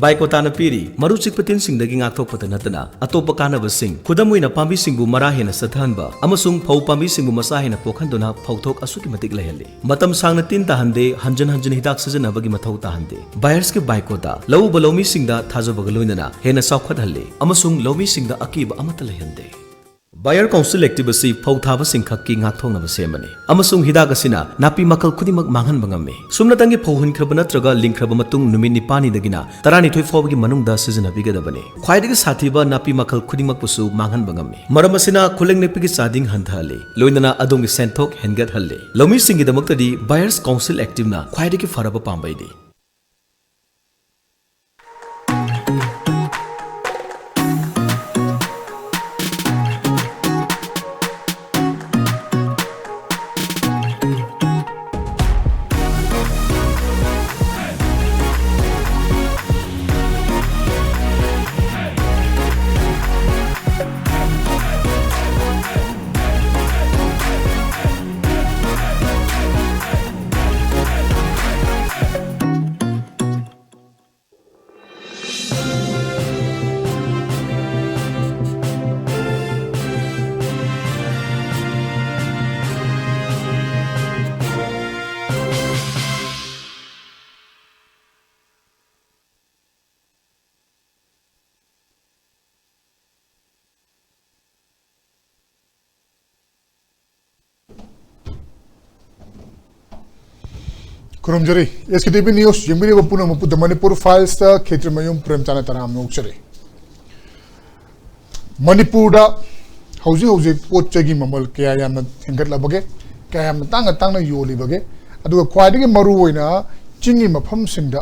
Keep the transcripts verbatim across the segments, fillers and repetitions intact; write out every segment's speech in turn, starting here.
ꯕꯥꯏꯀꯣꯇꯥꯅ ꯄꯤꯔꯤ ꯃꯔꯨ ꯆꯤꯛꯄ ꯇꯤꯟꯁꯤꯡꯗꯒꯤ ꯉꯥꯛꯊꯣꯛꯄꯇ ꯅꯠꯇꯅ ꯑꯇꯣꯞꯄ ꯀꯥꯟꯅꯕꯁꯤꯡ, ꯈꯨꯗꯝ ꯑꯣꯏꯅ ꯄꯥꯝꯕꯤꯁꯤꯡꯕꯨ ꯃꯔꯥ ꯍꯦꯟꯅ ꯆꯠꯊꯍꯟꯕ ꯑꯃꯁꯨꯡ ꯐꯧ ꯄꯥꯝꯕꯤꯁꯤꯡꯕꯨ ꯃꯆꯥ ꯍꯦꯟꯅ ꯄꯣꯛꯍꯟꯗꯨꯅ ꯐꯧꯊꯣꯛ ꯑꯁꯨꯛꯀꯤ ꯃꯇꯤꯛ ꯂꯩꯍꯜꯂꯤ꯫ ꯃꯇꯝ ꯁꯥꯡꯅ ꯇꯤꯟ ꯇꯥꯍꯟꯗꯦ, ꯍꯟꯖꯤꯟ ꯍꯟꯖꯤꯟ ꯍꯤꯗꯥꯛ ꯁꯤꯖꯤꯟꯅꯕꯒꯤ ꯃꯊꯧ ꯇꯥꯍꯟꯗꯦ꯫ ꯕꯥꯌꯔꯁꯀꯤ ꯕꯥꯏꯀꯣꯇꯥ ꯂꯧꯎꯕ ꯂꯧꯃꯤꯁꯤꯡꯗ ꯊꯥꯖꯕꯒ ꯂꯣꯏꯅꯅ ꯍꯦꯟꯅ ꯆꯥꯎꯈꯠꯍꯜꯂꯤ ꯑꯃꯁꯨꯡ ꯂꯧꯃꯤꯁꯤꯡꯗ ꯑꯀꯤꯕ ꯑꯃꯠꯇ ꯂꯩꯍꯟꯗꯦ꯫ ꯕꯥꯌꯔ ꯀꯥꯎꯟꯁꯤꯜ ꯑꯦꯛꯇꯤꯚ ꯑꯁꯤ ꯐꯧ ꯊꯥꯕꯁꯤꯡ ꯈꯛꯀꯤ ꯉꯥꯛꯊꯣꯛꯅꯕ ꯁꯦꯝꯕꯅꯤ, ꯑꯃꯁꯨꯡ ꯍꯤꯗꯥꯛ ꯑꯁꯤꯅ ꯅꯥꯄꯤ ꯃꯈꯜ ꯈꯨꯗꯤꯡꯃꯛ ꯃꯥꯡꯍꯟꯕ ꯉꯝꯃꯤ꯫ ꯁꯨꯞꯅꯇꯪꯒꯤ ꯐꯧ ꯍꯨꯟꯈ꯭ꯔꯕ ꯅꯠꯇ꯭ꯔꯒ ꯂꯤꯡꯈ꯭ꯔꯕ ꯃꯇꯨꯡ ꯅꯨꯃꯤꯠ ꯅꯤꯄꯥꯟꯅꯤꯗꯒꯤꯅ ꯇꯔꯥꯅꯤꯊꯣꯏ ꯐꯥꯎꯕꯒꯤ ꯃꯅꯨꯡꯗ ꯁꯤꯖꯤꯟꯅꯕꯤꯒꯗꯕꯅꯤ꯫ ꯈ꯭ꯋꯥꯏꯗꯒꯤ ꯁꯥꯊꯤꯕ ꯅꯥꯄꯤ ꯃꯈꯜ ꯈꯨꯗꯤꯡꯃꯛꯄꯨꯁꯨ ꯃꯥꯡꯍꯟꯕ ꯉꯝꯃꯤ꯫ ꯃꯔꯝ ꯑꯁꯤꯅ ꯈꯨꯂꯪ ꯅꯦꯛꯄꯒꯤ ꯆꯥꯗꯤꯡ ꯍꯟꯊꯍꯜꯂꯤ, ꯂꯣꯏꯅꯅ ꯑꯗꯣꯝꯒꯤ ꯁꯦꯟꯊꯣꯛ ꯍꯦꯟꯒꯠꯍꯜꯂꯤ꯫ ꯂꯧꯃꯤꯁꯤꯡꯒꯤꯗꯃꯛꯇꯗꯤ ꯕꯥꯌꯔꯁ ꯀꯥꯎꯟꯁꯤꯜ ꯑꯦꯛꯇꯤꯚꯅ ꯈ꯭ꯋꯥꯏꯗꯒꯤ ꯐꯔꯕ ꯄꯥꯝꯕꯩꯅꯤ꯫ ꯈꯨꯔꯨꯝꯖꯔꯤ꯫ ꯑꯦꯁ ꯀꯦ ꯇꯤ ꯚꯤ ꯅ꯭ꯌꯨꯁ ꯌꯦꯡꯕꯤꯔꯤꯕ ꯄꯨꯝꯅꯃꯛꯄꯨ ꯗ ꯃꯅꯤꯄꯨꯔ ꯐꯥꯏꯜꯁꯇ ꯈꯦꯇ꯭ꯔꯤꯃꯌꯨꯝ ꯄ꯭ꯔꯦꯝꯆꯥꯟꯗ ꯇꯔꯥꯝꯅ ꯑꯣꯛꯆꯔꯤ꯫ ꯃꯅꯤꯄꯨꯔꯗ ꯍꯧꯖꯤꯛ ꯍꯧꯖꯤꯛ ꯄꯣꯠ ꯆꯩꯒꯤ ꯃꯃꯜ ꯀꯌꯥ ꯌꯥꯝꯅ ꯍꯦꯟꯒꯠꯂꯕꯒꯦ, ꯀꯌꯥ ꯌꯥꯝꯅ ꯇꯥꯡꯅ ꯇꯥꯡꯅ ꯌꯣꯜꯂꯤꯕꯒꯦ, ꯑꯗꯨꯒ ꯈ꯭ꯋꯥꯏꯗꯒꯤ ꯃꯔꯨ ꯑꯣꯏꯅ ꯆꯤꯡꯒꯤ ꯃꯐꯝꯁꯤꯡꯗ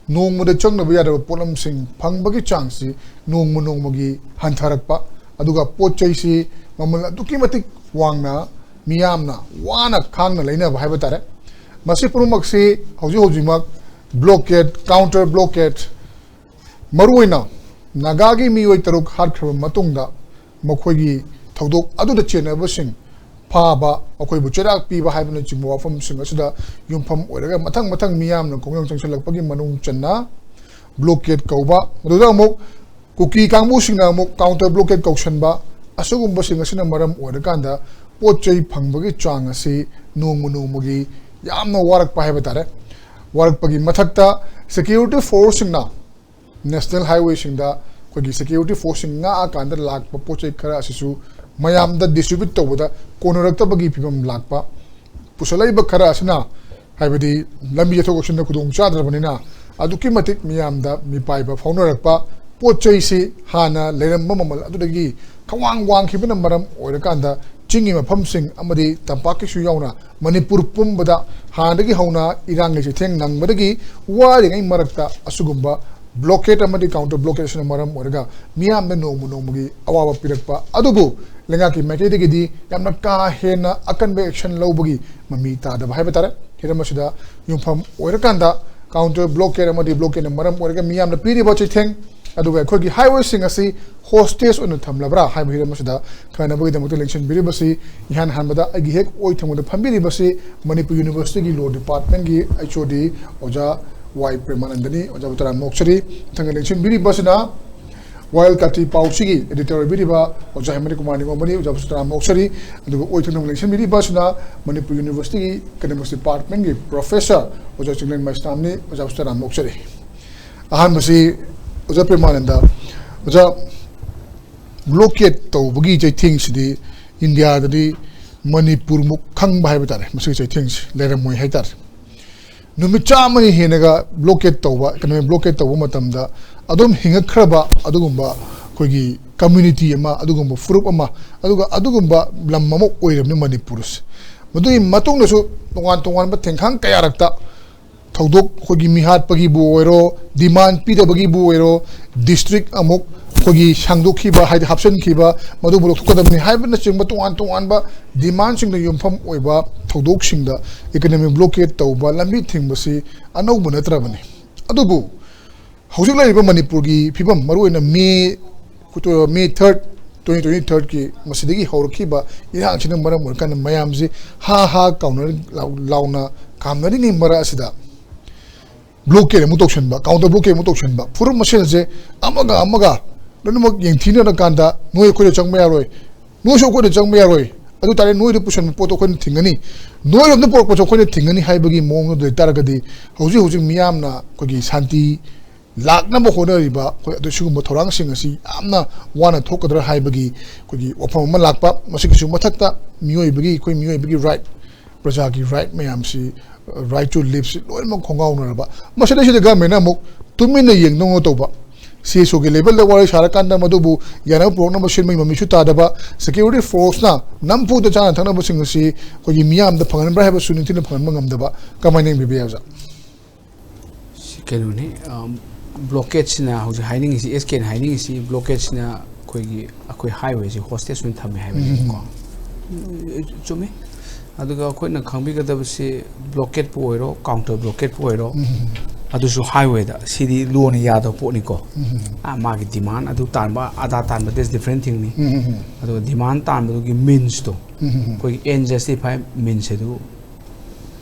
ꯅꯣꯡꯃꯗ ꯆꯪꯗꯕ ꯌꯥꯗꯕ ꯄꯣꯠꯂꯝꯁꯤꯡ ꯐꯪꯕꯒꯤ ꯆꯥꯡꯁꯤ ꯅꯣꯡꯃ ꯅꯣꯡꯃꯒꯤ ꯍꯟꯊꯔꯛꯄ, ꯑꯗꯨꯒ ꯄꯣꯠ ꯆꯩꯁꯤ ꯃꯃꯜ ꯑꯗꯨꯛꯀꯤ ꯃꯇꯤꯛ ꯋꯥꯡꯅ ꯃꯤꯌꯥꯝꯅ ꯋꯥꯅ ꯈꯥꯡꯅ ꯂꯩꯅꯕ ꯍꯥꯏꯕ ꯇꯥꯔꯦ꯫ ꯃꯁꯤ ꯄꯨꯝꯅꯃꯛꯁꯤ ꯍꯧꯖꯤꯛ ꯍꯧꯖꯤꯛꯃꯛ ꯕ꯭ꯂꯣꯀꯦꯠ, ꯀꯥꯎꯟꯇꯔ ꯕ꯭ꯂꯣꯀꯦꯠ, ꯃꯔꯨꯑꯣꯏꯅ ꯅꯥꯒꯥꯒꯤ ꯃꯤꯑꯣꯏ ꯇꯔꯨꯛ ꯍꯥꯠꯈ꯭ꯔꯕ ꯃꯇꯨꯡꯗ ꯃꯈꯣꯏꯒꯤ ꯊꯧꯗꯣꯛ ꯑꯗꯨꯗ ꯆꯦꯟꯅꯕꯁꯤꯡ ꯐꯥꯕ, ꯃꯈꯣꯏꯕꯨ ꯆꯩꯔꯥꯛ ꯄꯤꯕ ꯍꯥꯏꯕꯅꯆꯤꯡꯕ ꯋꯥꯐꯝꯁꯤꯡ ꯑꯁꯤꯗ ꯌꯨꯝꯐꯝ ꯑꯣꯏꯔꯒ ꯃꯊꯪ ꯃꯊꯪ ꯃꯤꯌꯥꯝꯅ ꯈꯣꯡꯖꯪ ꯆꯪꯁꯤꯜꯂꯛꯄꯒꯤ ꯃꯅꯨꯡ ꯆꯟꯅ ꯕ꯭ꯂꯣꯀꯦꯠ ꯀꯧꯕ, ꯃꯗꯨꯗ ꯑꯃꯨꯛ ꯀꯨꯀꯤ ꯀꯥꯡꯕꯨꯁꯤꯡꯅ ꯑꯃꯨꯛ ꯀꯥꯎꯟꯇꯔ ꯕ꯭ꯂꯣꯀꯦꯠ ꯀꯧꯁꯟꯕ, ꯑꯁꯤꯒꯨꯝꯕꯁꯤꯡ ꯑꯁꯤꯅ ꯃꯔꯝ ꯑꯣꯏꯔꯀꯥꯟꯗ ꯄꯣꯠ ꯆꯩ ꯐꯪꯕꯒꯤ ꯆꯥꯡ ꯑꯁꯤ ꯅꯣꯡꯃ ꯅꯣꯡꯃꯒꯤ ꯌꯥꯝꯅ ꯋꯥꯔꯛꯄ ꯍꯥꯏꯕ ꯇꯥꯔꯦ꯫ ꯋꯥꯔꯛꯄꯒꯤ ꯃꯊꯛꯇ ꯁꯦꯀ꯭ꯌꯨꯔꯤꯇꯤ ꯐꯣꯔꯁꯁꯤꯡꯅ ꯅꯦꯁꯅꯦꯜ ꯍꯥꯏꯋꯦꯁꯤꯡꯗ ꯑꯩꯈꯣꯏꯒꯤ ꯁꯦꯀ꯭ꯌꯨꯔꯤꯇꯤ ꯐꯣꯔꯁꯁꯤꯡ ꯉꯥꯛꯑꯀꯥꯟꯗ ꯂꯥꯛꯄ ꯄꯣꯠ ꯆꯩ ꯈꯔ ꯑꯁꯤꯁꯨ ꯃꯌꯥꯝꯗ ꯗꯤꯁꯇ꯭ꯔꯤꯕ꯭ꯌꯨꯠ ꯇꯧꯕꯗ ꯀꯣꯟꯅꯔꯛꯇꯕꯒꯤ ꯐꯤꯕꯝ ꯂꯥꯛꯄ, ꯄꯨꯁꯜꯂꯛꯏꯕ ꯈꯔ ꯑꯁꯤꯅ, ꯍꯥꯏꯕꯗꯤ ꯂꯝꯕꯤ ꯆꯠꯊꯣꯛ ꯆꯠꯁꯤꯟꯗ ꯈꯨꯗꯣꯡ ꯆꯥꯗ꯭ꯔꯕꯅꯤꯅ, ꯑꯗꯨꯛꯀꯤ ꯃꯇꯤꯛ ꯃꯤꯌꯥꯝꯗ ꯃꯤꯄꯥꯏꯕ ꯐꯥꯎꯅꯔꯛꯄ, ꯄꯣꯠ ꯆꯩꯁꯤ ꯍꯥꯟꯅ ꯂꯩꯔꯝꯕ ꯃꯃꯜ ꯑꯗꯨꯗꯒꯤ ꯈꯋꯥꯡ ꯋꯥꯡꯈꯤꯕꯅ ꯃꯔꯝ ꯑꯣꯏꯔꯀꯥꯟꯗ ꯆꯤꯡꯒꯤ ꯃꯐꯝꯁꯤꯡ ꯑꯃꯗꯤ ꯇꯝꯄꯥꯛꯀꯤꯁꯨ ꯌꯥꯎꯅ ꯃꯅꯤꯄꯨꯔ ꯄꯨꯝꯕꯗ ꯍꯥꯟꯅꯗꯒꯤ ꯍꯧꯅ ꯏꯔꯥꯡꯒꯤ ꯆꯩꯊꯦꯡ ꯅꯪꯕꯗꯒꯤ ꯋꯥꯔꯤꯉꯩ ꯃꯔꯛꯇ ꯑꯁꯤꯒꯨꯝꯕ ꯕ꯭ꯂꯣꯀꯦꯠ ꯑꯃꯗꯤ ꯀꯥꯎꯟꯇꯔ ꯕ꯭ꯂꯣꯀꯦꯠ ꯑꯁꯤꯅ ꯃꯔꯝ ꯑꯣꯏꯔꯒ ꯃꯤꯌꯥꯝꯗ ꯅꯣꯡꯃ ꯅꯣꯡꯃꯒꯤ ꯑꯋꯥꯕ ꯄꯤꯔꯛꯄ ꯑꯗꯨꯕꯨ ꯂꯩꯉꯥꯛꯀꯤ ꯃꯥꯏꯀꯩꯗꯒꯤꯗꯤ ꯌꯥꯝꯅ ꯀꯥ ꯍꯦꯟꯅ ꯑꯀꯟꯕ ꯑꯦꯛꯁꯟ ꯂꯧꯕꯒꯤ ꯃꯃꯤ ꯇꯥꯗꯕ ꯍꯥꯏꯕ ꯇꯥꯔꯦ꯫ ꯍꯤꯔꯝ ꯑꯁꯤꯗ ꯌꯨꯝꯐꯝ ꯑꯣꯏꯔꯀꯥꯟꯗ ꯀꯥꯎꯟꯇꯔ ꯕ꯭ꯂꯣꯀꯦꯠ ꯑꯃꯗꯤ ꯕ꯭ꯂꯣꯀꯦꯠꯅ ꯃꯔꯝ ꯑꯣꯏꯔꯒ ꯃꯤꯌꯥꯝꯅ ꯄꯤꯔꯤꯕ ꯆꯩꯊꯦꯡ, ꯑꯗꯨꯒ ꯑꯩꯈꯣꯏꯒꯤ ꯍꯥꯏꯋꯦꯁꯤꯡ ꯑꯁꯤ ꯍꯣꯁꯇꯦꯖ ꯑꯣꯏꯅ ꯊꯝꯂꯕ꯭ꯔꯥ ꯍꯥꯏꯕ ꯍꯤꯔꯝ ꯑꯁꯤꯗ ꯈꯟꯅꯅꯕꯒꯤꯗꯃꯛꯇ ꯂꯦꯡꯁꯤꯟꯕꯤꯔꯤꯕꯁꯤ ꯏꯍꯥꯟ ꯍꯥꯟꯕꯗ ꯑꯩꯒꯤ ꯍꯦꯛ ꯑꯣꯏ ꯊꯪꯕꯗ ꯐꯝꯕꯤꯔꯤꯕꯁꯤ ꯃꯅꯤꯄꯨꯔ ꯌꯨꯅꯤꯚꯔꯁꯤꯇꯤꯒꯤ ꯂꯣ ꯗꯤꯄꯥꯔꯠꯃꯦꯟꯒꯤ ꯑꯩꯆ ꯑꯣ ꯗꯤ ꯑꯣꯖꯥ ꯋꯥꯏ ꯄ꯭ꯔꯦꯃꯥꯅꯟꯗꯅꯤ꯫ ꯑꯣꯖꯥꯕꯨ ꯇꯔꯥꯝꯅ ꯑꯣꯛꯆꯔꯤ꯫ ꯃꯊꯪꯗ ꯂꯦꯡꯁꯤꯟꯕꯤꯔꯤꯕꯁꯤꯅ ꯋꯥꯌꯦꯜ ꯀꯥꯇꯤ ꯄꯥꯎꯆꯦꯒꯤ ꯑꯦꯗꯤꯇꯔ ꯑꯣꯏꯕꯤꯔꯤꯕ ꯑꯣꯖꯥ ꯍꯦꯃꯟ ꯀꯨꯃꯥꯔ ꯅꯤꯉꯣꯝꯕꯅꯤ꯫ ꯑꯣꯖꯥꯕꯨꯁꯨ ꯇꯔꯥꯝꯅ ꯑꯣꯛꯆꯔꯤ꯫ ꯑꯗꯨꯒ ꯑꯣꯏ ꯊꯪꯅꯕ ꯂꯦꯡꯁꯤꯟꯕꯤꯔꯤꯕꯁꯤꯅ ꯃꯅꯤꯄꯨꯔ ꯌꯨꯅꯤꯚꯔꯁꯤꯇꯤꯒꯤ ꯏꯀꯅꯣꯃꯤꯛꯁ ꯗꯤꯄꯥꯔꯠꯃꯦꯟꯒꯤ ꯄ꯭ꯔꯣꯐꯦꯁꯔ ꯑꯣꯖꯥ ꯆꯤꯡꯂꯦꯟ ꯃꯩꯁꯅꯥꯝꯅꯤ꯫ ꯑꯣꯖꯥꯕꯨꯁꯨ ꯇꯔꯥꯝꯅ ꯑꯣꯛꯆꯔꯤ꯫ ꯑꯍꯥꯟꯕꯁꯤ ꯑꯣꯖꯥ ꯄ꯭ꯔꯦꯃꯥꯅꯟꯗ, ꯑꯣꯖꯥ, ꯕ꯭ꯂꯣꯀꯦꯠ ꯇꯧꯕꯒꯤ ꯆꯩꯊꯦꯡꯁꯤꯗꯤ ꯏꯟꯗꯤꯌꯥꯗꯗꯤ ꯃꯅꯤꯄꯨꯔꯃꯨꯛ ꯈꯪꯕ ꯍꯥꯏꯕ ꯇꯥꯔꯦ꯫ ꯃꯁꯤꯒꯤ ꯆꯩꯊꯦꯡꯁꯤ ꯂꯩꯔꯝꯃꯣꯏ ꯍꯥꯏ ꯇꯥꯔꯦ꯫ ꯅꯨꯃꯤꯠ ꯆꯥꯝꯃꯒꯤ ꯍꯦꯟꯅꯒ ꯕ꯭ꯂꯣꯀꯦꯠ ꯇꯧꯕ, ꯏꯀꯅꯣꯃꯤꯛ ꯕ꯭ꯂꯣꯀꯦꯠ ꯇꯧꯕ ꯃꯇꯝꯗ ꯑꯗꯨꯝ ꯍꯤꯡꯉꯛꯈ꯭ꯔꯕ ꯑꯗꯨꯒꯨꯝꯕ ꯑꯩꯈꯣꯏꯒꯤ ꯀꯝꯃ꯭ꯌꯨꯅꯤꯇꯤ ꯑꯃ, ꯑꯗꯨꯒꯨꯝꯕ ꯐꯨꯔꯨꯞ ꯑꯃ, ꯑꯗꯨꯒ ꯑꯗꯨꯒꯨꯝꯕ ꯂꯝ ꯑꯃ ꯑꯣꯏꯔꯕꯅꯤ ꯃꯅꯤꯄꯨꯔꯁꯦ꯫ ꯃꯗꯨꯒꯤ ꯃꯇꯨꯡꯗꯁꯨ ꯇꯣꯉꯥꯟ ꯇꯣꯉꯥꯟꯕ ꯊꯦꯡꯈꯥꯡ ꯀꯌꯥꯔꯛꯇ ꯊꯧꯗꯣꯛ ꯑꯩꯈꯣꯏꯒꯤ ꯃꯤꯍꯥꯠꯄꯒꯤꯕꯨ ꯑꯣꯏꯔꯣ, ꯗꯤꯃꯥꯟ ꯄꯤꯗꯕꯒꯤꯕꯨ ꯑꯣꯏꯔꯣ, ꯗꯤꯁꯇ꯭ꯔꯤꯛ ꯑꯃꯨꯛ ꯑꯩꯈꯣꯏꯒꯤ ꯁꯥꯡꯗꯣꯛꯈꯤꯕ, ꯍꯥꯏꯗꯤ ꯍꯥꯞꯆꯤꯟꯈꯤꯕ, ꯃꯗꯨꯕꯨ ꯂꯧꯊꯣꯛꯀꯗꯕꯅꯤ ꯍꯥꯏꯕꯅꯆꯤꯡꯕ ꯇꯣꯉꯥꯟ ꯇꯣꯉꯥꯟꯕ ꯗꯤꯃꯥꯟꯁꯤꯡꯗ ꯌꯨꯝꯐꯝ ꯑꯣꯏꯕ ꯊꯧꯗꯣꯛꯁꯤꯡꯗ ꯏꯀꯅꯣꯃꯤꯛ ꯕ꯭ꯂꯣꯀꯦꯠ ꯇꯧꯕ, ꯂꯝꯕꯤ ꯊꯤꯡꯕꯁꯤ ꯑꯅꯧꯕ ꯅꯠꯇ꯭ꯔꯕꯅꯤ꯫ ꯑꯗꯨꯕꯨ ꯍꯧꯖꯤꯛ ꯂꯩꯔꯤꯕ ꯃꯅꯤꯄꯨꯔꯒꯤ ꯐꯤꯕꯝ, ꯃꯔꯨꯑꯣꯏꯅ ꯃꯦ, ꯃꯦ ꯊꯥꯔꯠ, ꯇ꯭ꯋꯦꯟꯇꯤ ꯇ꯭ꯋꯦꯟꯇꯤ ꯊꯥꯔꯠꯀꯤ ꯃꯁꯤꯗꯒꯤ ꯍꯧꯔꯛꯈꯤꯕ ꯏꯔꯥꯡꯁꯤꯅ ꯃꯔꯝ ꯑꯣꯏꯔꯀꯥꯟꯗ ꯃꯌꯥꯝꯁꯤ ꯍꯥ ꯍꯥ ꯀꯥꯎꯅ-, ꯂꯥꯎ-, ꯂꯥꯎꯅ ꯀꯥꯝꯅꯔꯤꯉꯩ ꯃꯔꯛ ꯑꯁꯤꯗ blockade ꯑꯃꯨꯛ ꯇꯧꯁꯟꯕ, counter blockade ꯑꯃꯨꯛ ꯇꯧꯁꯟꯕ, ꯐꯨꯔꯨꯞ ꯃꯁꯦꯜꯁꯦ ꯑꯃꯒ ꯑꯃꯒ ꯂꯣꯏꯅꯃꯛ ꯌꯦꯡꯊꯤꯅꯔꯀꯥꯟꯗ ꯅꯣꯏ ꯑꯩꯈꯣꯏꯗ ꯆꯪꯕ ꯌꯥꯔꯣꯏ, ꯅꯣꯏꯁꯨ ꯑꯩꯈꯣꯏꯗ ꯆꯪꯕ ꯌꯥꯔꯣꯏ, ꯑꯗꯨ ꯇꯥꯔꯦ ꯅꯣꯏꯗ ꯄꯨꯁꯟꯕ ꯄꯣꯠꯇꯣ ꯑꯩꯈꯣꯏꯅ ꯊꯤꯡꯒꯅꯤ, ꯅꯣꯏꯔꯣꯝꯗ ꯄꯨꯔꯛꯄꯁꯨ ꯑꯩꯈꯣꯏꯅ ꯊꯤꯡꯒꯅꯤ ꯍꯥꯏꯕꯒꯤ ꯃꯑꯣꯡꯗ ꯂꯩꯇꯥꯔꯒꯗꯤ ꯍꯧꯖꯤꯛ ꯍꯧꯖꯤꯛ ꯃꯤꯌꯥꯝꯅ ꯑꯩꯈꯣꯏꯒꯤ ꯁꯥꯟꯇꯤ ꯂꯥꯛꯅꯕ ꯍꯣꯠꯅꯔꯤꯕ ꯑꯩꯈꯣꯏ ꯑꯗꯨ ꯁꯤꯒꯨꯝꯕ ꯊꯧꯔꯥꯡꯁꯤꯡ ꯑꯁꯤ ꯌꯥꯝꯅ ꯋꯥꯅ ꯊꯣꯛꯀꯗ꯭ꯔꯥ ꯍꯥꯏꯕꯒꯤ ꯑꯩꯈꯣꯏꯒꯤ ꯋꯥꯐꯝ ꯑꯃ ꯂꯥꯛꯄ, ꯃꯁꯤꯒꯤꯁꯨ ꯃꯊꯛꯇ ꯃꯤꯑꯣꯏꯕꯒꯤ, ꯑꯩꯈꯣꯏ ꯃꯤꯑꯣꯏꯕꯒꯤ right, ꯄ꯭ꯔꯖꯥꯒꯤ right ꯃꯌꯥꯝꯁꯤ, right to liveꯁꯤ ꯂꯣꯏꯅꯃꯛ ꯈꯣꯡꯒꯥꯎꯅꯔꯕ꯫ ꯃꯁꯤꯗꯩꯁꯤꯗ governmentꯅ ꯑꯃꯨꯛ ꯇꯨꯃꯤꯟꯅ ꯌꯦꯡꯗꯧꯅ ꯇꯧꯕ, CSOꯒꯤ levelꯗ ꯋꯥꯔꯤ ꯁꯥꯔꯀꯥꯟꯗ ꯃꯗꯨꯕꯨ ꯌꯥꯅꯕ ꯄꯨꯔꯛꯅꯕ ꯁꯤꯟꯕꯒꯤ ꯃꯃꯤꯁꯨ ꯇꯥꯗꯕ, security forceꯅ ꯅꯝꯐꯨꯗ ꯆꯥꯅ ꯊꯛꯅꯕꯁꯤꯡ ꯑꯁꯤ ꯑꯩꯈꯣꯏꯒꯤ ꯃꯤꯌꯥꯝꯗ ꯐꯪꯍꯟꯕ꯭ꯔꯥ ꯍꯥꯏꯕꯁꯨ ꯅꯤꯡꯊꯤꯅ ꯐꯪꯍꯟꯕ ꯉꯝꯗꯕ꯫ ꯀꯃꯥꯏꯅ ꯌꯦꯡꯕꯤꯕ ꯌꯥꯏ, ꯑꯣꯖꯥ? ꯁꯤ ꯀꯩꯅꯣꯅꯤ, blockadesꯤꯅ ꯍꯧꯖꯤꯛ ꯍꯥꯏꯅꯤꯡꯉꯤꯁꯤ, ꯑꯦꯁ ꯀꯦꯅ ꯍꯥꯏꯅꯤꯡꯉꯤꯁꯤ, blockadesꯤꯅ ꯑꯩꯈꯣꯏꯒꯤ, ꯑꯩꯈꯣꯏ highwayꯁꯤ hostage ꯑꯣꯏꯅ ꯊꯝꯃꯦ ꯍꯥꯏꯕꯅꯦꯕꯀꯣ꯫ ꯎꯝ, ꯆꯨꯝꯃꯤ꯫ ꯑꯗꯨꯒ ꯑꯩꯈꯣꯏꯅ ꯈꯪꯕꯤꯒꯗꯕꯁꯤ, blockadepꯨ ꯑꯣꯏꯔꯣ, counter blockadepꯨ ꯑꯣꯏꯔꯣ, ꯑꯗꯨꯁꯨ highwayꯗ, ꯁꯤꯗꯤ lawꯅ ꯌꯥꯗꯕ ꯄꯣꯠꯅꯤꯀꯣ꯫ ꯑꯥ, ꯃꯥꯒꯤ demand ꯑꯗꯨ ꯇꯥꯟꯕ, ꯑꯗꯥ ꯇꯥꯟꯕ, that's different thingꯅꯤ꯫ ꯑꯗꯨꯒ demand ꯇꯥꯟꯕꯗꯨꯒꯤ meansꯇꯣ, ꯑꯩꯈꯣꯏꯒꯤ end justify means ꯑꯗꯨ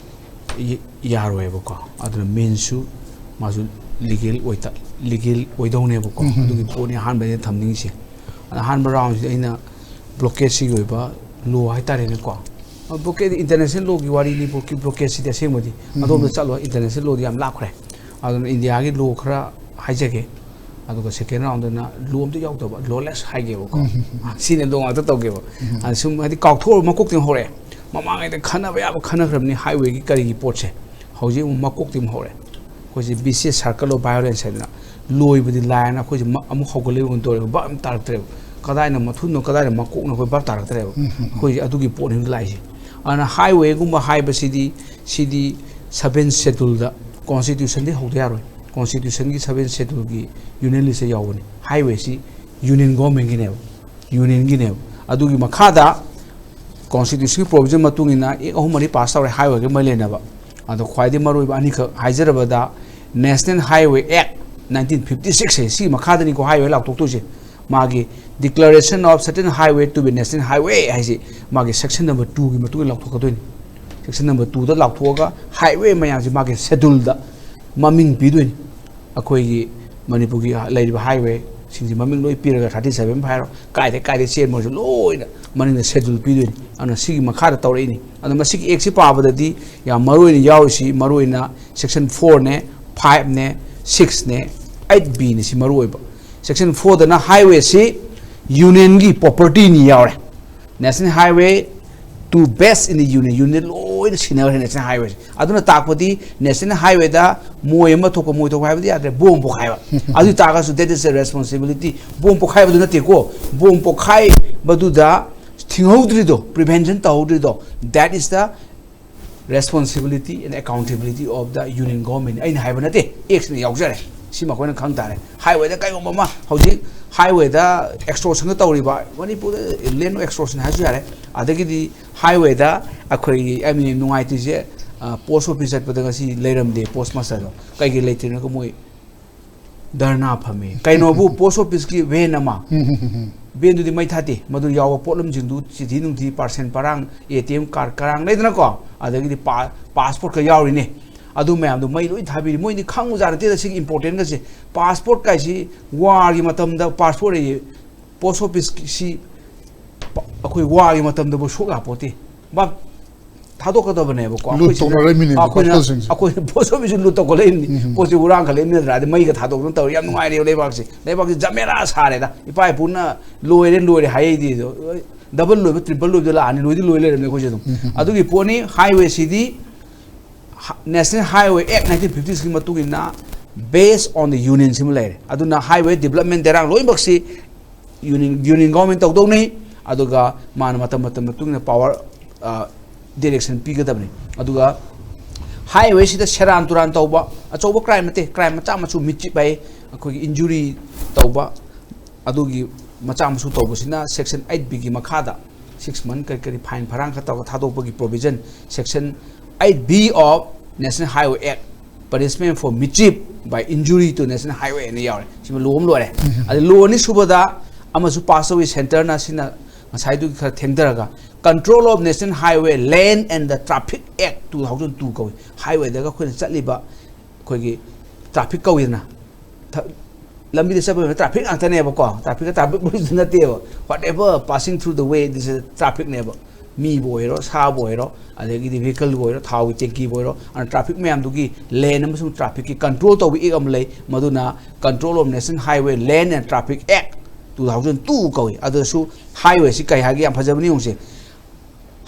ꯌꯥꯔꯣꯏꯕꯀꯣ꯫ ꯑꯗꯨꯅ meansꯁꯨ ꯃꯥꯁꯨ legal ꯑꯣꯏꯇ legal ꯑꯣꯏꯗꯧꯅꯦꯕꯀꯣ꯫ ꯑꯗꯨꯒꯤ ꯄꯣꯠꯅꯤ ꯑꯍꯥꯟꯕꯗ ꯊꯝꯅꯤꯡꯉꯤꯁꯦ꯫ ꯑꯗ ꯑꯍꯥꯟꯕ roundꯁꯤꯗ ꯑꯩꯅ blockadesꯤꯒꯤ ꯑꯣꯏꯕ law ꯍꯥꯏꯇꯥꯔꯦꯅꯦꯀꯣ꯫ Blockade international lawꯒꯤ ꯋꯥꯔꯤꯅꯤ, blockadesꯤꯗꯤ ꯑꯁꯦꯡꯕꯗꯤ꯫ ꯑꯗꯣꯝꯗ ꯆꯠꯂꯣ, international lawꯗꯤ ꯌꯥꯝ ꯂꯥꯞꯈ꯭ꯔꯦ꯫ ꯑꯗꯨꯅ Indiaꯒꯤ law ꯈꯔ ꯍꯥꯏꯖꯒꯦ꯫ ꯑꯗꯨꯒ second roundꯗꯅ law ꯑꯝꯇ ꯌꯥꯎꯗꯕ, lawless ꯍꯥꯏꯒꯦꯕꯀꯣ꯫ ꯁꯤꯅ law ꯉꯥꯛꯇ ꯇꯧꯒꯦꯕ꯫ ꯑꯗ ꯁꯨꯝ ꯍꯥꯏꯗꯤ ꯀꯥꯎꯊꯣꯛꯑ ꯃꯀꯣꯛꯇꯒꯤ ꯍꯧꯔꯛꯑꯦ꯫ ꯃꯃꯥꯡꯉꯩꯗ ꯈꯟꯅꯕ ꯌꯥꯕ ꯈꯟꯅꯈ꯭ꯔꯕꯅꯤ highwayꯒꯤ ꯀꯔꯤꯒꯤ ꯄꯣꯠꯁꯦ꯫ ꯍꯧꯖꯤꯛ ꯑꯃꯨꯛ ꯃꯀꯣꯛꯇꯒꯤ ꯑꯃꯨꯛ ꯍꯧꯔꯛꯑꯦ꯫ ꯑꯩꯈꯣꯏꯁꯦ vicious circle of violence ꯍꯥꯏꯗꯅ, ꯂꯣꯏꯕꯗꯤ ꯂꯥꯏꯔꯅ ꯑꯩꯈꯣꯏꯁꯦ ꯑꯃꯨꯛ ꯍꯧꯒꯠꯂꯛꯏꯕ ꯇꯧꯔꯦ, ꯚꯥꯞ ꯑꯃ ꯇꯥꯔꯛꯇ꯭ꯔꯦꯕ꯫ ꯀꯗꯥꯏꯅ ꯃꯊꯨꯟꯅꯣ, ꯀꯗꯥꯏꯅ ꯃꯀꯣꯛꯅꯣ, ꯑꯩꯈꯣꯏ ꯚꯥꯞ ꯇꯥꯔꯛꯇ꯭ꯔꯦꯕ꯫ ꯑꯩꯈꯣꯏꯁꯦ ꯑꯗꯨꯒꯤ ꯄꯣꯠꯅꯤ ꯂꯥꯛꯏꯁꯦ꯫ ꯑꯗꯨꯅ highwayꯒꯨꯝꯕ ꯍꯥꯏꯕꯁꯤꯗꯤ, ꯁꯤꯗꯤ seventh scheduleꯗ, constitutionꯗꯒꯤ ꯍꯧꯗ ꯌꯥꯔꯣꯏ꯫ Constitutionꯒꯤ seventh scheduleꯒꯤ union listꯇ ꯌꯥꯎꯕꯅꯤ꯫ Highwayꯁꯤ union governmentꯒꯤꯅꯦꯕ, unionꯒꯤꯅꯦꯕ꯫ ꯑꯗꯨꯒꯤ ꯃꯈꯥꯗ constitutionꯒꯤ provision ꯃꯇꯨꯡ ꯏꯟꯅ act ꯑꯍꯨꯝ ꯃꯔꯤ pass ꯇꯧꯔꯦ highwayꯒ ꯃꯔꯤ ꯂꯩꯅꯕ꯫ ꯑꯗꯣ ꯈ꯭ꯋꯥꯏꯗꯒꯤ ꯃꯔꯨꯑꯣꯏꯕ ꯑꯅꯤꯈꯛ ꯍꯥꯏꯖꯔꯕꯗ, National Highway Act nineteen fifty six ꯍꯥꯏ, ꯁꯤꯒꯤ ꯃꯈꯥꯗꯅꯤꯀꯣ highway ꯂꯥꯎꯊꯣꯛꯇꯣꯏꯁꯦ꯫ ꯃꯥꯒꯤ Declaration of Certain Highway to be National Highway ꯍꯥꯏꯁꯤ ꯃꯥꯒꯤ section number twoꯒꯤ ꯃꯇꯨꯡ ꯏꯟꯅ ꯂꯥꯎꯊꯣꯛꯀꯗꯣꯏꯅꯤ꯫ Section number twoꯗ ꯂꯥꯎꯊꯣꯛꯑꯒ highway ꯃꯌꯥꯝꯁꯦ ꯃꯥꯒꯤ scheduleꯗ ꯃꯃꯤꯡ ꯄꯤꯗꯣꯏꯅꯤ꯫ ꯑꯩꯈꯣꯏꯒꯤ ꯃꯅꯤꯄꯨꯔꯒꯤ ꯂꯩꯔꯤꯕ highway ꯁꯤꯡꯁꯤ ꯃꯃꯤꯡ ꯂꯣꯏ ꯄꯤꯔꯒ, thirty seven ꯍꯥꯏꯔꯣ, ꯀꯥꯏꯗꯩ ꯀꯥꯏꯗꯩ ꯆꯦꯟꯕ ꯑꯣꯏꯔꯁꯨ ꯂꯣꯏꯅ ꯃꯅꯤꯡꯗ schedule ꯄꯤꯗꯣꯏꯅꯤ꯫ ꯑꯗꯨꯅ ꯁꯤꯒꯤ ꯃꯈꯥꯗ ꯇꯧꯔꯛꯏꯅꯤ꯫ ꯑꯗꯣ ꯃꯁꯤꯒꯤ act ꯁꯤ ꯄꯥꯕꯗꯗꯤ ꯌꯥꯝ ꯃꯔꯨ ꯑꯣꯏꯅ ꯌꯥꯎꯔꯤꯁꯤ, ꯃꯔꯨ ꯑꯣꯏꯅ section four ꯅꯦ, five ꯅꯦ, six ꯅꯦ, eight B ꯅꯤ꯫ ꯁꯤ ꯃꯔꯨ ꯑꯣꯏꯕ꯫ Section four ꯗꯅ highway ꯁꯤ union ꯒꯤ property ꯅꯤ ꯌꯥꯎꯔꯦ꯫ National highway to best in the union, union ꯂꯣꯏꯅ ꯁꯤꯟꯅꯈ꯭ꯔꯦ national highway ꯁꯦ꯫ ꯑꯗꯨꯅ ꯇꯥꯛꯄꯗꯤ national highway ꯗ ꯃꯣꯏ ꯑꯃ ꯊꯣꯛꯄ, ꯃꯣꯏ ꯊꯣꯛꯄ ꯍꯥꯏꯕꯗꯤ ꯌꯥꯗ꯭ꯔꯦ, bomb ꯄꯣꯈꯥꯏꯕ꯫ ꯑꯗꯨ ꯇꯥꯔꯒꯁꯨ that is a responsibility꯫ Bomb ꯄꯣꯈꯥꯏꯕꯗꯨ ꯅꯠꯇꯦꯀꯣ, bomb ꯄꯣꯈꯥꯏꯕꯗꯨꯗ ꯊꯤꯡꯍꯧꯗ꯭ꯔꯤꯗꯣ, prevention ꯇꯧꯍꯧꯗ꯭ꯔꯤꯗꯣ, that is the responsibility and accountability of the union government꯫ ꯑꯩꯅ ꯍꯥꯏꯕ ꯅꯠꯇꯦ, act ꯁꯤꯅ ꯌꯥꯎꯖꯔꯦ꯫ ꯁꯤꯃ ꯑꯩꯈꯣꯏꯅ ꯈꯪ ꯇꯥꯔꯦ꯫ Highway ꯗ ꯀꯩꯒꯨꯝꯕ ꯑꯃ ꯍꯧꯖꯤꯛ highway ꯗ extortion ꯒ ꯇꯧꯔꯤꯕ, ꯃꯅꯤꯄꯨꯔꯗ land extortion ꯍꯥꯏꯔꯁꯨ ꯌꯥꯔꯦ, ꯑꯗꯒꯤꯗꯤ highway ꯗ ꯑꯩꯈꯣꯏꯒꯤ, ꯑꯩ ꯅꯨꯡꯉꯥꯏꯇ꯭ꯔꯤꯁꯦ, ꯑ, post office ꯆꯠꯄꯗ ꯉꯁꯤ ꯂꯩꯔꯝꯗꯦ post master ꯗꯣ꯫ ꯀꯩꯒꯤ ꯂꯩꯇ꯭ꯔꯤꯅꯣ? ꯃꯣꯏ ꯙꯔꯅꯥ ꯐꯝꯃꯤ꯫ ꯀꯩꯅꯣꯕꯨ, post office ꯀꯤ van ꯑꯃ, van ꯗꯨꯗꯤ ꯃꯩ ꯊꯥꯗꯦ, ꯃꯗꯨ ꯌꯥꯎꯕ ꯄꯣꯠꯂꯝꯁꯤꯡꯗꯨ, ꯆꯤꯊꯤ ꯅꯨꯡꯊꯤ, parcel ꯄꯔꯥꯡ, A T M card ꯀꯔꯥꯡ ꯂꯩꯗꯅꯀꯣ, ꯑꯗꯒꯤꯗꯤ ꯄꯥ-, passport ꯀ ꯌꯥꯎꯔꯤꯅꯦ꯫ ꯑꯗꯨ ꯃꯌꯥꯝꯗꯣ ꯃꯩ ꯂꯣꯏ ꯊꯥꯕꯤꯔꯤ꯫ ꯃꯣꯏꯗꯤ ꯈꯪꯕꯖꯥꯠ ꯅꯠꯇꯦꯗ ꯁꯤꯒꯤ important ꯒꯁꯦ꯫ Passport ꯀꯥꯏꯁꯤ war ꯒꯤ ꯃꯇꯝꯗ passport ꯑꯌꯦ, post office ꯁꯤ ꯄ-, ꯑꯩꯈꯣꯏ war ꯒꯤ ꯃꯇꯝꯗꯕꯨ ꯁꯣꯛ ꯌꯥꯄꯣꯠꯇꯦ꯫ ꯚꯥꯞ ꯊꯥꯗꯣꯛꯀꯗꯕꯅꯦꯕꯀꯣ꯫ Loot ꯑꯩꯈꯣꯏ ꯁꯤꯗ, ꯇꯧꯅꯔꯛꯏꯃꯤꯅꯦ ꯑꯩꯈꯣꯏꯅ, ꯄꯥꯁꯇꯔꯁꯤꯡꯁꯦ꯫ ꯑꯩꯈꯣꯏꯅ post office ꯁꯤ loot ꯇꯧꯈꯠꯂꯛꯏꯕꯅꯤ꯫ ꯎꯝ꯫ ꯄꯣꯠꯁꯦ ꯍꯨꯔꯥꯟꯈꯠꯂꯛꯏꯕꯅꯤ ꯅꯠꯇ꯭ꯔꯥ? ꯑꯗꯩ ꯃꯩꯒ ꯊꯥꯗꯣꯛꯇꯅ ꯇꯧꯔꯦ꯫ ꯌꯥꯝ ꯅꯨꯡꯉꯥꯏꯔꯦꯕ ꯂꯩꯕꯥꯛꯁꯦ꯫ ꯂꯩꯕꯥꯛꯁꯦ ꯖꯃꯦꯂꯥ ꯁꯥꯔꯦꯗ꯫ ꯏꯄꯥ ꯏꯄꯨꯅ ꯂꯣꯏꯔꯦ, ꯂꯣꯏꯔꯦ ꯍꯥꯏꯔꯛꯏꯗꯤ ꯑꯗꯣ, double ꯂꯣꯏꯕ, triple ꯂꯣꯏꯕꯗ ꯂꯥꯛꯑꯅꯤ, ꯂꯣꯏꯗꯤ ꯂꯣꯏ ꯂꯩꯔꯝꯅꯦ ꯑꯩꯈꯣꯏꯁꯦ ꯑꯗꯨꯝ꯫ ꯎꯝ꯫ ꯑꯗꯨꯒꯤ ꯄꯣꯠꯅꯤ꯫ Highway ꯁꯤꯗꯤ ꯍ-, National Highway Act nineteen fifty six ꯀꯤ ꯃꯇꯨꯡ ꯏꯟꯅ based on the union ꯁꯤꯃ ꯂꯩꯔꯦ꯫ ꯑꯗꯨꯅ highway development ꯗꯦꯔꯥꯡ ꯂꯣꯏꯅꯃꯛꯁꯤ union, union government ꯇꯧꯗꯧꯅꯤ꯫ ꯑꯗꯨꯒ ꯃꯥꯅ ꯃꯇꯝ, ꯃꯇꯝ ꯃꯇꯨꯡ ꯏꯟꯅ power, ꯑ, direction ꯄꯤꯒꯗꯕꯅꯤ꯫ ꯑꯗꯨꯒ highway ꯁꯤꯗ ꯁꯦꯔꯥꯟ ꯇꯨꯔꯥꯟ ꯇꯧꯕ, ꯑꯆꯧꯕ crime ꯅꯠꯇꯦ, crime ꯃꯆꯥ ꯃꯁꯨ, ꯃꯤꯠꯆꯤꯞ ꯍꯥꯏ, ꯑꯩꯈꯣꯏꯒꯤ injury ꯇꯧꯕ, ꯑꯗꯨꯒꯤ ꯃꯆꯥ ꯃꯁꯨ ꯇꯧꯕꯁꯤꯅ section eight B ꯒꯤ ꯃꯈꯥꯗ six month ꯀꯔꯤ ꯀꯔꯤ fine ꯐꯔꯥꯡ ꯈꯔ ꯇꯧꯔꯒ ꯊꯥꯗꯣꯛꯄꯒꯤ provision, section eight B of National Highway Act, punishment for mischief by injury to National Highway ꯍꯥꯏꯅ ꯌꯥꯎꯔꯦ꯫ ꯁꯤꯃ law ꯑꯃ ꯂꯣꯏꯔꯦ꯫ ꯎꯝ꯫ ꯑꯗ law ꯑꯅꯤ ꯁꯨꯕꯗ ꯑꯃꯁꯨ pass ꯇꯧꯏ centre ꯅ, ꯁꯤꯅ ꯉꯁꯥꯏꯗꯨꯒꯤ ꯈꯔ ꯊꯦꯡꯊꯔꯒ Control of National Highway Land and the Traffic Act two thousand two ꯀꯧꯏ꯫ Highway ꯗꯒ ꯑꯩꯈꯣꯏꯅ ꯆꯠꯂꯤꯕ ꯑꯩꯈꯣꯏꯒꯤ ꯇ꯭ꯔꯥꯐꯤꯛ ꯀꯧꯏꯗꯅ, ꯊ- ꯂꯝꯕꯤꯗ ꯆꯠꯄ ꯃꯇꯝꯗ ꯇ꯭ꯔꯥꯐꯤꯛ ꯉꯥꯛꯇꯅꯦꯕꯀꯣ, ꯇ꯭ꯔꯥꯐꯤꯛꯀ ꯇ꯭ꯔꯥꯐꯤꯛ ꯄꯨꯂꯤꯁꯇꯨ ꯅꯠꯇꯦꯕ, whatever passing through the way, this is trafficꯅꯦꯕ꯫ ꯃꯤꯕꯨ ꯑꯣꯏꯔꯣ, ꯁꯥꯕꯨ ꯑꯣꯏꯔꯣ, ꯑꯗꯒꯤꯗꯤ vehicleꯕꯨ ꯑꯣꯏꯔꯣ, ꯊꯥꯎꯒꯤ tankiꯕꯨ ꯑꯣꯏꯔꯣ, ꯑꯗꯨꯅ ꯇ꯭ꯔꯥꯐꯤꯛ ꯃꯌꯥꯝꯗꯨꯒꯤ ꯂꯦꯟ ꯑꯃꯁꯨꯡ ꯇ꯭ꯔꯥꯐꯤꯛꯀꯤ ꯀꯟꯇ꯭ꯔꯣꯜ ꯇꯧꯕ ꯑꯦꯛ ꯑꯃ ꯂꯩ, ꯃꯗꯨꯅ Control of National Highway Land and Traffic Act two thousand two ꯀꯧꯏ꯫ ꯑꯗꯨꯗꯁꯨ highwayꯁꯤ ꯀꯩ ꯍꯥꯏꯒꯦ, ꯌꯥꯝ ꯐꯖꯕꯅꯤ ꯌꯦꯡꯉꯨꯁꯦ꯫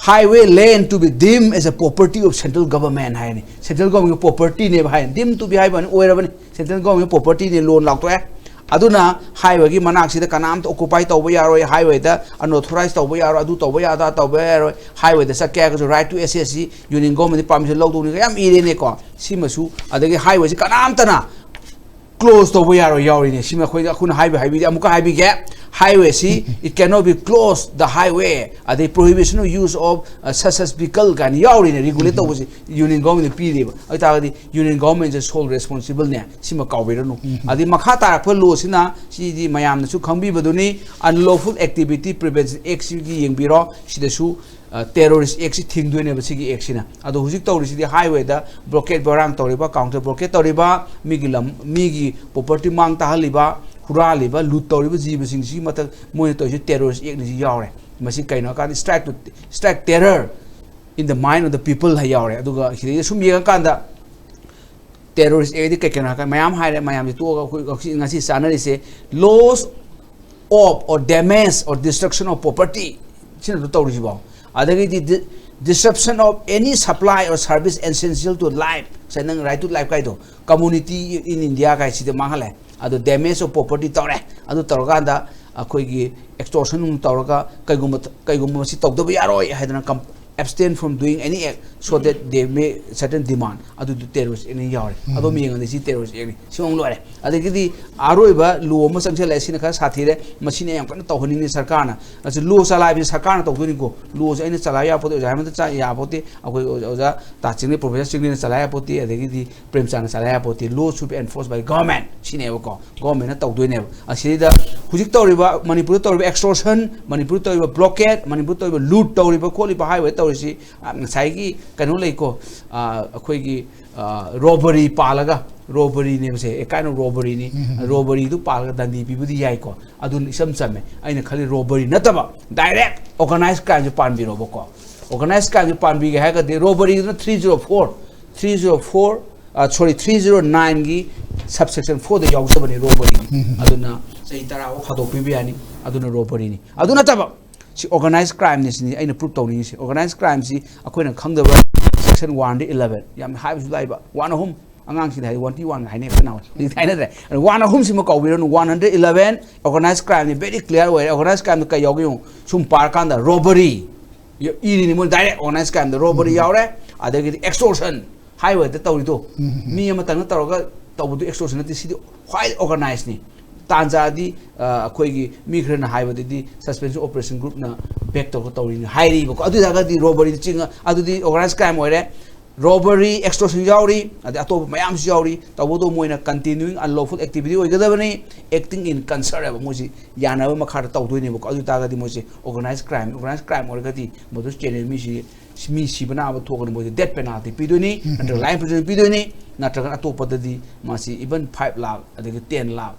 Highway land to be deemed as a property of central government ꯍꯥꯏꯅꯤ꯫ Central governmentꯀꯤ propertyꯅꯦꯕ high. Deemed to be ꯍꯥꯏꯕ ꯋꯥꯅꯤ, ꯑꯣꯏꯔꯕꯅꯤ꯫ Central governmentꯀꯤ propertyꯅꯦ, ꯂꯣꯟ ꯂꯥꯎꯊꯣꯛꯑꯦ꯫ ꯑꯗꯨꯅ highwayꯒꯤ ꯃꯅꯥꯛꯁꯤꯗ ꯀꯅꯥꯝꯇ occupy ꯇꯧꯕ ꯌꯥꯔꯣꯏ, highwayꯗ unauthorized ꯇꯧꯕ ꯌꯥꯔꯣꯏ, ꯑꯗꯨ ꯇꯧꯕ ꯌꯥꯗ ꯇꯧꯕ ꯌꯥꯔꯣꯏ, highwayꯗ ꯆꯠꯀꯦ ꯍꯥꯏꯔꯒꯁꯨ right to accessꯁꯤ union governmentꯀꯤ permission ꯂꯧꯗꯧꯅꯤ, ꯌꯥꯝ ꯏꯔꯦꯅꯦꯀꯣ꯫ ꯁꯤꯃꯁꯨ, ꯑꯗꯒꯤ highwayꯁꯤ ꯀꯅꯥꯝꯇꯅ close ꯇꯧꯕ ꯌꯥꯔꯣꯏ ꯌꯥꯎꯔꯤꯅꯦ꯫ ꯁꯤꯃ ꯑꯩꯈꯣꯏꯅ, ꯑꯩꯈꯣꯏꯅ ꯍꯥꯏꯕ, ꯍꯥꯏꯕꯤꯗꯤ ꯑꯃꯨꯛꯀ ꯍꯥꯏꯕꯤꯒꯦ, highwayꯁꯤ it cannot be closed the highway, ꯑꯗꯩ prohibition of use of, uh, such as vehicle ꯀꯥꯏꯅ ꯌꯥꯎꯔꯤꯅꯦ꯫ Regulate ꯇꯧꯕꯁꯤ union governmentꯅ ꯄꯤꯔꯤꯕ꯫ ꯑꯗꯨ ꯇꯥꯔꯒꯗꯤ union governmentꯁꯦ sole responsibleꯅꯦ, ꯁꯤꯃ ꯀꯥꯎꯕꯤꯔꯅꯨ꯫ ꯑꯗꯩ ꯃꯈꯥ ꯇꯥꯔꯛꯄ lawꯁꯤꯅ, ꯁꯤꯗꯤ ꯃꯌꯥꯝꯅꯁꯨ ꯈꯪꯕꯤꯕꯗꯨꯅꯤ, Unlawful Activity Prevention Actꯁꯤꯒꯤ ꯌꯦꯡꯕꯤꯔꯣ, ꯁꯤꯗꯁꯨ ꯑ, terrorist actꯁꯤ ꯊꯤꯡꯗꯣꯏꯅꯦꯕ ꯁꯤꯒꯤ actꯁꯤꯅ꯫ ꯑꯗꯣ ꯍꯧꯖꯤꯛ ꯇꯧꯔꯤꯁꯤꯗꯤ highwayꯗ blockade ꯕꯣꯏꯔꯥꯡ ꯇꯧꯔꯤꯕ, counter blockade ꯇꯧꯔꯤꯕ, ꯃꯤꯒꯤ ꯂꯝ, ꯃꯤꯒꯤ property ꯃꯥꯡ ꯇꯥꯍꯜꯂꯤꯕ, ꯍꯨꯔꯥꯜꯂꯤꯕ, loot ꯇꯧꯔꯤꯕ ꯖꯤꯕꯁꯤꯡꯁꯤꯒꯤ ꯃꯊꯛ ꯃꯣꯏꯅ ꯇꯧꯔꯤꯁꯤ terrorist actꯅꯤꯁꯤ ꯌꯥꯎꯔꯦ꯫ ꯃꯁꯤ ꯀꯩꯅꯣ ꯍꯥꯏꯀꯥꯟꯗ strike to, strike terror in the mind of the people ꯍꯥꯏ ꯌꯥꯎꯔꯦ꯫ ꯑꯗꯨꯒ ꯁꯤꯗꯩꯗ ꯁꯨꯝ ꯌꯦꯡꯉꯀꯥꯟꯗ terrorist actꯗꯤ ꯀꯩ ꯀꯩꯅꯣ ꯍꯥꯏꯔꯀꯥꯟꯗ ꯃꯌꯥꯝ ꯍꯥꯏꯔꯦ, ꯃꯌꯥꯝꯁꯦ ꯇꯣꯛꯑꯒ ꯑꯩꯈꯣꯏ ꯉꯁꯤ, ꯉꯁꯤ ꯆꯥꯅꯔꯤꯁꯦ loss of or damage or destruction of property ꯁꯤꯅ ꯑꯗꯨ ꯇꯧꯔꯤꯁꯤꯕꯣ꯫ ꯑꯗꯒꯤꯗꯤ di-, disruption of any supply or service essential to life, ꯉꯁꯥꯏ ꯅꯪ right to life ꯀꯥꯏꯗꯣ, community in India ꯀꯥꯏꯁꯤꯗ ꯃꯥꯡꯍꯜꯂꯦ꯫ ꯑꯗꯣ damage of property ꯇꯧꯔꯦ꯫ ꯑꯗꯨ ꯇꯧꯔꯀꯥꯟꯗ ꯑꯩꯈꯣꯏꯒꯤ extortion ꯅꯨꯡ ꯇꯧꯔꯒ ꯀꯩꯒꯨꯝꯕ, ꯀꯩꯒꯨꯝꯕ ꯃꯁꯤ ꯇꯧꯗꯕ ꯌꯥꯔꯣꯏ ꯍꯥꯏꯗꯅ com-, abstain from doing any act so that they may certain demand, ꯑꯗꯨꯗꯨ terrorist actꯅ ꯌꯥꯎꯔꯦ꯫ ꯑꯗꯣꯝ ꯌꯦꯡꯉꯗꯤ ꯁꯤ terrorist actꯅꯤ꯫ ꯁꯤ ꯑꯃꯨꯛ ꯂꯣꯏꯔꯦ꯫ ꯑꯗꯒꯤꯗꯤ ꯑꯔꯣꯏꯕ law ꯑꯃ ꯆꯪꯁꯤꯜꯂꯛꯑꯦ꯫ ꯁꯤꯅ ꯈꯔ ꯁꯥꯊꯤꯔꯦ꯫ ꯃꯁꯤꯅ ꯌꯥꯝ ꯀꯟꯅ ꯇꯧꯍꯟꯅꯤꯡꯉꯤ ꯁꯔꯀꯥꯔꯅ꯫ ꯑꯁꯤ law ꯆꯂꯥꯏꯕꯁꯤ ꯁꯔꯀꯥꯔꯅ ꯇꯧꯗꯣꯏꯅꯤꯀꯣ꯫ Lawꯁꯦ ꯑꯩꯅ ꯆꯂꯥꯏ ꯌꯥꯄꯣꯠꯇꯦ, ꯑꯣꯖꯥ ꯍꯦꯃꯟꯇ ꯆꯥ ꯌꯥꯄꯣꯠꯇꯦ, ꯑꯩꯈꯣꯏ ꯑꯣꯖꯥ ꯇꯥ ꯆꯤꯡꯂꯦꯟ, professor ꯆꯤꯡꯂꯦꯟꯅ ꯆꯂꯥꯏ ꯌꯥꯄꯣꯠꯇꯦ, ꯑꯗꯒꯤꯗꯤ ꯄ꯭ꯔꯦꯝꯆꯥꯟꯗ ꯆꯂꯥꯏ ꯌꯥꯄꯣꯠꯇꯦ꯫ Law should be enforced by government ꯁꯤꯅꯦꯕꯀꯣ꯫ Governmentꯅ ꯇꯧꯗꯣꯏꯅꯦꯕ꯫ ꯑꯁꯤꯗ ꯍꯧꯖꯤꯛ ꯇꯧꯔꯤꯕ, ꯃꯅꯤꯄꯨꯔꯗ ꯇꯧꯔꯤꯕ extortion, ꯃꯅꯤꯄꯨꯔꯗ ꯇꯧꯔꯤꯕ blockade, ꯃꯅꯤꯄꯨꯔꯗ ꯇꯧꯔꯤꯕ loot ꯇꯧꯔꯤꯕ ꯈꯣꯠꯂꯤꯕ highway ꯇꯧꯔꯤꯁꯤ, ꯑ, ꯉꯁꯥꯏꯒꯤ ꯀꯩꯅꯣ ꯂꯩꯀꯣ, ꯑ, ꯑꯩꯈꯣꯏꯒꯤ, ꯔꯣꯕꯔꯤ ꯄꯥꯜꯂꯒ, ꯔꯣꯕꯔꯤꯅꯦꯕꯁꯦ, ꯑꯦ ꯀꯥꯏꯅ ꯔꯣꯕꯔꯤꯅꯤ, ꯔꯣꯕꯔꯤꯗꯨ ꯄꯥꯜꯂꯒ ꯗꯟꯗꯤ ꯄꯤꯕꯗꯤ ꯌꯥꯏꯀꯣ, ꯑꯗꯨꯅ ꯏꯆꯝ ꯆꯝꯃꯦ꯫ ꯑꯩꯅ ꯈꯜꯂꯤ ꯔꯣꯕꯔꯤ ꯅꯠꯇꯕ ꯗꯥꯏꯔꯦꯛ ꯑꯣꯔꯒꯅꯥꯏꯁ ꯀ꯭ꯔꯥꯏꯝꯁꯦ ꯄꯥꯟꯕꯤꯔꯣꯕꯀꯣ꯫ ꯑꯣꯔꯒꯅꯥꯏꯁ ꯀ꯭ꯔꯥꯏꯝꯁꯦ ꯄꯥꯟꯕꯤꯒꯦ ꯍꯥꯏꯔꯒꯗꯤ ꯔꯣꯕꯔꯤꯗꯨꯅ three zero four, three zero four, sorry, three zero ꯅꯥꯏꯟꯒꯤ ꯁꯕ ꯁꯦꯛꯁꯟ ꯐꯣꯔꯗ ꯌꯥꯎꯖꯕꯅꯤ ꯔꯣꯕꯔꯤ꯫ ꯑꯗꯨꯅ ꯆꯍꯤ ꯇꯔꯥ ꯐꯥꯎ ꯈꯥꯗꯣꯛꯄꯤꯕ ꯌꯥꯅꯤ꯫ ꯑꯗꯨꯅ ꯔꯣꯕꯔꯤꯅꯤ꯫ ꯑꯗꯨ ꯅꯠꯇꯕ ꯁꯤ ꯑꯣꯔꯒꯅꯥꯏꯁ ꯀ꯭ꯔꯥꯏꯝꯅꯤ ꯁꯤꯅꯤ ꯑꯩꯅ ꯄ꯭ꯔꯨꯞ ꯇꯧꯅꯤꯡꯉꯤꯁꯤ꯫ ꯑꯣꯔꯒꯅꯥꯏꯁ ꯀ꯭ꯔꯥꯏꯝꯁꯤ ꯑꯩꯈꯣꯏꯅ ꯈꯪꯗꯕ ꯁꯦꯛꯁꯟ ꯋꯥꯟꯗ ꯏꯂꯚꯦꯟ, ꯌꯥꯝ ꯍꯥꯏꯕꯁꯨ ꯂꯥꯏꯕ, ꯋꯥꯟ ꯑꯍꯨꯝ, ꯑꯉꯥꯡꯁꯤꯡꯗ ꯍꯥꯏꯗꯤ ꯋꯥꯟ ꯇꯤ ꯋꯥꯟꯒ ꯍꯥꯏꯅꯩ ꯑꯩꯈꯣꯏꯅ ꯍꯧꯖꯤꯛ ꯍꯥꯏꯅꯗ꯭ꯔꯦ꯫ ꯋꯥꯟ ꯑꯍꯨꯝꯁꯤꯃ ꯀꯥꯎꯕꯤꯔꯅꯨ, ꯋꯥꯟ ꯍꯟꯗ꯭ꯔꯦꯗ ꯏꯂꯚꯦꯟ ꯑꯣꯔꯒꯅꯥꯏꯁ ꯀ꯭ꯔꯥꯏꯝꯅꯤ, ꯚꯦꯔꯤ ꯀ꯭ꯂꯤꯌꯥꯔ ꯑꯣꯏꯔꯦ꯫ ꯑꯣꯔꯒꯅꯥꯏꯁ ꯀ꯭ꯔꯥꯏꯝꯗ ꯀꯩ ꯌꯥꯎꯒꯦ ꯌꯦꯡꯉꯨ, ꯁꯨꯝ ꯄꯥꯔꯀꯥꯟꯗ ꯔꯣꯕꯔꯤ ꯏꯔꯤꯅꯤ ꯃꯣꯏ ꯗꯥꯏꯔꯦꯛ ꯑꯣꯔꯒꯅꯥꯏꯁ ꯀ꯭ꯔꯥꯏꯝꯗ ꯔꯣꯕꯔꯤ ꯌꯥꯎꯔꯦ, ꯑꯗꯒꯤꯗꯤ ꯑꯦꯛꯁꯇꯣꯔꯁꯟ, ꯍꯥꯏꯋꯦꯗ ꯇꯧꯔꯤꯗꯣ ꯃꯤ ꯑꯃꯇꯪꯅ ꯇꯧꯔꯒ ꯇꯧꯕꯗꯣ ꯑꯦꯛꯁꯇꯣꯔꯁꯟ ꯅꯠꯇꯦ, ꯁꯤꯗꯤ ꯈ꯭ꯋꯥꯏ ꯑꯣꯔꯒꯅꯥꯏꯁꯅꯤ꯫ ꯇꯥꯟꯖꯥꯗꯤ ꯑ, ꯑꯩꯈꯣꯏꯒꯤ ꯃꯤ ꯈꯔꯅ ꯍꯥꯏꯕꯗꯗꯤ ꯁꯁꯄꯦꯟꯁꯟ ꯑꯣꯄꯔꯦꯁꯟ ꯒ꯭ꯔꯨꯞꯅ ꯕꯦꯛ ꯇꯧꯔꯒ ꯇꯧꯔꯤꯅꯤ ꯍꯥꯏꯔꯤꯕꯀꯣ꯫ ꯑꯗꯨ ꯑꯣꯏꯇꯥꯔꯒꯗꯤ ꯔꯣꯕꯔꯤ ꯆꯤꯡꯉ ꯑꯗꯨꯗꯤ ꯑꯣꯔꯒꯅꯥꯏꯁ ꯀ꯭ꯔꯥꯏꯝ ꯑꯣꯏꯔꯦ꯫ ꯔꯣꯕꯔꯤ, ꯑꯦꯛꯁꯇꯣꯔꯁꯟ ꯌꯥꯎꯔꯤ, ꯑꯗꯩ ꯑꯇꯣꯞꯄ ꯃꯌꯥꯝꯁꯨ ꯌꯥꯎꯔꯤ꯫ ꯇꯧꯕꯇꯕꯨ ꯃꯣꯏꯅ continuing unlawful activity ꯑꯣꯏꯒꯗꯕꯅꯤ, acting in concert ꯍꯥꯏꯕ, ꯃꯣꯏꯁꯤ ꯌꯥꯅꯕ ꯃꯈꯥꯗ ꯇꯧꯗꯣꯏꯅꯦꯕꯀꯣ꯫ ꯑꯗꯨ ꯑꯣꯏꯇꯥꯔꯒꯗꯤ ꯃꯣꯏꯁꯦ ꯑꯣꯔꯒꯅꯥꯏꯁ ꯀ꯭ꯔꯥꯏꯝ, ꯑꯣꯔꯒꯅꯥꯏꯁ ꯀ꯭ꯔꯥꯏꯝ ꯑꯣꯏꯔꯒꯗꯤ ꯃꯗꯨ ꯆꯦꯟꯅꯔꯤꯕ ꯃꯤꯁꯤ ꯃꯤ ꯁꯤꯕ ꯅꯥꯕ ꯊꯣꯛꯑꯒꯅ ꯃꯣꯏꯁꯦ ꯗꯦꯠ ꯄꯦꯅꯥꯜꯇꯤ ꯄꯤꯗꯣꯏꯅꯤ, ꯅꯠꯇ꯭ꯔꯒ ꯂꯥꯏꯐ ꯏꯝꯄ꯭ꯔꯤꯖꯟ ꯄꯤꯗꯣꯏꯅꯤ, ꯅꯠꯇ꯭ꯔꯒꯅ ꯑꯇꯣꯞꯄꯗꯗꯤ ꯃꯥꯁꯤ even five lakh ꯑꯗꯒꯤ ten lakh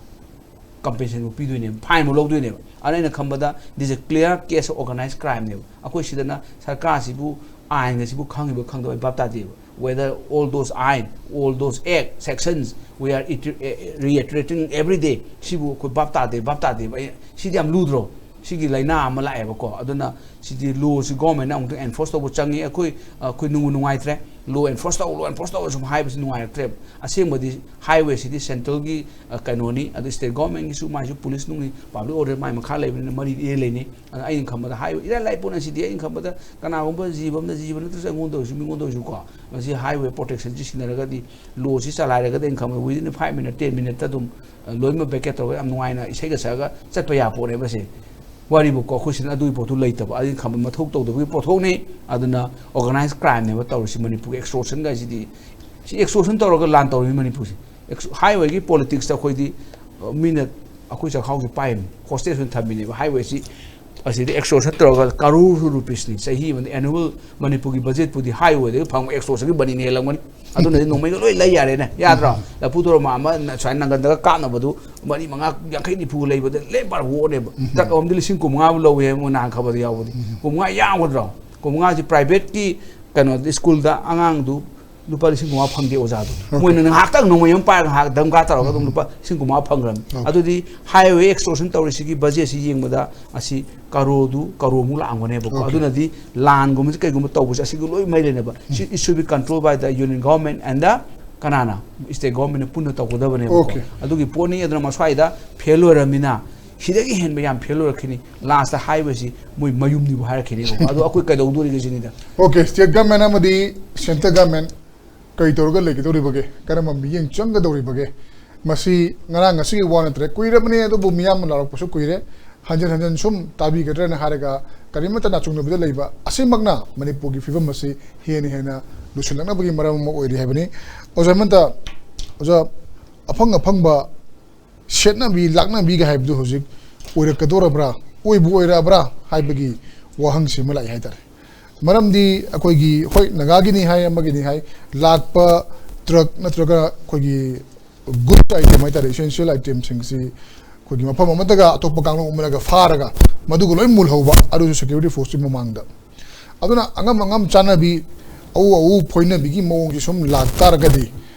ꯀꯝꯄꯦꯟꯁꯦꯁꯟꯕꯨ ꯄꯤꯗꯣꯏꯅꯦꯕ, ꯐꯥꯏꯟꯕꯨ ꯂꯧꯗꯣꯏꯅꯦꯕ꯫ ꯑꯗꯨꯅ ꯑꯩꯅ ꯈꯟꯕꯗ this is a clear case of organized crime ꯅꯦꯕ꯫ ꯑꯩꯈꯣꯏ ꯁꯤꯗꯅ ꯁꯔꯀꯥꯔꯁꯤꯕꯨ ꯑꯥꯏꯟꯒꯁꯤꯕꯨ ꯈꯪꯉꯤꯕ ꯈꯪꯗꯕ ꯑꯩ ꯚꯥꯞ ꯇꯥꯗꯦꯕ꯫ Whether all those ꯑꯥꯏꯟ, all those act, sections, we are iter- eh, reiterating every day, ꯁꯤꯕꯨ ꯑꯩꯈꯣꯏ ꯚꯥꯞ ꯇꯥꯗꯦ, ꯚꯥꯞ ꯇꯥꯗꯦꯕ꯫ ꯑꯩ, ꯁꯤꯗꯤ ꯌꯥꯝ ꯂꯨꯗ꯭ꯔꯣ? ꯁꯤꯒꯤ ꯂꯥꯏꯅꯥ ꯑꯃ ꯂꯥꯛꯑꯦꯕꯀꯣ꯫ ꯑꯗꯨꯅ ꯁꯤꯗꯤ ꯂꯣꯁꯤ ꯒꯣꯔꯃꯦꯟꯅ ꯑꯃꯨꯛꯇꯪ ꯑꯦꯟꯐꯣꯔꯁ ꯇꯧꯕ ꯆꯪꯉꯤ꯫ ꯑꯩꯈꯣꯏ, ꯑꯩꯈꯣꯏ ꯅꯨꯡꯕꯨ ꯅꯨꯡꯉꯥꯏꯇ꯭ꯔꯦ, ꯂꯣ ꯑꯦꯟꯐꯣꯔꯁ ꯇꯧ, ꯂꯣ ꯑꯦꯟꯐꯣꯔꯁ ꯇꯧ ꯁꯨꯝ ꯍꯥꯏꯕꯁꯤ ꯅꯨꯡꯉꯥꯏꯔꯛꯇ꯭ꯔꯦꯕ꯫ ꯑꯁꯦꯡꯕꯗꯤ ꯍꯥꯏꯋꯦꯁꯤꯗꯤ ꯁꯦꯟꯇ꯭ꯔꯦꯜꯒꯤ, ꯑ, ꯀꯩꯅꯣꯅꯤ, ꯑꯗꯨ ꯁ꯭ꯇꯦꯠ ꯒꯣꯔꯃꯦꯟꯒꯤꯁꯨ ꯃꯥꯏꯁꯨ ꯄꯨꯂꯤꯁ ꯅꯨꯡꯒꯤ ꯄꯕ꯭ꯂꯤꯛ ꯑꯣꯔꯗꯔ ꯃꯥꯏ ꯃꯈꯥ ꯂꯩꯕꯅꯤꯅ ꯃꯔꯤ ꯏꯔꯦ ꯂꯩꯅꯩ꯫ ꯑꯗꯨꯅ ꯑꯩꯅ ꯈꯟꯕꯗ ꯍꯥꯏꯋꯦ ꯏꯔꯥꯏ ꯂꯥꯏ ꯄꯣꯠꯅ ꯁꯤꯗꯤ꯫ ꯑꯩꯅ ꯈꯟꯕꯗ ꯀꯅꯥꯒꯨꯝꯕ ꯖꯤꯕ ꯑꯃꯅ, ꯖꯤꯕ ꯅꯠꯇ꯭ꯔꯁꯨ ꯑꯩꯉꯣꯟꯗ ꯑꯣꯏꯔꯁꯨ, ꯃꯤꯉꯣꯟꯗ ꯑꯣꯏꯔꯁꯨꯀꯣ, ꯃꯁꯤ ꯍꯥꯏꯋꯦ ꯄ꯭ꯔꯣꯇꯦꯛꯁꯟꯁꯤ ꯁꯤꯟꯅꯔꯒꯗꯤ, ꯂꯣꯁꯤ ꯆꯂꯥꯏꯔꯒꯗꯤ, ꯑꯩꯅ ꯈꯟꯕꯗ within five minute, ten minute ꯑꯗꯨꯝ, ꯑ, ꯂꯣꯏꯅꯃꯛ ꯚꯦꯀꯦꯠ ꯇꯧꯔꯒ ꯌꯥꯝ ꯅꯨꯡꯉꯥꯏꯅ ꯏꯁꯩꯒ ꯁꯛꯑꯒ ꯆꯠꯄ ꯌꯥꯕ ꯄꯣꯠꯅꯦꯕ ꯁꯦ꯫ ꯋꯥꯔꯤꯕꯨꯀꯣ, ꯑꯩꯈꯣꯏ ꯁꯤꯗꯅ ꯑꯗꯨꯒꯤ ꯄꯣꯠꯇꯨ ꯂꯩꯇꯕ꯫ ꯑꯩꯅ ꯈꯟꯕ ꯃꯊꯧ ꯇꯧꯗꯕꯒꯤ ꯄꯣꯠꯊꯣꯛꯅꯤ꯫ ꯑꯗꯨꯅ ꯑꯣꯔꯒꯅꯥꯏꯁ ꯀ꯭ꯔꯥꯏꯝꯅꯦꯕ ꯇꯧꯔꯤꯁꯤ ꯃꯅꯤꯄꯨꯔꯒꯤ ꯑꯦꯛꯁꯇꯣꯔꯁꯟꯒ ꯍꯥꯏꯁꯤꯗꯤ꯫ ꯁꯤ ꯑꯦꯛꯁꯇꯣꯔꯁꯟ ꯇꯧꯔꯒ ꯂꯥꯟ ꯇꯧꯔꯤꯅꯤ ꯃꯅꯤꯄꯨꯔꯁꯦ꯫ ꯑꯦꯛꯁ-, ꯍꯥꯏꯋꯦꯒꯤ ꯄꯣꯂꯤꯇꯤꯛꯁꯇ ꯑꯩꯈꯣꯏꯗꯤ, ꯑ, ꯃꯤꯅ ꯑꯩꯈꯣꯏ ꯆꯥꯛꯈꯥꯎꯁꯦ ꯄꯥꯏꯔꯤꯅꯤ, ꯍꯣꯁꯇꯦꯖ ꯑꯣꯏꯅ ꯊꯝꯃꯤꯅꯦꯕ ꯍꯥꯏꯋꯦꯁꯤ꯫ ꯑꯁꯤꯗ ꯑꯦꯛꯁꯇꯣꯔꯁꯟ ꯇꯧꯔꯒ ꯀꯔꯣꯔ ꯔꯨꯄꯤꯁꯅꯤ ꯆꯍꯤ ꯑꯃꯗ ꯑꯦꯅꯨꯋꯦꯜ ꯃꯅꯤꯄꯨꯔꯒꯤ ꯕꯖꯦꯠꯄꯨꯗꯤ ꯍꯥꯏꯋꯦꯗꯒꯤ ꯐꯪꯕ ꯑꯦꯛꯁꯇꯣꯔꯁꯟꯒꯤ ꯃꯅꯤꯅ ꯍꯦꯜꯂꯝꯒꯅꯤ꯫ ꯑꯗꯨꯅꯗꯤ ꯅꯣꯡꯃꯩꯒ ꯂꯣꯏ ꯂꯩ ꯌꯥꯔꯦꯅꯦ, ꯌꯥꯗ꯭ꯔꯣ? ꯂꯐꯨ ꯊꯣꯔꯣ ꯑꯃ ꯁꯨꯃꯥꯏꯅ ꯅꯪꯒꯟꯗꯒ ꯀꯥꯞꯅꯕꯗꯨ ꯃꯔꯤ ꯃꯉꯥ, ꯌꯥꯡꯈꯩ ꯅꯤꯐꯨ ꯂꯩꯕꯗ ꯂꯦꯝ ꯄꯥꯔ ꯑꯣꯛꯑꯅꯦꯕ꯫ ꯇ꯭ꯔꯛ ꯑꯃꯗꯤ ꯂꯤꯁꯤꯡ ꯀꯨꯟꯃꯉꯥ ꯂꯧꯋꯦ ꯃꯣꯏ ꯅꯍꯥꯟ ꯈꯕꯔꯗ ꯌꯥꯎꯕꯗꯤ꯫ ꯀꯨꯟꯃꯉꯥ ꯌꯥꯝꯒꯗ꯭ꯔꯣ? ꯀꯨꯟꯃꯉꯥꯁꯤ ꯄ꯭ꯔꯥꯏꯚꯦꯠꯀꯤ ꯀꯩꯅꯣ ꯁ꯭ꯀꯨꯜꯗ ꯑꯉꯥꯡꯗꯨ ꯂꯨꯄꯥ ꯂꯤꯁꯤꯡ ꯀꯨꯟꯃꯉꯥ ꯐꯪꯗꯦ ꯑꯣꯖꯥꯗꯨ꯫ ꯃꯣꯏꯅ ꯉꯥꯏꯍꯥꯛꯇꯪ ꯅꯣꯡꯃꯩ ꯑꯃ ꯄꯥꯏꯔꯒ ꯉꯥꯏꯍꯥꯛ ꯗꯝꯀꯥ ꯇꯧꯔꯒ ꯑꯗꯨꯝ ꯂꯨꯄꯥ ꯂꯤꯁꯤꯡ ꯀꯨꯟꯃꯉꯥ ꯐꯪꯈ꯭ꯔꯕꯅꯤ꯫ ꯑꯗꯨꯗꯤ highway extortion ꯇꯧꯔꯤꯁꯤꯒꯤ ꯕꯖꯦꯠꯁꯤ ꯌꯦꯡꯕꯗ ꯑꯁꯤ ꯀꯔꯣꯔꯗꯨ ꯀꯔꯣꯔꯃꯨꯛ ꯂꯥꯛꯑꯝꯒꯅꯦꯕꯀꯣ꯫ ꯑꯗꯨꯅꯗꯤ ꯂꯥꯟꯒꯨꯝꯕꯁꯤ ꯀꯩꯒꯨꯝꯕ ꯇꯧꯕꯁꯦ ꯑꯁꯤꯒ ꯂꯣꯏ ꯃꯔꯤ ꯂꯩꯅꯕ꯫ It should be controlled by the union government and the ꯀꯅꯥꯅ? State government ꯄꯨꯟꯅ ꯇꯧꯒꯗꯕꯅꯦꯕꯀꯣ꯫ ꯑꯗꯨꯒꯤ ꯄꯣꯠꯅꯤ꯫ ꯑꯗꯨꯅ ꯃꯁ꯭ꯋꯥꯏꯗ ꯐꯦꯜ ꯑꯣꯏꯔꯕꯅꯤꯅ ꯁꯤꯗꯒꯤ ꯍꯦꯟꯕ ꯌꯥꯝ ꯐꯦꯜ ꯑꯣꯏꯔꯛꯈꯤꯅꯤ꯫ ꯂꯥꯁꯇ ꯍꯥꯏꯕꯁꯤ ꯃꯣꯏ ꯃꯌꯨꯝꯅꯤꯕꯨ ꯍꯥꯏꯔꯛꯈꯤꯅꯤꯕꯀꯣ꯫ ꯑꯗꯣ ꯑꯩꯈꯣꯏ ꯀꯩꯗꯧꯗꯣꯔꯤꯒꯦ ꯁꯤꯅꯤꯗ꯫ Okay, state government ꯑꯃꯗꯤ central government ꯀꯔꯤ ꯇꯧꯔꯒ ꯂꯩꯒꯗꯧꯔꯤꯕꯒꯦ? ꯀꯔꯝꯕ ꯃꯤꯠꯌꯦꯡ ꯆꯪꯒꯗꯧꯔꯤꯕꯒꯦ? ꯃꯁꯤ ꯉꯔꯥꯡ ꯉꯁꯤꯒꯤ ꯋꯥ ꯅꯠꯇ꯭ꯔꯦ, ꯀꯨꯏꯔꯕꯅꯤ, ꯑꯗꯨꯕꯨ ꯃꯤꯌꯥꯝꯅ ꯂꯥꯎꯔꯛꯄꯁꯨ ꯀꯨꯏꯔꯦ꯫ ꯍꯟꯖꯤꯟ ꯍꯟꯖꯤꯟ ꯁꯨꯝ ꯇꯥꯕꯤꯒꯗ꯭ꯔꯅ ꯍꯥꯏꯔꯒ ꯀꯔꯤꯃꯠꯇ ꯅꯥꯆꯨꯡꯗꯕꯤꯗ ꯂꯩꯕ ꯑꯁꯤꯃꯛꯅ ꯃꯅꯤꯄꯨꯔꯒꯤ ꯐꯤꯕꯝ ꯑꯁꯤ ꯍꯦꯟꯅ ꯍꯦꯟꯅ ꯂꯨꯁꯤꯜꯂꯛꯅꯕꯒꯤ ꯃꯔꯝ ꯑꯃ ꯑꯣꯏꯔꯤ ꯍꯥꯏꯕꯅꯤ꯫ ꯑꯣꯖꯥ ꯍꯦꯃꯟꯇ, ꯑꯣꯖꯥ, ꯑꯐꯪ ꯑꯐꯪꯕ ꯁꯦꯠꯅꯕꯤ ꯂꯥꯛꯅꯕꯤꯒ ꯍꯥꯏꯕꯗꯨ ꯍꯧꯖꯤꯛ ꯑꯣꯏꯔꯛꯀꯗꯧꯔꯕ꯭ꯔꯥ, ꯑꯣꯏꯕꯨ ꯑꯣꯏꯔꯛꯑꯕ꯭ꯔꯥ ꯍꯥꯏꯕꯒꯤ ꯋꯥꯍꯪꯁꯤ ꯑꯃ ꯂꯥꯛꯏ ꯍꯥꯏꯇꯥꯔꯦ꯫ ꯃꯔꯝꯗꯤ ꯑꯩꯈꯣꯏꯒꯤ, ꯍꯣꯏ, ꯅꯥꯒꯥꯒꯤꯅꯤ ꯍꯥꯏ, ꯑꯃꯒꯤꯅꯤ ꯍꯥꯏ, ꯂꯥꯛꯄ ꯇ꯭ꯔꯛ ꯅꯠꯇ꯭ꯔꯒ ꯑꯩꯈꯣꯏꯒꯤ ꯒꯨꯗ ꯑꯥꯏꯇꯦꯝ ꯍꯥꯏꯇꯥꯔꯦ, essential items ꯁꯤꯡꯁꯤ ꯑꯩꯈꯣꯏꯒꯤ ꯃꯐꯝ ꯑꯃꯠꯇꯒ ꯑꯇꯣꯞꯄ ꯀꯥꯡꯂꯨꯞ ꯑꯃꯅꯒ ꯐꯥꯔꯒ ꯃꯗꯨꯒ ꯂꯣꯏ ꯃꯨꯜꯍꯧꯕ, ꯑꯗꯨꯁꯨ security force ꯀꯤ ꯃꯃꯥꯡꯗ꯫ ꯑꯗꯨꯅ ꯑꯉꯝ ꯑꯉꯝ ꯆꯥꯅꯕꯤ, ꯑꯎ ꯑꯎ ꯐꯣꯏꯅꯕꯤꯒꯤ ꯃꯑꯣꯡꯁꯤ ꯁꯨꯝ ꯂꯥꯛꯇꯥꯔꯒꯗꯤ,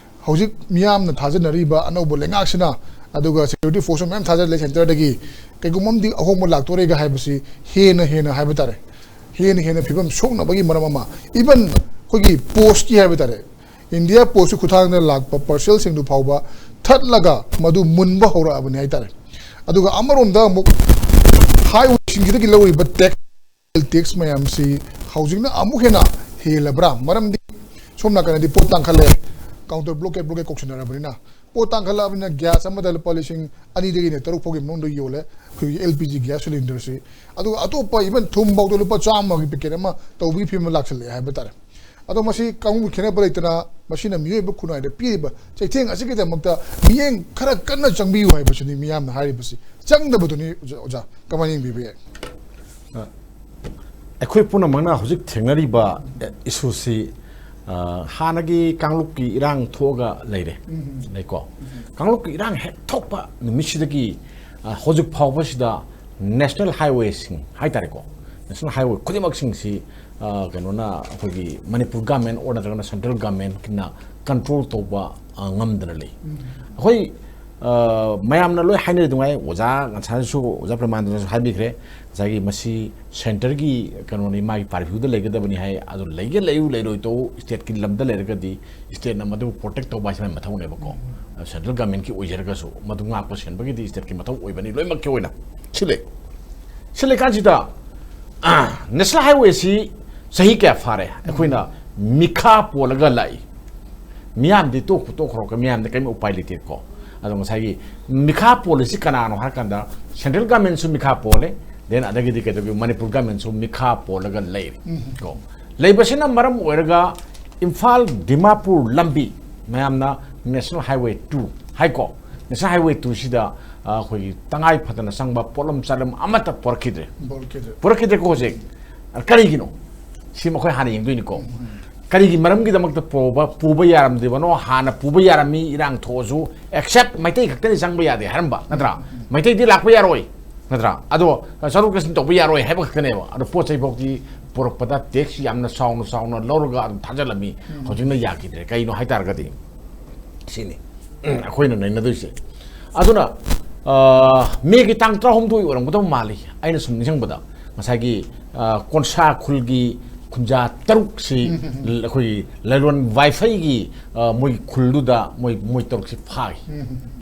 ꯍꯧꯖꯤꯛ ꯃꯤꯌꯥꯝꯅ ꯊꯥꯖꯅꯔꯤꯕ ꯑꯅꯧꯕ ꯂꯩꯉꯥꯛꯁꯤꯅ, ꯑꯗꯨꯒ security force ꯃꯌꯥꯝ ꯊꯥꯖꯔ ꯂꯩ centre ꯗꯒꯤ, ꯀꯩꯒꯨꯝꯕ ꯑꯃꯗꯤ ꯑꯍꯣꯡꯕ ꯂꯥꯛꯇꯣꯔꯦꯒ ꯍꯥꯏꯕꯁꯤ ꯍꯦꯟꯅ ꯍꯦꯟꯅ ꯍꯥꯏꯕ ꯇꯥꯔꯦ, ꯍꯦꯟꯅ ꯍꯦꯟꯅ ꯐꯤꯕꯝ ꯁꯣꯛꯅꯕꯒꯤ ꯃꯔꯝ ꯑꯃ, even ꯑꯩꯈꯣꯏꯒꯤ post ꯀꯤ ꯍꯥꯏꯕ ꯇꯥꯔꯦ, India Post ꯀꯤ ꯈꯨꯠꯊꯥꯡꯗ ꯂꯥꯛꯄ parcel ꯁꯤꯡꯗꯨ ꯐꯥꯎꯕ ꯊꯠꯂꯒ ꯃꯗꯨ ꯃꯨꯟꯕ ꯍꯧꯔꯛꯑꯕꯅꯤ ꯍꯥꯏꯇꯥꯔꯦ꯫ ꯑꯗꯨꯒ ꯑꯃꯔꯣꯝꯗ ꯑꯃꯨꯛ highway ꯁꯤꯡꯁꯤꯗꯒꯤ ꯂꯧꯔꯤꯕ tax, tax ꯃꯌꯥꯝꯁꯤ ꯍꯧꯖꯤꯛꯅ ꯑꯃꯨꯛ ꯍꯦꯟꯅ ꯍꯦꯜꯂꯕ꯭ꯔꯥ? ꯃꯔꯝꯗꯤ ꯁꯣꯝ ꯅꯥꯀꯟꯗꯗꯤ ꯄꯣꯠ ꯇꯥꯡꯈꯠꯂꯦ, counter blockade, blockade ꯀꯧꯁꯤꯟꯅꯔꯕꯅꯤꯅ, ꯄꯣꯠ ꯇꯥꯡꯈꯠꯂꯛꯑꯕꯅꯤꯅ gas ꯑꯃꯗ ꯂꯨꯄꯥ ꯂꯤꯁꯤꯡ ꯑꯅꯤꯗꯒꯤꯅ ꯇꯔꯨꯛ ꯐꯥꯎꯒꯤ ꯃꯅꯨꯡꯗ ꯌꯣꯜꯂꯦ ꯑꯩꯈꯣꯏꯒꯤ L P G gas cylinder ꯁꯤ꯫ ꯑꯗꯨꯒ ꯑꯇꯣꯞꯄ even ꯊꯨꯝ ꯐꯥꯎꯗ ꯂꯨꯄꯥ ꯆꯥꯝꯃꯒꯤ packet ꯑꯃ ꯇꯧꯕꯒꯤ ꯐꯤꯕꯝ ꯂꯥꯛꯁꯜꯂꯛꯑꯦ ꯍꯥꯏꯕ ꯇꯥꯔꯦ꯫ ꯑꯗꯣ ꯃꯁꯤ ꯀꯥꯡꯕꯨ ꯈꯦꯠꯅꯕ ꯂꯩꯇꯅ ꯃꯁꯤꯅ ꯃꯤꯑꯣꯏꯕ ꯈꯨꯟꯅꯥꯏꯗ ꯄꯤꯔꯤꯕ ꯆꯩꯊꯦꯡ ꯑꯁꯤꯒꯤꯗꯃꯛꯇ ꯃꯤꯠꯌꯦꯡ ꯈꯔ ꯀꯟꯅ ꯆꯪꯕꯤꯌꯨ ꯍꯥꯏꯕꯁꯤꯅꯤ ꯃꯤꯌꯥꯝꯅ ꯍꯥꯏꯔꯤꯕꯁꯤ꯫ ꯆꯪꯗꯕꯗꯨꯅꯤ ꯑꯣꯖꯥ, ꯑꯣꯖꯥ ꯀꯃꯥꯏꯅ ꯌꯦꯡꯕꯤꯕ ꯌꯥꯏ? ꯑꯩꯈꯣꯏ ꯄꯨꯝꯅꯃꯛꯅ ꯍꯧꯖꯤꯛ ꯊꯦꯡꯅꯔꯤꯕ issue ꯁꯤ ꯑ, ꯍꯥꯟꯅꯒꯤ ꯀꯥꯡꯂꯨꯞꯀꯤ ꯏꯔꯥꯡ ꯊꯣꯛꯑꯒ ꯂꯩꯔꯦ꯫ ꯂꯩꯀꯣ꯫ ꯀꯥꯡꯂꯨꯞꯀꯤ ꯏꯔꯥꯡ ꯍꯦꯛ ꯊꯣꯛꯄ ꯅꯨꯃꯤꯠꯁꯤꯗꯒꯤ, ꯑ, ꯍꯧꯖꯤꯛ ꯐꯥꯎꯕꯁꯤꯗ ꯅꯦꯁꯅꯦꯜ ꯍꯥꯏꯋꯦꯁꯤꯡ ꯍꯥꯏꯇꯥꯔꯦꯀꯣ, ꯅꯦꯁꯅꯦꯜ ꯍꯥꯏꯋꯦ ꯈꯨꯗꯤꯡꯃꯛꯁꯤꯡꯁꯤ, ꯑ, ꯀꯩꯅꯣꯅ, ꯑꯩꯈꯣꯏꯒꯤ ꯃꯅꯤꯄꯨꯔ ꯒꯃꯦꯟ ꯑꯣꯔ ꯅꯠꯇ꯭ꯔꯒꯅ ꯁꯦꯟꯇ꯭ꯔꯦꯜ ꯒꯃꯦꯟꯅ ꯀꯟꯇ꯭ꯔꯣꯜ ꯇꯧꯕ, ꯑ, ꯉꯝꯗꯅ ꯂꯩ꯫ ꯑꯩꯈꯣꯏ, ꯑ, ꯃꯌꯥꯝꯅ ꯂꯣꯏ ꯍꯥꯏꯅꯔꯤ ꯑꯗꯨꯉꯥꯏ, ꯑꯣꯖꯥ ꯉꯁꯥꯏꯁꯨ, ꯑꯣꯖꯥ ꯄ꯭ꯔꯦꯃꯥꯅꯟꯗꯅꯁꯨ ꯍꯥꯏꯕꯤꯈ꯭ꯔꯦ, ꯉꯁꯥꯏꯒꯤ ꯃꯁꯤ ꯁꯦꯟꯇꯔꯒꯤ ꯀꯩꯅꯣꯅꯤ, ꯃꯥꯒꯤ ꯄꯥꯔꯚ꯭ꯌꯨꯗ ꯂꯩꯒꯗꯕꯅꯤ ꯍꯥꯏ꯫ ꯑꯗꯨ ꯂꯩꯒꯦ ꯂꯩꯌꯨ, ꯂꯩꯔꯣꯏ ꯇꯧ, ꯁ꯭ꯇꯦꯠꯀꯤ ꯂꯝꯗ ꯂꯩꯔꯒꯗꯤ ꯁ꯭ꯇꯦꯠꯅ ꯃꯗꯨ ꯄ꯭ꯔꯣꯇꯦꯛ ꯇꯧꯕ ꯍꯥꯏꯁꯤ ꯃꯥꯒꯤ ꯃꯊꯧꯅꯦꯕꯀꯣ꯫ ꯁꯦꯟꯇ꯭ꯔꯦꯜ ꯒꯃꯦꯟꯒꯤ ꯑꯣꯏꯖꯔꯒꯁꯨ ꯃꯗꯨ ꯉꯥꯛꯄ ꯁꯦꯟꯕꯒꯤꯗꯤ ꯁ꯭ꯇꯦꯠꯀꯤ ꯃꯊꯧ ꯑꯣꯏꯕꯅꯤ ꯂꯣꯏꯅꯃꯛꯀꯤ ꯑꯣꯏꯅ꯫ ꯁꯤ ꯂꯩ꯫ ꯁꯤ ꯂꯩꯀꯥꯟꯁꯤꯗ, ꯑ, ꯅꯦꯁꯅꯦꯜ ꯍꯥꯏꯋꯦꯁꯤ ꯆꯍꯤ ꯀꯌꯥ ꯐꯥꯔꯦ ꯑꯩꯈꯣꯏꯅ ꯃꯤꯈꯥ ꯄꯣꯜꯂꯒ ꯂꯥꯛꯏ? ꯃꯤꯌꯥꯝꯗꯤ ꯇꯣꯛꯄꯨ ꯇꯣꯛꯈ꯭ꯔꯣ, ꯃꯤꯌꯥꯝꯗꯤ ꯀꯔꯤꯝ ꯎꯄꯥꯏ ꯂꯩꯇꯦꯀꯣ꯫ ꯑꯗꯣ ꯉꯁꯥꯏꯒꯤ ꯃꯤꯈꯥ ꯄꯣꯜꯂꯤꯁꯤ ꯀꯅꯥꯅꯣ ꯍꯥꯏꯔꯀꯥꯟꯗ ꯁꯦꯟꯇ꯭ꯔꯦꯜ ꯒꯃꯦꯟꯁꯨ ꯃꯤꯈꯥ ꯄꯣꯜꯂꯦ, ꯗꯦꯟ ꯑꯗꯒꯤꯗꯤ ꯀꯩꯗꯧꯒꯦ, ꯃꯅꯤꯄꯨꯔ ꯒꯃꯦꯟꯁꯨ ꯃꯤꯈꯥ ꯄꯣꯜꯂꯒ ꯂꯩꯔꯦ ꯀꯣ꯫ ꯂꯩꯕꯁꯤꯅ ꯃꯔꯝ ꯑꯣꯏꯔꯒ ꯏꯝꯐꯥꯜ ꯗꯤꯃꯥꯄꯨꯔ ꯂꯝꯕꯤ, ꯃꯌꯥꯝꯅ ꯅꯦꯁꯅꯦꯜ ꯍꯥꯏꯋꯦ ꯇꯨ ꯍꯥꯏꯀꯣ, ꯅꯦꯁꯅꯦꯜ ꯍꯥꯏꯋꯦ ꯇꯨꯁꯤꯗ, ꯑ, ꯑꯩꯈꯣꯏꯒꯤ ꯇꯉꯥꯏ ꯐꯗꯅ ꯆꯪꯕ ꯄꯣꯠꯂꯝ ꯆꯥꯂꯝ ꯑꯃꯠꯇ ꯄꯣꯔꯛꯈꯤꯗ꯭ꯔꯦ꯫ ꯄꯣꯔꯛꯈꯤꯗ꯭ꯔꯦ꯫ ꯄꯣꯔꯛꯈꯤꯗ꯭ꯔꯦꯀꯣ ꯍꯧꯖꯤꯛ꯫ ꯀꯔꯤꯒꯤꯅꯣ? ꯁꯤ ꯃꯈꯣꯏ ꯍꯥꯟꯅ ꯌꯦꯡꯗꯣꯏꯅꯤꯀꯣ꯫ ꯀꯔꯤꯒꯤ ꯃꯔꯝꯒꯤꯗꯃꯛꯇ ꯄꯨꯕ, ꯄꯨꯕ ꯌꯥꯔꯝꯗ꯭ꯔꯤꯕꯅꯣ? ꯍꯥꯟꯅ ꯄꯨꯕ ꯌꯥꯔꯝꯃꯤ, ꯏꯔꯥꯡ ꯊꯣꯛꯑꯁꯨ, ꯑꯦꯛꯁꯦꯞ ꯃꯩꯇꯩ ꯈꯛꯇꯅꯤ ꯆꯪꯕ ꯌꯥꯗꯦ ꯍꯥꯏꯔꯝꯕ ꯅꯠꯇ꯭ꯔꯥ? ꯃꯩꯇꯩꯗꯤ ꯂꯥꯛꯄ ꯌꯥꯔꯣꯏ ꯅꯠꯇ꯭ꯔꯥ? ꯑꯗꯣ ꯆꯠꯊꯣꯛ ꯆꯠꯁꯤꯟ ꯇꯧꯕ ꯌꯥꯔꯣꯏ ꯍꯥꯏꯕ ꯈꯛꯇꯅꯦꯕ꯫ ꯑꯗꯣ ꯄꯣꯠ ꯆꯩ ꯐꯥꯎꯗꯤ ꯄꯨꯔꯛꯄꯗ ꯇꯦꯛꯁ ꯌꯥꯝꯅ ꯆꯥꯎꯅ ꯆꯥꯎꯅ ꯂꯧꯔꯒ ꯑꯗꯨꯝ ꯊꯥꯖꯤꯜꯂꯝꯃꯤ꯫ ꯍꯧꯖꯤꯛꯅ ꯌꯥꯈꯤꯗ꯭ꯔꯦ꯫ ꯀꯩꯅꯣ ꯍꯥꯏ ꯇꯥꯔꯒꯗꯤ ꯁꯤꯅꯤ, ꯎꯝ, ꯑꯩꯈꯣꯏꯅ ꯅꯩꯅꯗꯣꯏꯁꯦ꯫ ꯑꯗꯨꯅ, ꯑ, ꯃꯦꯒꯤ ꯇꯥꯡ ꯇꯔꯥꯍꯨꯝꯗꯣꯏ ꯑꯣꯏꯔꯝꯒꯗꯕ ꯃꯥꯜꯂꯤ꯫ ꯑꯩꯅ ꯁꯨꯝ ꯅꯤꯡꯁꯤꯡꯕꯗ ꯉꯁꯥꯏꯒꯤ, ꯑ, ꯀꯣꯟꯁꯥ ꯈꯨꯜꯒꯤ ꯈꯨꯟꯖꯥ ꯇꯔꯨꯛꯁꯤ ꯑꯩꯈꯣꯏꯒꯤ ꯂꯩꯔꯣꯟ ꯋꯥꯏꯐꯩꯒꯤ, ꯑ, ꯃꯣꯏꯒꯤ ꯈꯨꯜꯗꯨꯗ ꯃꯣꯏ, ꯃꯣꯏ ꯇꯔꯨꯛꯁꯤ ꯐꯥꯈꯤ꯫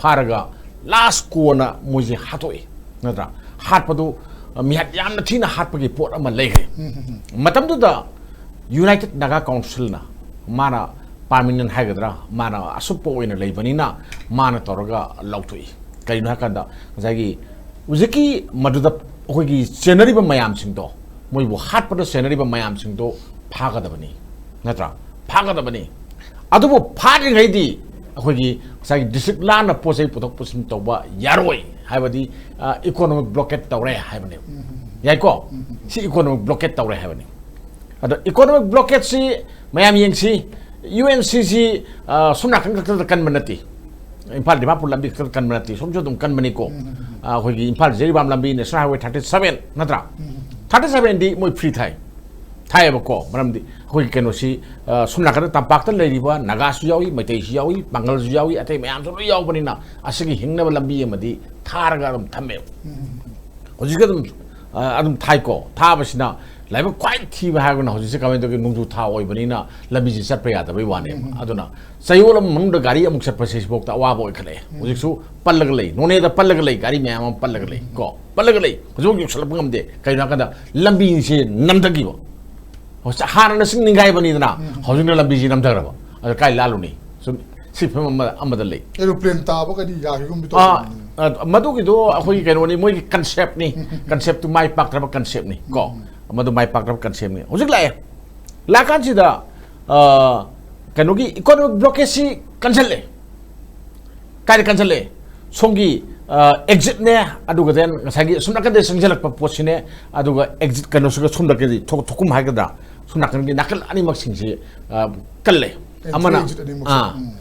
ꯐꯥꯔꯒ ꯂꯥꯁ ꯀꯣꯟꯅ ꯃꯣꯏꯁꯦ ꯍꯥꯠꯇꯣꯛꯏ, ꯅꯠꯇ꯭ꯔꯥ? ꯍꯥꯠꯄꯗꯨ, ꯑ, ꯃꯤꯍꯥꯠ ꯌꯥꯝꯅ ꯊꯤꯅ ꯍꯥꯠꯄꯒꯤ ꯄꯣꯠ ꯑꯃ ꯂꯩꯈ꯭ꯔꯦ꯫ ꯃꯇꯝꯗꯨꯗ ꯌꯨꯅꯥꯏꯇꯦꯠ ꯅꯥꯒꯥ ꯀꯥꯎꯟꯁꯤꯜꯅ, ꯃꯥꯅ ꯄꯥꯔꯃꯤꯅꯦꯟ ꯍꯥꯏꯒꯗ꯭ꯔꯥ, ꯃꯥꯅ ꯑꯁꯨꯞꯄ ꯑꯣꯏꯅ ꯂꯩꯕꯅꯤꯅ ꯃꯥꯅ ꯇꯧꯔꯒ ꯂꯧꯊꯣꯛꯏ꯫ ꯀꯔꯤꯅꯣ ꯍꯥꯏꯀꯥꯟꯗ ꯉꯁꯥꯏꯒꯤ ꯍꯧꯖꯤꯛꯀꯤ ꯃꯗꯨꯗ ꯑꯩꯈꯣꯏꯒꯤ ꯆꯦꯟꯅꯔꯤꯕ ꯃꯌꯥꯝꯁꯤꯡꯗꯣ, ꯃꯣꯏꯕꯨ ꯍꯥꯠꯄꯗ ꯆꯦꯟꯅꯔꯤꯕ ꯃꯌꯥꯝꯁꯤꯡꯗꯣ ꯐꯥꯒꯗꯕꯅꯤ, ꯅꯠꯇ꯭ꯔꯥ? ꯐꯥꯒꯗꯕꯅꯤ꯫ ꯑꯗꯨꯕꯨ ꯐꯥꯗ꯭ꯔꯤꯉꯩꯗꯤ ꯑꯩꯈꯣꯏꯒꯤ ꯉꯁꯥꯏꯒꯤ ꯗꯤꯁꯇ꯭ꯔꯤꯛ ꯂꯥꯟꯅ ꯄꯣꯠ ꯆꯩ ꯄꯨꯊꯣꯛ ꯄꯨꯁꯤꯟ ꯇꯧꯕ ꯌꯥꯔꯣꯏ ꯍꯥꯏꯕꯗꯤ, ꯑ, ꯏꯀꯣꯅꯣꯃꯤꯛ ꯕ꯭ꯂꯣꯀꯦꯠ ꯇꯧꯔꯦ ꯍꯥꯏꯕꯅꯦꯕ꯫ ꯌꯥꯏꯀꯣ? ꯁꯤ ꯏꯀꯣꯅꯣꯃꯤꯛ ꯕ꯭ꯂꯣꯀꯦꯠ ꯇꯧꯔꯦ ꯍꯥꯏꯕꯅꯤ꯫ ꯑꯗꯣ ꯏꯀꯣꯅꯣꯃꯤꯛ ꯕ꯭ꯂꯣꯀꯦꯠꯁꯤ ꯃꯌꯥꯝ ꯌꯦꯡꯁꯤ, ꯌꯨ ꯑꯦꯟ ꯁꯤ ꯁꯤ, ꯑ, ꯁꯣꯝ ꯅꯥꯀꯟ ꯈꯛꯇꯗ ꯀꯟꯕ ꯅꯠꯇꯦ, ꯏꯝꯐꯥꯜ ꯗꯤꯃꯥꯄꯨꯔ ꯂꯝꯕꯤ ꯈꯛꯇꯗ ꯀꯟꯕ ꯅꯠꯇꯦ, ꯁꯣꯝꯁꯨ ꯑꯗꯨꯝ ꯀꯟꯕꯅꯤꯀꯣ꯫ ꯎꯝ, ꯎꯝ, ꯎꯝ꯫ ꯑ, ꯑꯩꯈꯣꯏꯒꯤ ꯏꯝꯐꯥꯜ ꯖꯤꯔꯤꯕꯥꯝ ꯂꯝꯕꯤ, National Highway thirty seven ꯅꯠꯇ꯭ꯔꯥ? ꯎꯝ, ꯎꯝ, ꯎꯝ꯫ Thirty seven ꯗꯤ ꯃꯣꯏ free ꯊꯥꯏ, ꯊꯥꯏꯌꯦꯕꯀꯣ꯫ ꯃꯔꯝꯗꯤ ꯑꯩꯈꯣꯏꯒꯤ ꯀꯩꯅꯣꯁꯤ, ꯑ, ꯁꯣꯝ ꯅꯥꯀꯟꯗ ꯇꯝꯄꯥꯛꯇ ꯂꯩꯔꯤꯕ ꯅꯥꯒꯥꯁꯨ ꯌꯥꯎꯏ, ꯃꯩꯇꯩꯁꯨ ꯌꯥꯎꯏ, ꯄꯥꯡꯒꯜꯁꯨ ꯌꯥꯎꯏ, ꯑꯇꯩ ꯃꯌꯥꯝꯁꯨ ꯂꯣꯏ ꯌꯥꯎꯕꯅꯤꯅ, ꯑꯁꯤꯒꯤ ꯍꯤꯡꯅꯕ ꯂꯝꯕꯤ ꯑꯃꯗꯤ ꯊꯥꯔꯒ ꯑꯗꯨꯝ ꯊꯝꯃꯦꯕ꯫ ꯎꯝ, ꯎꯝ, ꯎꯝ꯫ ꯍꯧꯖꯤꯛꯁꯨ ꯑꯗꯨꯝ, ꯑ, ꯑꯗꯨꯝ ꯊꯥꯏꯀꯣ꯫ ꯊꯥꯕꯁꯤꯅ ꯂꯥꯏꯕꯛ ꯈ꯭ꯋꯥꯏ ꯊꯤꯕ ꯍꯥꯏꯔꯒꯅ ꯍꯧꯖꯤꯛꯁꯦ ꯀꯃꯥꯏꯅ ꯇꯧꯒꯦ, ꯅꯣꯡꯖꯨ ꯊꯥ ꯑꯣꯏꯕꯅꯤꯅ ꯂꯝꯕꯤꯁꯤ ꯆꯠꯄ ꯌꯥꯗꯕꯩ ꯋꯥꯅꯦꯕ꯫ ꯎꯝ, ꯎꯝ꯫ ꯑꯗꯨꯅ ꯆꯌꯣꯜ ꯑꯃ ꯃꯅꯨꯡꯗ ꯒꯥꯔꯤ ꯑꯃꯨꯛ ꯆꯠꯄꯁꯦ ꯁꯤꯐꯥꯎꯇ ꯑꯋꯥꯕ ꯑꯣꯏꯈꯠꯂꯛꯑꯦ꯫ ꯎꯝ꯫ ꯍꯧꯖꯤꯛꯁꯨ ꯄꯜꯂꯒ ꯂꯩ, ꯅꯣꯅꯦꯗ ꯄꯜꯂꯒ ꯂꯩ, ꯒꯥꯔꯤ ꯃꯌꯥꯝ ꯑꯃ ꯄꯜꯂꯒ ꯂꯩ ꯀꯣ, ꯄꯜꯂꯒ ꯂꯩ꯫ ꯍꯧꯖꯤꯛ ꯌꯧꯁꯜꯂꯛꯄ ꯉꯝꯗꯦ꯫ ꯀꯩꯒꯤꯅꯣ ꯍꯥꯏꯀꯥꯟꯗ ꯂꯝꯕꯤꯁꯦ ꯅꯝꯊꯈꯤꯕ꯫ ꯍꯧꯖꯤꯛ ꯍꯥꯟꯅꯅ ꯆꯤꯡ ꯅꯤꯡꯈꯥꯏꯕꯅꯤꯗꯅ, ꯎꯝ꯫ ꯍꯧꯖꯤꯛꯅ ꯂꯝꯕꯤꯁꯤ ꯅꯝꯊꯈ꯭ꯔꯕ꯫ ꯑꯗ ꯀꯥꯏ ꯂꯥꯜꯂꯨꯅꯤ? ꯁꯨꯝ ꯁꯤ ꯐꯤꯕꯝ ꯑꯃ, ꯑꯃꯗ ꯂꯩ꯫ ꯑꯦꯔꯣꯄ꯭ꯂꯦꯟ ꯇꯥꯕꯒꯗꯤ ꯌꯥꯈꯤꯒꯨꯝꯗꯤ ꯑꯥ, ꯇꯧꯕꯅꯤ꯫ ꯑ, ꯃꯗꯨꯒꯤꯗꯣ ꯑꯩꯈꯣꯏꯒꯤ ꯀꯩꯅꯣꯅꯤ, ꯃꯣꯏꯒꯤ concept ꯅꯤ꯫ Concept ꯇꯨ ꯃꯥꯏ ꯄꯥꯛꯇ꯭ꯔꯕ concept ꯅꯤ ꯀꯣ꯫ ꯎꯝ꯫ ꯃꯗꯨ ꯃꯥꯏ ꯄꯥꯛꯇ꯭ꯔꯕ concept ꯅꯤ꯫ ꯍꯧꯖꯤꯛ ꯂꯥꯛꯑꯦ꯫ ꯂꯥꯛꯑꯀꯥꯟꯁꯤꯗ, ꯑ, ꯀꯩꯅꯣꯒꯤ economic blockade ꯁꯤ ꯀꯟꯁꯜꯂꯦ꯫ ꯀꯥꯏꯗ ꯀꯟꯁꯜꯂꯦ? ꯁꯣꯝꯒꯤ, ꯑ, exit ꯅꯦ, ꯑꯗꯨꯒ then ꯉꯁꯥꯏꯒꯤ ꯑꯁꯨꯝ ꯅꯥꯀꯟꯗ ꯆꯪꯁꯤꯜꯂꯛꯄ ꯄꯣꯠꯁꯤꯅꯦ, ꯑꯗꯨꯒ exit ꯀꯩꯅꯣꯁꯤꯒ ꯁꯣꯝ ꯅꯥꯀꯟꯒꯤ ꯊꯣꯛ-, ꯊꯣꯛꯐꯝ ꯍꯥꯏꯒꯗ꯭ꯔꯥ, ꯁꯣꯝ ꯅꯥꯀꯟꯒꯤ ꯅꯥꯀꯜ ꯑꯅꯤꯃꯛꯁꯤꯡꯁꯤ, ꯑ, ꯀꯜꯂꯦ꯫ Entry ꯑꯃꯅ, exit ꯑꯅꯤꯃꯛꯁꯦ꯫ ꯑꯥ, ꯎꯝ꯫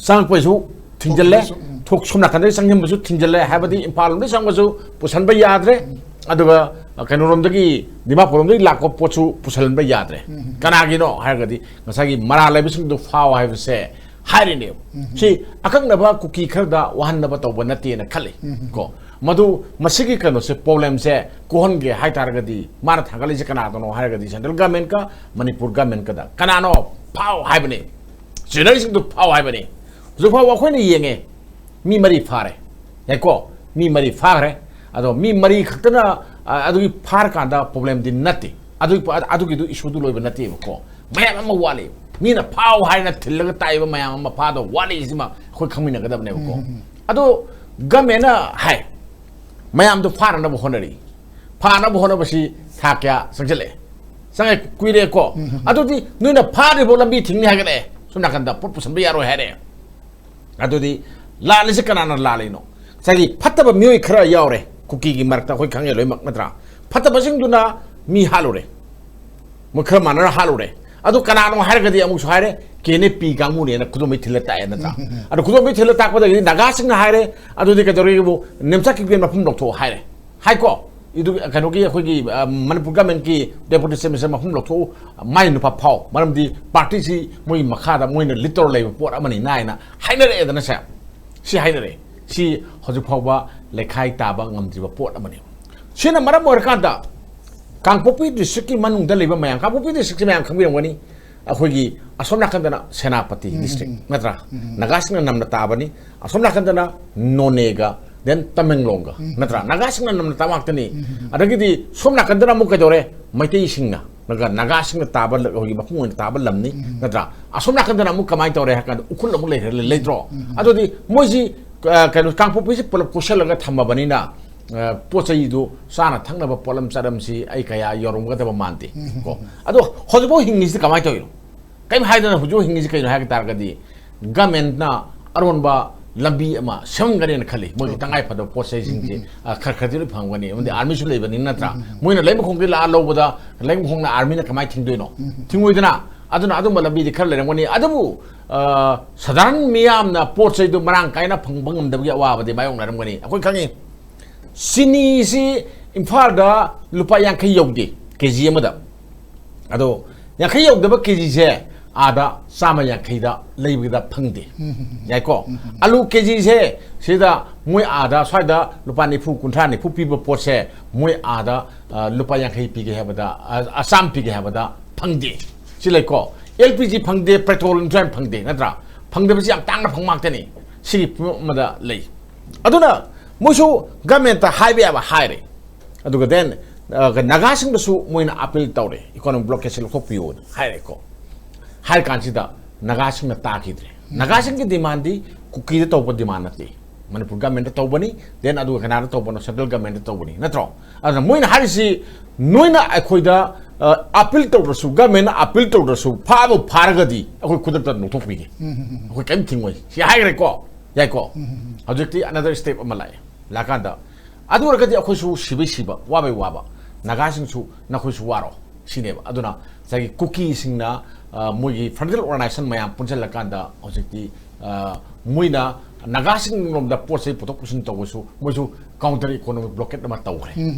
ꯆꯪꯉꯛꯄꯩꯁꯨ ꯊꯤꯡꯖꯤꯜꯂꯦ, ꯊꯣꯛꯄꯁꯨ, ꯎꯝ꯫ ꯊꯣꯛ-, ꯁꯣꯝ ꯅꯥꯀꯟꯗꯒꯤ ꯆꯪꯁꯤꯟꯕꯁꯨ ꯊꯤꯡꯖꯤꯜꯂꯦ, ꯍꯥꯏꯕꯗꯤ ꯏꯝꯐꯥꯜ ꯂꯣꯝꯗꯒꯤ ꯆꯪꯕꯁꯨ ꯄꯨꯁꯟꯕ ꯌꯥꯗ꯭ꯔꯦ, ꯎꯝ꯫ ꯑꯗꯨꯒ, ꯑ, ꯀꯩꯅꯣꯔꯣꯝꯗꯒꯤ, ꯗꯤꯃꯥꯄꯨꯔ ꯂꯣꯝꯗꯒꯤ ꯂꯥꯛꯄ ꯄꯣꯠꯁꯨ ꯄꯨꯁꯜꯍꯟꯕ ꯌꯥꯗ꯭ꯔꯦ꯫ ꯎꯝ꯫ ꯀꯅꯥꯒꯤꯅꯣ ꯍꯥꯏꯔꯒꯗꯤ ꯉꯁꯥꯏꯒꯤ ꯃꯔꯥꯜ ꯂꯩꯕꯁꯤꯡꯗꯨ ꯐꯥꯎ ꯍꯥꯏꯕꯁꯦ ꯍꯥꯏꯔꯤꯅꯦꯕ꯫ ꯎꯝ꯫ ꯁꯤ ꯑꯀꯛꯅꯕ ꯀꯨꯀꯤ ꯈꯔꯗ ꯋꯥꯍꯟꯅꯕ ꯇꯧꯕ ꯅꯠꯇꯦꯅ ꯈꯜꯂꯤ꯫ ꯎꯝ꯫ ꯀꯣ, ꯃꯗꯨ ꯃꯁꯤꯒꯤ ꯀꯩꯅꯣꯁꯦ, problem ꯁꯦ ꯀꯣꯛꯍꯟꯒꯦ ꯍꯥꯏꯇꯥꯔꯒꯗꯤ ꯃꯥꯅ ꯊꯥꯡꯒꯠꯂꯤꯁꯦ ꯀꯅꯥꯗꯅꯣ ꯍꯥꯏꯔꯒꯗꯤ central government ꯀ ꯃꯅꯤꯄꯨꯔ government ꯀꯗ꯫ ꯀꯅꯥꯅꯣ? ꯐꯥꯎ ꯍꯥꯏꯕꯅꯤ꯫ ꯆꯦꯟꯅꯔꯤꯁꯤꯡꯗꯨ ꯐꯥꯎ ꯍꯥꯏꯕꯅꯤ꯫ ꯍꯧꯖꯤꯛ ꯐꯥꯎꯕ ꯑꯩꯈꯣꯏꯅ ꯌꯦꯡꯉꯦ, ꯃꯤ ꯃꯔꯤ ꯐꯥꯔꯦ꯫ ꯌꯥꯏꯀꯣ? ꯃꯤ ꯃꯔꯤ ꯐꯥꯈ꯭ꯔꯦ꯫ ꯑꯗꯣ ꯃꯤ ꯃꯔꯤ ꯈꯛꯇꯅ, ꯑ, ꯑꯗꯨꯒꯤ ꯐꯥꯔꯀꯥꯟꯗ problem ꯗꯤ ꯅꯠꯇꯦ꯫ ꯑꯗꯨꯒꯤ ꯄꯣ-, ꯑꯗꯨꯒꯤꯗꯨ issue ꯗꯨ ꯂꯣꯏꯕ ꯅꯠꯇꯦꯕꯀꯣ꯫ ꯃꯌꯥꯝ ꯑꯃ ꯋꯥꯠꯂꯤ꯫ ꯃꯤꯅ ꯐꯥꯎ ꯍꯥꯏꯅ ꯊꯤꯜꯂꯒ ꯇꯥꯛꯏꯕ ꯃꯌꯥꯝ ꯑꯃ ꯐꯥꯗꯕ ꯋꯥꯠꯂꯤ, ꯁꯤꯃ ꯑꯩꯈꯣꯏ ꯈꯪꯃꯤꯟꯅꯒꯗꯕꯅꯦꯕꯀꯣ꯫ ꯎꯝ, ꯎꯝ, ꯎꯝ꯫ ꯑꯗꯣ government ꯅ ꯍꯥꯏ, ꯃꯌꯥꯝꯗꯣ ꯐꯥꯅꯅꯕ ꯍꯣꯠꯅꯔꯤ꯫ ꯐꯥꯅꯕ ꯍꯣꯠꯅꯕꯁꯤ ꯊꯥ ꯀꯌꯥ ꯆꯪꯁꯤꯜꯂꯛꯑꯦ? ꯆꯪꯉꯦ, ꯀꯨꯏꯔꯦꯀꯣ꯫ ꯎꯝ, ꯎꯝ, ꯎꯝ꯫ ꯑꯗꯨꯗꯤ ꯅꯣꯏꯅ ꯐꯥꯗ꯭ꯔꯤꯐꯥꯎ ꯂꯝꯕꯤ ꯊꯤꯡꯅꯤ ꯍꯥꯏꯒꯠꯂꯛꯑꯦ, ꯁꯣꯝ ꯅꯥꯀꯟꯗ ꯄꯣꯠ ꯄꯨꯁꯟꯕ ꯌꯥꯔꯣꯏ ꯍꯥꯏꯔꯦ꯫ ꯑꯗꯨꯗꯤ ꯂꯥꯜꯂꯤꯁꯦ ꯀꯅꯥꯅ ꯂꯥꯜꯂꯤꯅꯣ? ꯉꯁꯥꯏꯒꯤ ꯐꯠꯇꯕ ꯃꯤꯑꯣꯏ ꯈꯔ ꯌꯥꯎꯔꯦ ꯀꯨꯀꯤꯒꯤ ꯃꯔꯛꯇ, ꯑꯩꯈꯣꯏ ꯈꯪꯉꯦ ꯂꯣꯏꯅꯃꯛ, ꯅꯠꯇ꯭ꯔꯥ? ꯐꯠꯇꯕꯁꯤꯡꯗꯨꯅ ꯃꯤ ꯍꯥꯠꯂꯨꯔꯦ, ꯃꯣꯏ ꯈꯔ ꯃꯥꯟꯅꯔ ꯍꯥꯠꯂꯨꯔꯦ꯫ ꯑꯗꯨ ꯀꯅꯥꯅꯣ ꯍꯥꯏꯔꯒꯗꯤ ꯑꯃꯨꯛꯁꯨ ꯍꯥꯏꯔꯦ, ꯀꯦ ꯑꯦꯟ ꯑꯦ ꯄꯤ ꯀꯥꯡꯕꯨꯅꯦꯅ ꯈꯨꯗꯣꯝꯕꯤ ꯊꯤꯜꯂ ꯇꯥꯛꯑꯦ ꯅꯠꯇ꯭ꯔꯥ? ꯑꯗꯣ ꯈꯨꯗꯣꯝꯕꯤ ꯊꯤꯜꯂ ꯇꯥꯛꯄꯗꯒꯤꯗꯤ ꯅꯥꯒꯥꯁꯤꯡꯅ ꯍꯥꯏꯔꯦ, ꯑꯗꯨꯗꯤ ꯀꯩꯗꯧꯔꯒꯦꯕꯨ ꯅꯦꯝꯆꯥ ꯀꯤꯞꯒꯦꯟ ꯃꯐꯝ ꯂꯧꯊꯣꯛꯑꯣ ꯍꯥꯏꯔꯦ, ꯍꯥꯏꯀꯣ꯫ ꯏꯗꯨ ꯀꯩꯅꯣꯒꯤ ꯑꯩꯈꯣꯏꯒꯤ, ꯑ, ꯃꯅꯤꯄꯨꯔ ꯒꯃꯦꯟꯒꯤ ꯗꯦꯄꯨꯇꯤ ꯆꯤꯐ ꯃꯤꯅꯤꯁꯇꯔ ꯃꯐꯝ ꯂꯧꯊꯣꯛꯎ, ꯃꯥꯏ ꯅꯨꯄꯥ ꯐꯥꯎ, ꯃꯔꯝꯗꯤ ꯄꯥꯔꯇꯤꯁꯤ ꯃꯣꯏ ꯃꯈꯥꯗ ꯃꯣꯏꯅ ꯂꯤꯠ ꯇꯧꯔ ꯂꯩꯕ ꯄꯣꯠ ꯑꯃꯅꯤ ꯅꯥꯏꯅ ꯍꯥꯏꯅꯔꯛꯑꯦꯗꯅ ꯁꯦ꯫ ꯁꯤ ꯍꯥꯏꯅꯔꯛꯑꯦ꯫ ꯁꯤ ꯍꯧꯖꯤꯛ ꯐꯥꯎꯕ ꯂꯩꯈꯥꯏ ꯇꯥꯕ ꯉꯝꯗ꯭ꯔꯤꯕ ꯄꯣꯠ ꯑꯃꯅꯤ꯫ ꯁꯤꯅ ꯃꯔꯝ ꯑꯣꯏꯔꯀꯥꯟꯗ ꯀꯥꯡꯄꯣꯛꯄꯤ ꯗꯤꯁꯇ꯭ꯔꯤꯛꯀꯤ ꯃꯅꯨꯡꯗ ꯂꯩꯕ ꯃꯌꯥꯝ, ꯀꯥꯡꯄꯣꯛꯄꯤ ꯗꯤꯁꯇ꯭ꯔꯤꯛꯁꯤ ꯃꯌꯥꯝ ꯈꯪꯕꯤꯔꯝꯒꯅꯤ, ꯑꯩꯈꯣꯏꯒꯤ ꯑꯁꯣꯝ ꯅꯥꯀꯟꯗꯅ ꯁꯦꯅꯥꯄꯇꯤ ꯎꯝ, ꯗꯤꯁꯇ꯭ꯔꯤꯛ ꯎꯝ, ꯎꯝ꯫ ꯅꯠꯇ꯭ꯔꯥ? ꯎꯝ, ꯎꯝ꯫ ꯅꯥꯒꯥꯁꯤꯡꯅ ꯅꯝꯅ ꯇꯥꯕꯅꯤ꯫ ꯑꯁꯣꯝ ꯅꯥꯀꯟꯗꯅ ꯅꯣꯅꯦꯒ, then ꯇꯃꯦꯡꯂꯣꯡꯒ, ꯎꯝ, ꯎꯝ꯫ ꯅꯠꯇ꯭ꯔꯥ? ꯅꯥꯒꯥꯁꯤꯡꯅ ꯅꯝꯅ ꯇꯥꯕ ꯉꯥꯛꯇꯅꯤ꯫ ꯎꯝ, ꯎꯝ, ꯎꯝ꯫ ꯑꯗꯒꯤꯗꯤ ꯁꯣꯝ ꯅꯥꯀꯟꯗꯅ ꯑꯃꯨꯛ ꯀꯩꯗꯧꯔꯦ? ꯃꯩꯇꯩꯁꯤꯡꯅ, ꯅꯥꯒꯥ-, ꯅꯥꯒꯥꯁꯤꯡꯅ ꯇꯥꯕ ꯂ-, ꯑꯩꯈꯣꯏꯒꯤ ꯃꯄꯨꯡ ꯑꯣꯏꯅ ꯇꯥꯕ ꯂꯝꯅꯤ, ꯎꯝ, ꯎꯝ꯫ ꯅꯠꯇ꯭ꯔꯥ? ꯑꯁꯣꯝ ꯅꯥꯀꯟꯗꯅ ꯑꯃꯨꯛ ꯀꯃꯥꯏꯅ ꯇꯧꯔꯦ ꯍꯥꯏ ꯀꯥꯟꯗ ꯎꯈ꯭ꯔꯨꯜ ꯑꯃꯨꯛ ꯂꯩꯈ꯭ꯔꯦ, ꯂꯩ-, ꯂꯩꯇ꯭ꯔꯣ? ꯎꯝ, ꯎꯝ꯫ ꯑꯗꯨꯗꯤ ꯃꯣꯏꯁꯤ, ꯑ, ꯀꯩꯅꯣ, ꯀꯥꯡꯄꯣꯛꯄꯤꯁꯤ ꯄꯨꯂꯞ ꯀꯣꯏꯁꯜꯂꯒ ꯊꯝꯃꯕꯅꯤꯅ, ꯑ, ꯄꯣꯠ ꯆꯩꯗꯨ, ꯆꯥꯅ ꯊꯛꯅꯕ ꯄꯣꯠꯂꯝ ꯆꯠꯂꯝꯁꯤ ꯑꯩ ꯀꯌꯥ ꯌꯧꯔꯝꯒꯗꯕ ꯃꯥꯟꯗꯦ꯫ ꯎꯝ, ꯎꯝ, ꯀꯣ꯫ ꯎꯝ꯫ ꯑꯗꯣ ꯍꯧꯖꯤꯛꯐꯥꯎ ꯍꯤꯡꯉꯤꯁꯤꯗꯤ ꯀꯃꯥꯏꯅ ꯇꯧꯔꯤꯅꯣ? ꯀꯔꯤꯝ ꯍꯥꯏꯗꯅ ꯍꯧꯖꯤꯛ ꯍꯤꯡꯉꯤꯁꯤ ꯀꯩꯅꯣ ꯍꯥꯏꯕ ꯇꯥꯔꯒꯗꯤ, ꯒꯃꯦꯟꯅ ꯑꯔꯣꯟꯕ ꯂꯝꯕꯤ ꯑꯃ ꯁꯦꯝꯒꯅꯦꯅ ꯈꯜꯂꯤ꯫ ꯃꯣꯏꯒꯤ ꯇꯉꯥꯏ ꯐꯗꯕ ꯄꯣꯠ ꯆꯩꯁꯤꯡꯁꯦ, ꯎꯝ, ꯎꯝ, ꯎꯝ꯫ ꯑ, ꯈꯔ ꯈꯔꯗꯤ ꯂꯣꯏ ꯐꯪꯒꯅꯤ, ꯑꯃꯗꯤ ꯎꯝ, ꯎꯝ꯫ ꯑꯥꯔꯃꯤꯁꯨ ꯂꯩꯕꯅꯤ ꯅꯠꯇ꯭ꯔꯥ? ꯎꯝ, ꯎꯝ, ꯎꯝ꯫ ꯃꯣꯏꯅ ꯂꯩꯃꯈꯣꯡꯗꯒꯤ ꯂꯥꯛꯑ ꯂꯧꯕꯗ ꯂꯩꯃꯈꯣꯡꯅ ꯑꯥꯔꯃꯤꯅ ꯀꯃꯥꯏꯅ ꯊꯤꯡꯗꯣꯏꯅꯣ? ꯎꯝ, ꯎꯝ, ꯎꯝ꯫ ꯊꯤꯡꯉꯣꯏꯗꯅ꯫ ꯑꯗꯨꯅ ꯑꯗꯨꯝꯕ ꯂꯝꯕꯤꯗꯤ ꯈꯔ ꯂꯩꯔꯝꯒꯅꯤ꯫ ꯑꯗꯨꯕꯨ, ꯑ, ꯁꯥꯙꯥꯔꯟ ꯃꯤꯌꯥꯝꯅ ꯄꯣꯠ ꯆꯩꯗꯨ ꯃꯔꯥꯡ ꯀꯥꯏꯅ ꯐꯪꯕ ꯉꯝꯗꯕꯒꯤ ꯑꯋꯥꯕꯗꯤ ꯃꯥꯌꯣꯛꯅꯔꯝꯒꯅꯤ꯫ ꯑꯩꯈꯣꯏ ꯈꯪꯉꯤ, ꯆꯤꯅꯤꯁꯤ ꯏꯝꯐꯥꯜꯗ ꯂꯨꯄꯥ ꯌꯥꯡꯈꯩ ꯌꯧꯗꯦ ꯀꯦ ꯖꯤ ꯑꯃꯗ꯫ ꯑꯗꯣ ꯌꯥꯡꯈꯩ ꯌꯧꯗꯕ ꯀꯦ ꯖꯤꯁꯦ ꯑꯥꯗ ꯆꯥꯝꯃ ꯌꯥꯡꯈꯩꯗ ꯂꯩꯕꯗ ꯐꯪꯗꯦ꯫ ꯎꯝ, ꯎꯝ, ꯎꯝ꯫ ꯌꯥꯏꯀꯣ? ꯎꯝ, ꯎꯝ, ꯎꯝ꯫ ꯑꯂꯨ ꯀꯦ ꯖꯤꯁꯦ ꯁꯤꯗ ꯃꯣꯏ ꯑꯥꯗ ꯁ꯭ꯋꯥꯏꯗ ꯂꯨꯄꯥ ꯅꯤꯐꯨ, ꯀꯨꯟꯊ꯭ꯔꯥ, ꯅꯤꯐꯨ ꯄꯤꯕ ꯄꯣꯠꯁꯦ ꯃꯣꯏ ꯑꯥꯗ, ꯑ, ꯂꯨꯄꯥ ꯌꯥꯡꯈꯩ ꯄꯤꯒꯦ ꯍꯥꯏꯕꯗ, ꯑ, ꯑ, ꯆꯥꯝꯃ ꯄꯤꯒꯦ ꯍꯥꯏꯕꯗ ꯐꯪꯗꯦ꯫ ꯁꯤ ꯂꯩꯀꯣ? ꯑꯦꯜ ꯄꯤ ꯖꯤ ꯐꯪꯗꯦ, ꯄꯦꯇ꯭ꯔꯣꯜ ꯏꯟꯁꯨꯔꯦꯟꯁ ꯐꯪꯗꯦ, ꯅꯠꯇ꯭ꯔꯥ? ꯐꯪꯗꯕꯁꯤ ꯌꯥꯝ ꯇꯥꯡꯅ ꯐꯪ ꯉꯥꯛꯇꯅꯤ꯫ ꯁꯤꯒꯤ ꯄꯨꯝꯅꯃꯛ ꯑꯃꯗ ꯂꯩ꯫ ꯑꯗꯨꯅ ꯃꯣꯏꯁꯨ ꯒꯃꯦꯟꯇ ꯍꯥꯏꯕ ꯌꯥꯕ ꯍꯥꯏꯔꯦ꯫ ꯑꯗꯨꯒ then, ꯑ, ꯅꯥꯒꯥꯁꯤꯡꯗꯁꯨ ꯃꯣꯏꯅ ꯑꯥꯄꯤꯜ ꯇꯧꯔꯦ, ꯏꯀꯣꯅꯣꯃꯤꯛ ꯕ꯭ꯂꯣꯀꯦꯠꯁꯦ ꯂꯧꯊꯣꯛꯄꯤꯌꯣꯅ ꯍꯥꯏꯔꯦꯀꯣ꯫ ꯍꯥꯏꯔ ꯀꯥꯟꯁꯤꯗ ꯅꯥꯒꯥꯁꯤꯡꯅ ꯇꯥꯈꯤꯗ꯭ꯔꯦ꯫ ꯅꯥꯒꯥꯁꯤꯡꯒꯤ ꯗꯤꯃꯥꯟꯗꯤ ꯀꯨꯀꯤꯗ ꯇꯧꯕ ꯗꯤꯃꯥꯟ ꯅꯠꯇꯦ, ꯃꯅꯤꯄꯨꯔ ꯒꯃꯦꯟꯇ ꯇꯧꯕꯅꯤ, then ꯑꯗꯨꯒ ꯀꯅꯥꯗ ꯇꯧꯕꯅꯣ? ꯁꯦꯟꯇ꯭ꯔꯦꯜ ꯒꯃꯦꯟꯇ ꯇꯧꯕꯅꯤ, ꯅꯠꯇ꯭ꯔꯣ? ꯑꯗꯨꯅ ꯃꯣꯏꯅ ꯍꯥꯏꯔꯤꯁꯤ, ꯅꯣꯏꯅ ꯑꯩꯈꯣꯏꯗ, ꯑ, ꯑꯥꯄꯤꯜ ꯇꯧꯗ꯭ꯔꯁꯨ, ꯒꯃꯦꯟꯅ ꯑꯥꯄꯤꯜ ꯇꯧꯗ꯭ꯔꯁꯨ, ꯐꯥꯕ ꯐꯥꯔꯒꯗꯤ ꯑꯩꯈꯣꯏ ꯈꯨꯗꯛꯇ ꯂꯧꯊꯣꯛꯄꯤꯒꯦ, ꯎꯝ, ꯎꯝ, ꯎꯝ꯫ ꯑꯩꯈꯣꯏ ꯀꯔꯤꯝ ꯊꯤꯡꯉꯣꯏ, ꯁꯤ ꯍꯥꯏꯈ꯭ꯔꯦꯀꯣ꯫ ꯌꯥꯏꯀꯣ? ꯎꯝ, ꯎꯝ, ꯎꯝ꯫ ꯍꯧꯖꯤꯛꯇꯤ another step ꯑꯃ ꯂꯥꯛꯑꯦ꯫ ꯂꯥꯛꯀꯥꯟꯗ, ꯑꯗꯨ ꯑꯣꯏꯔꯒꯗꯤ ꯑꯩꯈꯣꯏꯁꯨ ꯁꯤꯕꯩ ꯁꯤꯕ, ꯋꯥꯕꯩ ꯋꯥꯕ, ꯅꯥꯒꯥꯁꯤꯡꯁꯨ ꯅꯈꯣꯏꯁꯨ ꯋꯥꯔꯣ꯫ ꯁꯤꯅꯦꯕ꯫ ꯑꯗꯨꯅ ꯉꯁꯥꯏꯒꯤ ꯀꯨꯀꯤꯁꯤꯡꯅ, ꯑ, ꯃꯣꯏꯒꯤ ꯐꯦꯗꯔꯦꯜ ꯑꯣꯔꯒꯅꯥꯏꯖꯦꯁꯟ ꯃꯌꯥꯝ ꯄꯨꯟꯁꯤꯜꯂꯀꯥꯟꯗ ꯍꯧꯖꯤꯛꯇꯤ, ꯑ, ꯃꯣꯏꯅ ꯅꯥꯒꯥꯁꯤꯡꯂꯣꯝꯗ ꯄꯣꯠ ꯆꯩ ꯄꯨꯊꯣꯛ ꯄꯨꯁꯤꯟ ꯇꯧꯕꯁꯨ ꯃꯣꯏꯁꯨ ꯀꯥꯎꯟꯇꯔ ꯏꯀꯣꯅꯣꯃꯤꯛ ꯕ꯭ꯂꯣꯀꯦꯠ ꯑꯃ ꯇꯧꯈ꯭ꯔꯦ꯫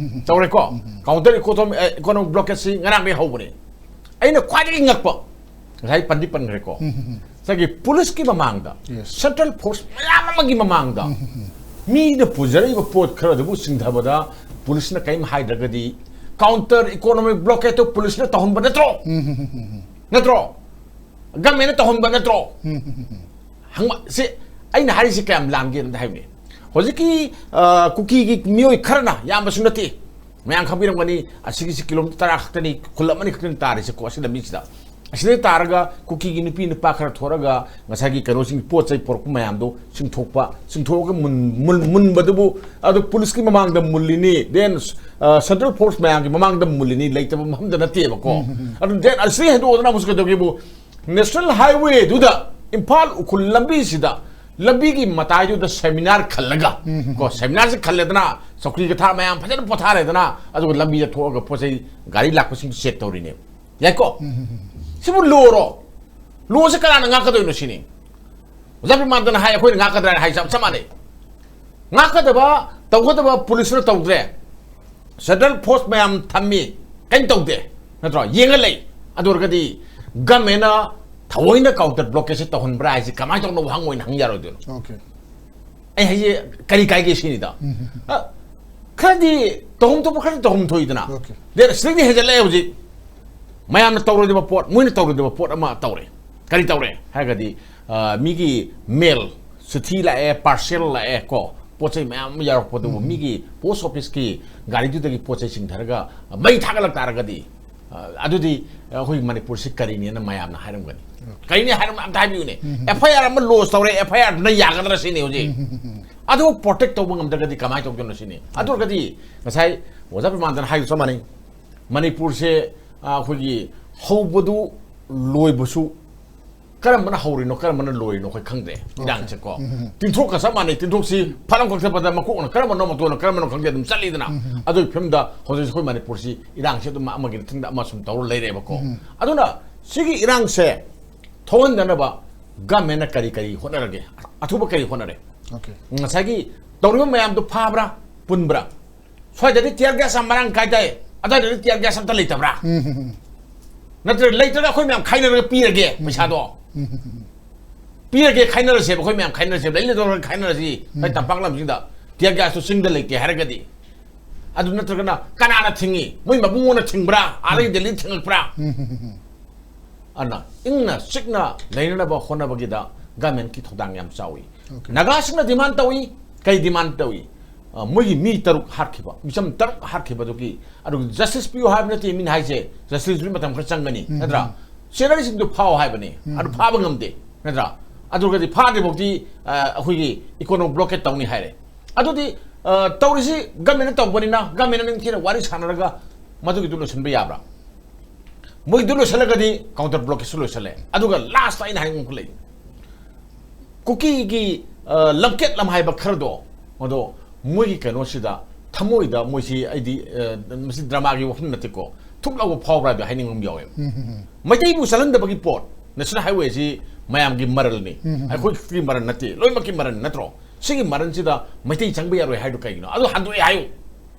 ꯇꯧꯔꯦꯀꯣ? ꯀꯥꯎꯟꯇꯔ ꯏꯀꯣꯅꯣꯃꯤꯛ ꯕ꯭ꯂꯣꯀꯦꯠꯁꯤ ꯉꯔꯥꯡꯗꯒꯤ ꯍꯧꯕꯅꯦ꯫ ꯑꯩꯅ ꯈ꯭ꯋꯥꯏꯗꯒꯤ ꯉꯛꯄ, ꯉꯁꯥꯏ ꯄꯟꯗꯤ ꯄꯟꯈ꯭ꯔꯦꯀꯣ, ꯉꯁꯥꯏꯒꯤ ꯄꯨꯂꯤꯁꯀꯤ ꯃꯃꯥꯡꯗ, Yes. ꯁꯦꯟꯇ꯭ꯔꯦꯜ ꯐꯣꯔꯁ ꯃꯌꯥꯝ ꯑꯃꯒꯤ ꯃꯃꯥꯡꯗ ꯃꯤꯅ ꯄꯨꯖꯔꯛꯏꯕ ꯄꯣꯠ ꯈꯔꯗꯨꯕꯨ ꯆꯤꯡꯊꯕꯗ ꯄꯨꯂꯤꯁꯅ ꯀꯔꯤꯝ ꯍꯥꯏꯗ꯭ꯔꯒꯗꯤ, ꯀꯥꯎꯟꯇꯔ ꯏꯀꯣꯅꯣꯃꯤꯛ ꯕ꯭ꯂꯣꯀꯦꯠꯇꯨ ꯄꯨꯂꯤꯁꯅ ꯇꯧꯍꯟꯕ ꯅꯠꯇ꯭ꯔꯣ? ꯅꯠꯇ꯭ꯔꯣ? ꯒꯃꯦꯟꯅ ꯇꯧꯍꯟꯕ ꯅꯠꯇ꯭ꯔꯣ? ꯍꯪꯕ ꯁꯤ ꯑꯩꯅ ꯍꯥꯏꯔꯤꯁꯤ ꯀꯌꯥꯝ ꯂꯥꯟꯒꯦꯅ ꯍꯥꯏꯕꯅꯤ꯫ ꯍꯧꯖꯤꯛꯀꯤ, ꯑ, ꯀꯨꯀꯤꯒꯤ ꯃꯤꯑꯣꯏ ꯈꯔꯅ, ꯌꯥꯝꯕꯁꯨ ꯅꯠꯇꯦ, ꯃꯌꯥꯝ ꯈꯪꯕꯤꯔꯝꯒꯅꯤ, ꯑꯁꯤꯒꯤꯁꯤ ꯀꯤꯂꯣꯃꯤꯇꯔ ꯇꯔꯥ ꯈꯛꯇꯅꯤ, ꯈꯨꯜ ꯑꯃꯅꯤ ꯈꯛꯇꯅꯤ ꯇꯥꯔꯤꯁꯦꯀꯣ, ꯑꯁꯤ ꯂꯝꯕꯤꯁꯤꯗ꯫ ꯑꯁꯤꯗ ꯇꯥꯔꯒ ꯀꯨꯀꯤꯒꯤ ꯅꯨꯄꯤ ꯅꯨꯄꯥ ꯈꯔ ꯊꯣꯔꯒ ꯉꯁꯥꯏꯒꯤ ꯀꯩꯅꯣꯁꯤꯡ, ꯄꯣꯠ ꯆꯩ ꯄꯨꯔꯛꯄ ꯃꯌꯥꯝꯗꯣ ꯆꯤꯡꯊꯣꯛꯄ, ꯆꯤꯡꯊꯣꯛꯑꯒ ꯃꯨꯟ-, ꯃꯨꯟ-, ꯃꯨꯟꯕꯗꯨꯕꯨ ꯑꯗꯨ ꯄꯨꯂꯤꯁꯀꯤ ꯃꯃꯥꯡꯗ ꯃꯨꯜꯂꯤꯅꯤ, then, ꯑ, ꯁꯦꯟꯇ꯭ꯔꯦꯜ ꯐꯣꯔꯁ ꯃꯌꯥꯝꯒꯤ ꯃꯃꯥꯡꯗ ꯃꯨꯜꯂꯤꯅꯤ, ꯂꯩꯇꯕ ꯃꯐꯝꯗ ꯅꯠꯇꯦꯕꯀꯣ꯫ ꯑꯗꯨ then ꯑꯁꯤ ꯍꯦꯟꯗꯣꯛꯑꯗꯅ ꯑꯃꯨꯛꯁꯨ ꯀꯩꯗꯧꯒꯦꯕꯨ, ꯅꯦꯁꯅꯦꯜ ꯍꯥꯏꯋꯦꯗꯨꯗ, ꯏꯝꯐꯥꯜ ꯎꯈ꯭ꯔꯨꯜ ꯂꯝꯕꯤꯁꯤꯗ, ꯂꯝꯕꯤꯒꯤ ꯃꯇꯥꯏꯗꯨꯗ ꯁꯦꯃꯤꯅꯥꯔ ꯈꯜꯂꯒ, ꯀꯣ, ꯁꯦꯃꯤꯅꯥꯔꯁꯤ ꯈꯜꯂꯦꯗꯅ, ꯆꯧꯀ꯭ꯔꯤ ꯀꯊꯥ ꯃꯌꯥꯝ ꯐꯖꯅ ꯄꯣꯊꯥꯔꯦꯗꯅ, ꯑꯗꯨꯒ ꯂꯝꯕꯤꯗ ꯊꯣꯛꯑꯒ ꯄꯣꯠ ꯆꯩ ꯒꯥꯔꯤ ꯂꯥꯛꯄꯁꯤꯡ ꯆꯦꯛ ꯇꯧꯔꯤꯅꯦꯕ꯫ ꯌꯥꯏꯀꯣ? ꯁꯤꯕꯨ ꯂꯣꯔꯣ? ꯂꯣꯁꯦ ꯀꯅꯥꯅ ꯉꯥꯛꯀꯗꯣꯏꯅꯣ ꯁꯤꯅꯤ? ꯑꯣꯖꯥ ꯕꯤꯃꯥꯟꯗꯅ ꯍꯥꯏ, ꯑꯩꯈꯣꯏꯅ ꯉꯥꯛꯀꯗ꯭ꯔꯥ ꯍꯥꯏ, ꯆꯞ, ꯆꯞ ꯃꯥꯟꯅꯩ꯫ ꯉꯥꯛꯀꯗꯕ, ꯇꯧꯒꯗꯕ ꯄꯨꯂꯤꯁꯅ ꯇꯧꯗ꯭ꯔꯦ, ꯁꯦꯟꯇ꯭ꯔꯦꯜ ꯐꯣꯔꯁ ꯃꯌꯥꯝ ꯊꯝꯃꯤ, ꯀꯩꯝ ꯇꯧꯗꯦ, ꯅꯠꯇ꯭ꯔꯣ? ꯌꯦꯡꯉ ꯂꯩ꯫ ꯑꯗꯨ ꯑꯣꯏꯔꯒꯗꯤ ꯒꯃꯦꯟꯅ ꯊꯑꯣꯏꯅ ꯀꯥꯎꯟꯇꯔ ꯕ꯭ꯂꯣꯀꯦꯠꯁꯦ ꯇꯧꯍꯟꯕ꯭ꯔꯥ ꯍꯥꯏꯁꯦ ꯀꯃꯥꯏꯅ ꯇꯧꯅꯣ ꯍꯪ ꯑꯣꯏꯅ ꯍꯪ ꯌꯥꯔꯣꯏꯗꯣꯏꯅꯣ? Okay. ꯑꯩ ꯍꯥꯏꯁꯦ ꯀꯔꯤ ꯀꯥꯏꯒꯦ ꯁꯤꯅꯤꯗ꯫ ꯑ, ꯈꯔꯗꯤ ꯇꯧꯐꯝ ꯊꯣꯛꯄ ꯈꯔꯗꯤ ꯇꯧꯐꯝ ꯊꯣꯛꯏꯗꯅ꯫ Okay. Then ꯁꯤꯗꯒꯤ ꯍꯦꯟꯖꯜꯂꯛꯑꯦ ꯍꯧꯖꯤꯛ꯫ ꯃꯌꯥꯝꯅ ꯇꯧꯔꯣꯏꯗꯕ ꯄꯣꯠ, ꯃꯣꯏꯅ ꯇꯧꯔꯣꯏꯗꯕ ꯄꯣꯠ ꯑꯃ ꯇꯧꯔꯦ꯫ ꯀꯔꯤ ꯇꯧꯔꯦ ꯍꯥꯏꯔꯒꯗꯤ, ꯑ, ꯃꯤꯒꯤ ꯃꯦꯜ, ꯆꯤꯊꯤ ꯂꯥꯛꯑꯦ, ꯄꯥꯔꯁꯦꯜ ꯂꯥꯛꯑꯦ ꯀꯣ, ꯄꯣꯠ ꯆꯩ ꯃꯌꯥꯝ ꯑꯃ ꯌꯥꯎꯔꯛꯄꯗꯨꯕꯨ ꯃꯤꯒꯤ ꯄꯣꯁ ꯑꯣꯐꯤꯁꯀꯤ ꯒꯥꯔꯤꯗꯨꯗꯒꯤ ꯄꯣꯠ ꯆꯩ ꯆꯤꯡꯊꯔꯒ ꯃꯩ ꯊꯥꯒꯠꯂꯛ ꯇꯥꯔꯒꯗꯤ, ꯑ, ꯑꯗꯨꯗꯤ ꯑꯩꯈꯣꯏ ꯃꯅꯤꯄꯨꯔꯁꯤ ꯀꯔꯤꯅꯦꯅ ꯃꯌꯥꯝꯅ ꯍꯥꯏꯔꯝꯒꯅꯤ꯫ ꯀꯔꯤꯅꯦ ꯍꯥꯏꯔꯝꯒꯅꯤ ꯑꯝꯇ ꯍꯥꯏꯕꯤꯌꯨꯅꯦ꯫ FIR ꯑꯃ ꯂꯣꯟꯆ ꯇꯧꯔꯦ, FIRꯗꯨꯅ ꯌꯥꯒꯗ꯭ꯔꯥ ꯁꯤꯅꯤ ꯍꯧꯖꯤꯛ꯫ ꯑꯗꯨ ꯄ꯭ꯔꯣꯇꯦꯛ ꯇꯧꯕ ꯉꯝꯗ꯭ꯔꯒꯗꯤ ꯀꯃꯥꯏꯅ ꯇꯧꯗꯣꯏꯅꯣ ꯁꯤꯅꯤ꯫ ꯑꯗꯨ ꯑꯣꯏꯔꯒꯗꯤ ꯉꯁꯥꯏ ꯑꯣꯖꯥ ꯕꯤꯃꯥꯟꯗꯅ ꯍꯥꯏꯕ ꯆꯞ ꯃꯥꯟꯅꯩ꯫ ꯃꯅꯤꯄꯨꯔꯁꯦ, ꯑ, ꯑꯩꯈꯣꯏꯒꯤ ꯍꯧꯕꯗꯨ ꯂꯣꯏꯕꯁꯨ ꯀꯔꯝꯕꯅ ꯍꯧꯔꯤꯅꯣ, ꯀꯔꯝꯕꯅ ꯂꯣꯏꯔꯤꯅꯣ ꯑꯩꯈꯣꯏ ꯈꯪꯗ꯭ꯔꯦ ꯏꯔꯥꯡꯁꯦꯀꯣ꯫ ꯎꯝ꯫ ꯇꯤꯟꯊ꯭ꯔꯣꯛꯀ ꯆꯞ ꯃꯥꯟꯅꯩ꯫ ꯇꯤꯟꯊ꯭ꯔꯣꯛꯁꯤ ꯐꯠ ꯂꯥꯎ ꯀꯛꯊꯠꯄꯗ ꯃꯀꯣꯛꯅ ꯀꯔꯝꯕꯅꯣ, ꯃꯇꯣꯟꯅ ꯀꯔꯝꯕꯅꯣ ꯈꯪꯗꯦ, ꯑꯗꯨꯝ ꯆꯠꯂꯤꯗꯅ꯫ ꯎꯝ꯫ ꯑꯗꯨꯒꯤ ꯐꯤꯕꯝꯗ ꯍꯧꯖꯤꯛ ꯑꯩꯈꯣꯏ ꯃꯅꯤꯄꯨꯔꯁꯤ ꯏꯔꯥꯡꯁꯤ ꯑꯗꯨꯝ ꯑꯃꯒꯤ ꯃꯊꯪꯗ ꯑꯃ ꯁꯨꯝ ꯇꯧꯔ ꯂꯩꯔꯦꯕꯀꯣ꯫ ꯎꯝ꯫ ꯑꯗꯨꯅ ꯁꯤꯒꯤ ꯏꯔꯥꯡꯁꯦ ꯊꯣꯛꯍꯟꯗꯅꯕ ꯒꯃꯦꯟꯅ ꯀꯔꯤ ꯀꯔꯤ ꯍꯣꯠꯅꯔꯒꯦ? ꯑꯊꯨꯕ ꯀꯔꯤ ꯍꯣꯠꯅꯔꯦ? ꯑꯣꯀꯦ꯫ ꯉꯁꯥꯏꯒꯤ ꯇꯧꯔꯤꯕ ꯃꯌꯥꯝꯗꯨ ꯐꯥꯕ꯭ꯔꯥ, ꯄꯨꯟꯕ꯭ꯔꯥ? ꯁ꯭ꯋꯥꯏꯗꯗꯤ tear gas ꯌꯥꯝ ꯃꯔꯥꯡ ꯀꯥꯏ ꯇꯥꯏ, ꯑꯗꯥꯏꯗꯗꯤ tear gas ꯑꯝꯇ ꯂꯩꯇꯕ꯭ꯔꯥ? ꯎꯝ, ꯎꯝ, ꯎꯝ꯫ ꯅꯠꯇ꯭ꯔꯒ ꯂꯩꯇ꯭ꯔꯒ ꯑꯩꯈꯣꯏ ꯃꯌꯥꯝ ꯈꯥꯏꯅꯔꯒ ꯄꯤꯔꯒꯦ ꯎꯝ, ꯄꯩꯁꯥꯗꯣ? ꯎꯝ, ꯎꯝ, ꯎꯝ꯫ ꯄꯤꯔꯒꯦ, ꯈꯥꯏꯅꯔꯁꯦꯕ, ꯑꯩꯈꯣꯏ ꯃꯌꯥꯝ ꯈꯥꯏꯅꯔꯁꯦꯕ, ꯂꯩ ꯂꯩꯇꯧꯔꯒ ꯈꯥꯏꯅꯔꯁꯤ꯫ ꯎꯝ꯫ ꯇꯝꯄꯥꯛ ꯂꯝꯁꯤꯡꯗ tear gas ꯇꯣ ꯆꯤꯡꯗ ꯂꯩꯇꯦ ꯍꯥꯏꯔꯒꯗꯤ꯫ ꯑꯗꯨ ꯅꯠꯇ꯭ꯔꯒꯅ ꯀꯅꯥꯅ ꯊꯤꯡꯉꯤ? ꯃꯣꯏ ꯃꯕꯨꯡꯉꯣꯅ ꯊꯤꯡꯕ꯭ꯔꯥ? ꯑꯥꯗꯒꯤ ꯎꯝ꯫ ꯗꯦꯜꯂꯤ ꯊꯤꯡꯉꯛꯄ꯭ꯔꯥ? ꯎꯝ, ꯎꯝ, ꯎꯝ, ꯎꯝ꯫ ꯑꯗꯨꯅ ꯏꯪꯅ ꯆꯤꯛꯅ ꯂꯩꯅꯅꯕ ꯍꯣꯠꯅꯕꯒꯤꯗ ꯒꯃꯦꯟꯀꯤ ꯊꯧꯗꯥꯡ ꯌꯥꯝ ꯆꯥꯎꯏ꯫ ꯑꯣꯀꯦ꯫ ꯅꯥꯒꯥꯁꯤꯡꯅ demand ꯇꯧꯏ꯫ ꯀꯩ demand ꯇꯧꯏ? ꯑ, ꯃꯣꯏꯒꯤ ꯃꯤ ꯇꯔꯨꯛ ꯍꯥꯠꯈꯤꯕ, ꯃꯤꯆꯝ ꯇꯔꯨꯛ ꯍꯥꯠꯈꯤꯕꯗꯨꯒꯤ, ꯑꯗꯨ justice ꯄꯤꯌꯨ ꯍꯥꯏꯕ ꯅꯠꯇꯦ ꯃꯤꯅ ꯍꯥꯏꯁꯦ, justice ꯄꯤꯕ ꯃꯇꯝ ꯈꯔ ꯆꯪꯒꯅꯤ, ꯎꯝ꯫ ꯅꯠꯇ꯭ꯔꯥ? ꯆꯦꯟꯅꯔꯤꯁꯤꯡꯗꯨ ꯐꯥꯎ ꯍꯥꯏꯕꯅꯤ, ꯎꯝ꯫ ꯑꯗꯨ ꯐꯥꯕ ꯉꯝꯗꯦ, ꯅꯠꯇ꯭ꯔꯥ? ꯑꯗꯨꯒꯗꯤ ꯐꯥꯗ꯭ꯔꯤꯐꯥꯎꯗꯤ, ꯑ, ꯑꯩꯈꯣꯏꯒꯤ economic blockade ꯇꯧꯅꯤ ꯍꯥꯏꯔꯦ꯫ ꯑꯗꯨꯗꯤ, ꯑ, ꯇꯧꯔꯤꯁꯤ ꯒꯃꯦꯟꯅ ꯇꯧꯕꯅꯤꯅ, ꯒꯃꯦꯟꯅ ꯅꯤꯡꯊꯤꯅ ꯋꯥꯔꯤ ꯁꯥꯟꯅꯔꯒ ꯃꯗꯨꯒꯤꯗꯨ ꯂꯣꯏꯁꯤꯟꯕ ꯌꯥꯕ꯭ꯔꯥ? ꯃꯣꯏꯗꯨ ꯂꯣꯏꯁꯤꯜꯂꯒꯗꯤ counter blockade ꯁꯨ ꯂꯣꯏꯁꯤꯜꯂꯦ꯫ ꯑꯗꯨꯒ last ꯑꯩꯅ ꯍꯥꯏꯅꯤꯡꯕ ꯂꯩ, ꯀꯨꯀꯤꯒꯤ, ꯑ, ꯂꯝꯀꯦꯠ ꯂꯝꯍꯥꯏꯕ ꯈꯔꯗꯣ, ꯃꯗꯣ ꯃꯣꯏꯒꯤ ꯀꯩꯅꯣꯁꯤꯗ, ꯊꯃꯣꯏꯗ ꯃꯣꯏꯁꯤ, ꯑꯩꯗꯤ, ꯑ, ꯃꯁꯤ drama ꯒꯤ ꯋꯥꯐꯝ ꯅꯠꯇꯦꯀꯣ, ꯊꯨꯞ ꯂꯥꯎꯕ ꯐꯥꯎꯕ꯭ꯔꯥ ꯍꯥꯏꯗꯣ ꯍꯥꯏꯅꯤꯡꯕ ꯑꯃ ꯌꯥꯎꯋꯦꯕ꯫ ꯎꯝ, ꯎꯝ, ꯎꯝ꯫ ꯃꯩꯇꯩꯕꯨ ꯆꯠꯍꯟꯗꯕꯒꯤ ꯄꯣꯠ, National Highway ꯁꯤ ꯃꯌꯥꯝꯒꯤ ꯃꯔꯜꯅꯤ, ꯎꯝ, ꯎꯝ, ꯎꯝ꯫ ꯑꯩꯈꯣꯏ ꯈꯛꯀꯤ ꯃꯔꯜ ꯅꯠꯇꯦ, ꯂꯣꯏꯅꯃꯛꯀꯤ ꯃꯔꯜ ꯅꯠꯇ꯭ꯔꯣ? ꯁꯤꯒꯤ ꯃꯔꯜꯁꯤꯗ ꯃꯩꯇꯩ ꯆꯪꯕ ꯌꯥꯔꯣꯏ ꯍꯥꯏꯗꯣ ꯀꯩꯒꯤꯅꯣ? ꯑꯗꯨ ꯍꯟꯗꯣꯛꯑꯦ ꯍꯥꯏꯌꯨ꯫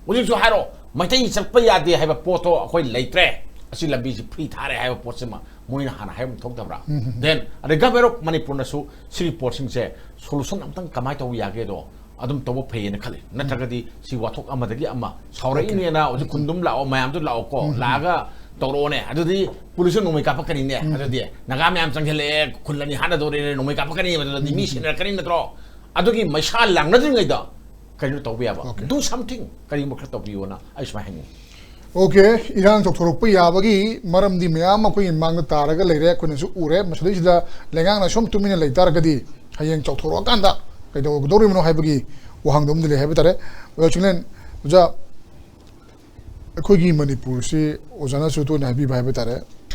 ꯍꯧꯖꯤꯛꯁꯨ ꯍꯥꯏꯔꯣ, ꯃꯩꯇꯩ ꯆꯠꯄ ꯌꯥꯗꯦ ꯍꯥꯏꯕ ꯄꯣꯠꯇꯣ ꯑꯩꯈꯣꯏ ꯂꯩꯇ꯭ꯔꯦ, ꯑꯁꯤ ꯂꯝꯕꯤꯁꯤ free ꯊꯥꯔꯦ ꯍꯥꯏꯕ ꯄꯣꯠꯁꯤꯃ ꯃꯣꯏꯅ ꯍꯥꯟꯅ ꯍꯥꯏꯕ ꯑꯃ ꯊꯣꯛꯇꯕ꯭ꯔꯥ? ꯎꯝ, ꯎꯝ, ꯎꯝ꯫ Then ꯑꯗꯩ Government of ꯃꯅꯤꯄꯨꯔꯅꯁꯨ ꯁꯤꯒꯤ ꯄꯣꯠꯁꯤꯡꯁꯦ solution ꯑꯝꯇꯪ ꯀꯃꯥꯏꯅ ꯇꯧꯕ ꯌꯥꯒꯦꯗꯣ ꯑꯗꯨꯝ ꯇꯧꯕ ꯐꯩꯌꯦꯅ ꯈꯜꯂꯤ꯫ ꯅꯠꯇ꯭ꯔꯒꯗꯤ ꯁꯤ ꯋꯥꯊꯣꯛ ꯑꯃꯗꯒꯤ ꯑꯃ ꯁꯥꯎꯔꯛꯏꯅꯦꯅ, ꯑꯣꯀꯦ꯫ ꯍꯧꯖꯤꯛ ꯈꯨꯟꯗꯨꯝ ꯂꯥꯛꯑꯣ, ꯃꯌꯥꯝꯗꯨ ꯂꯥꯛꯑꯣꯀꯣ, ꯎꯝ, ꯎꯝ꯫ ꯂꯥꯛꯑꯒ ꯇꯧꯔꯛꯑꯣꯅꯦ, ꯑꯗꯨꯗꯤ police ꯅ ꯅꯣꯡꯃꯩ ꯀꯥꯞꯄꯛꯀꯅꯤꯅꯦ, ꯎꯝ꯫ ꯑꯗꯨꯗꯤ ꯅꯥꯒꯥ ꯃꯌꯥꯝ ꯆꯪꯁꯤꯜꯂꯛꯑꯦ, ꯈꯨꯜ ꯑꯅꯤ ꯍꯥꯠꯅꯗꯧꯔꯦꯅꯦ, ꯅꯣꯡꯃꯩ ꯀꯥꯞꯄꯛꯀꯅꯤ, ꯑꯗꯨꯗꯤ ꯃꯤ ꯎꯝ꯫ ꯁꯤꯟꯅꯔꯛꯀꯅꯤ ꯅꯠꯇ꯭ꯔꯣ? ꯑꯗꯨꯒꯤ ꯃꯩꯁꯥ ꯂꯥꯡꯅꯗ꯭ꯔꯤꯉꯩꯗ ꯀꯩꯅꯣ ꯇꯧꯕ ꯌꯥꯕ, ꯑꯣꯀꯦ꯫ Do something, ꯀꯔꯤꯒꯨꯝꯕ ꯈꯔ ꯇꯧꯕꯤꯌꯣꯅ ꯑꯩ ꯁꯨꯃꯥꯏꯅ ꯍꯥꯏꯅꯤꯡꯉꯤ꯫ ꯑꯣꯀꯦ, ꯏꯔꯥꯡ ꯆꯥꯎꯊꯣꯔꯛꯄ ꯌꯥꯕꯒꯤ ꯃꯔꯝꯗꯤ ꯃꯌꯥꯝ ꯑꯩꯈꯣꯏꯒꯤ ꯃꯥꯡꯗ ꯇꯥꯔꯒ ꯂꯩꯔꯦ, ꯑꯩꯈꯣꯏꯅꯁꯨ ꯎꯔꯦ꯫ ꯃꯁꯤꯗꯩꯁꯤꯗ ꯂꯩꯉꯥꯛꯅ ꯁꯨꯝ ꯇꯨꯃꯤꯟꯅ ꯂꯩ ꯇꯥꯔꯒꯗꯤ ꯍꯌꯦꯡ ꯆꯥꯎꯊꯣꯔꯛꯑꯀꯥꯟꯗ ꯀꯩꯗꯧꯒꯗꯧꯔꯤꯕꯅꯣ ꯍꯥꯏꯕꯒꯤ ꯋꯥꯍꯪꯗꯣ ꯑꯃꯗꯤ ꯂꯩ ꯍꯥꯏꯕ ꯇꯥꯔꯦ꯫ ꯑꯣꯖꯥ ꯆꯤꯡꯂꯦꯟ, ꯑꯣꯖꯥ, ꯑꯩꯈꯣꯏꯒꯤ ꯃꯅꯤꯄꯨꯔꯁꯤ ꯑꯣꯖꯥꯅꯁꯨ ꯇꯣꯏꯅ ꯍꯥꯏꯕꯤꯕ ꯍꯥꯏꯕ ꯇꯥꯔꯦ,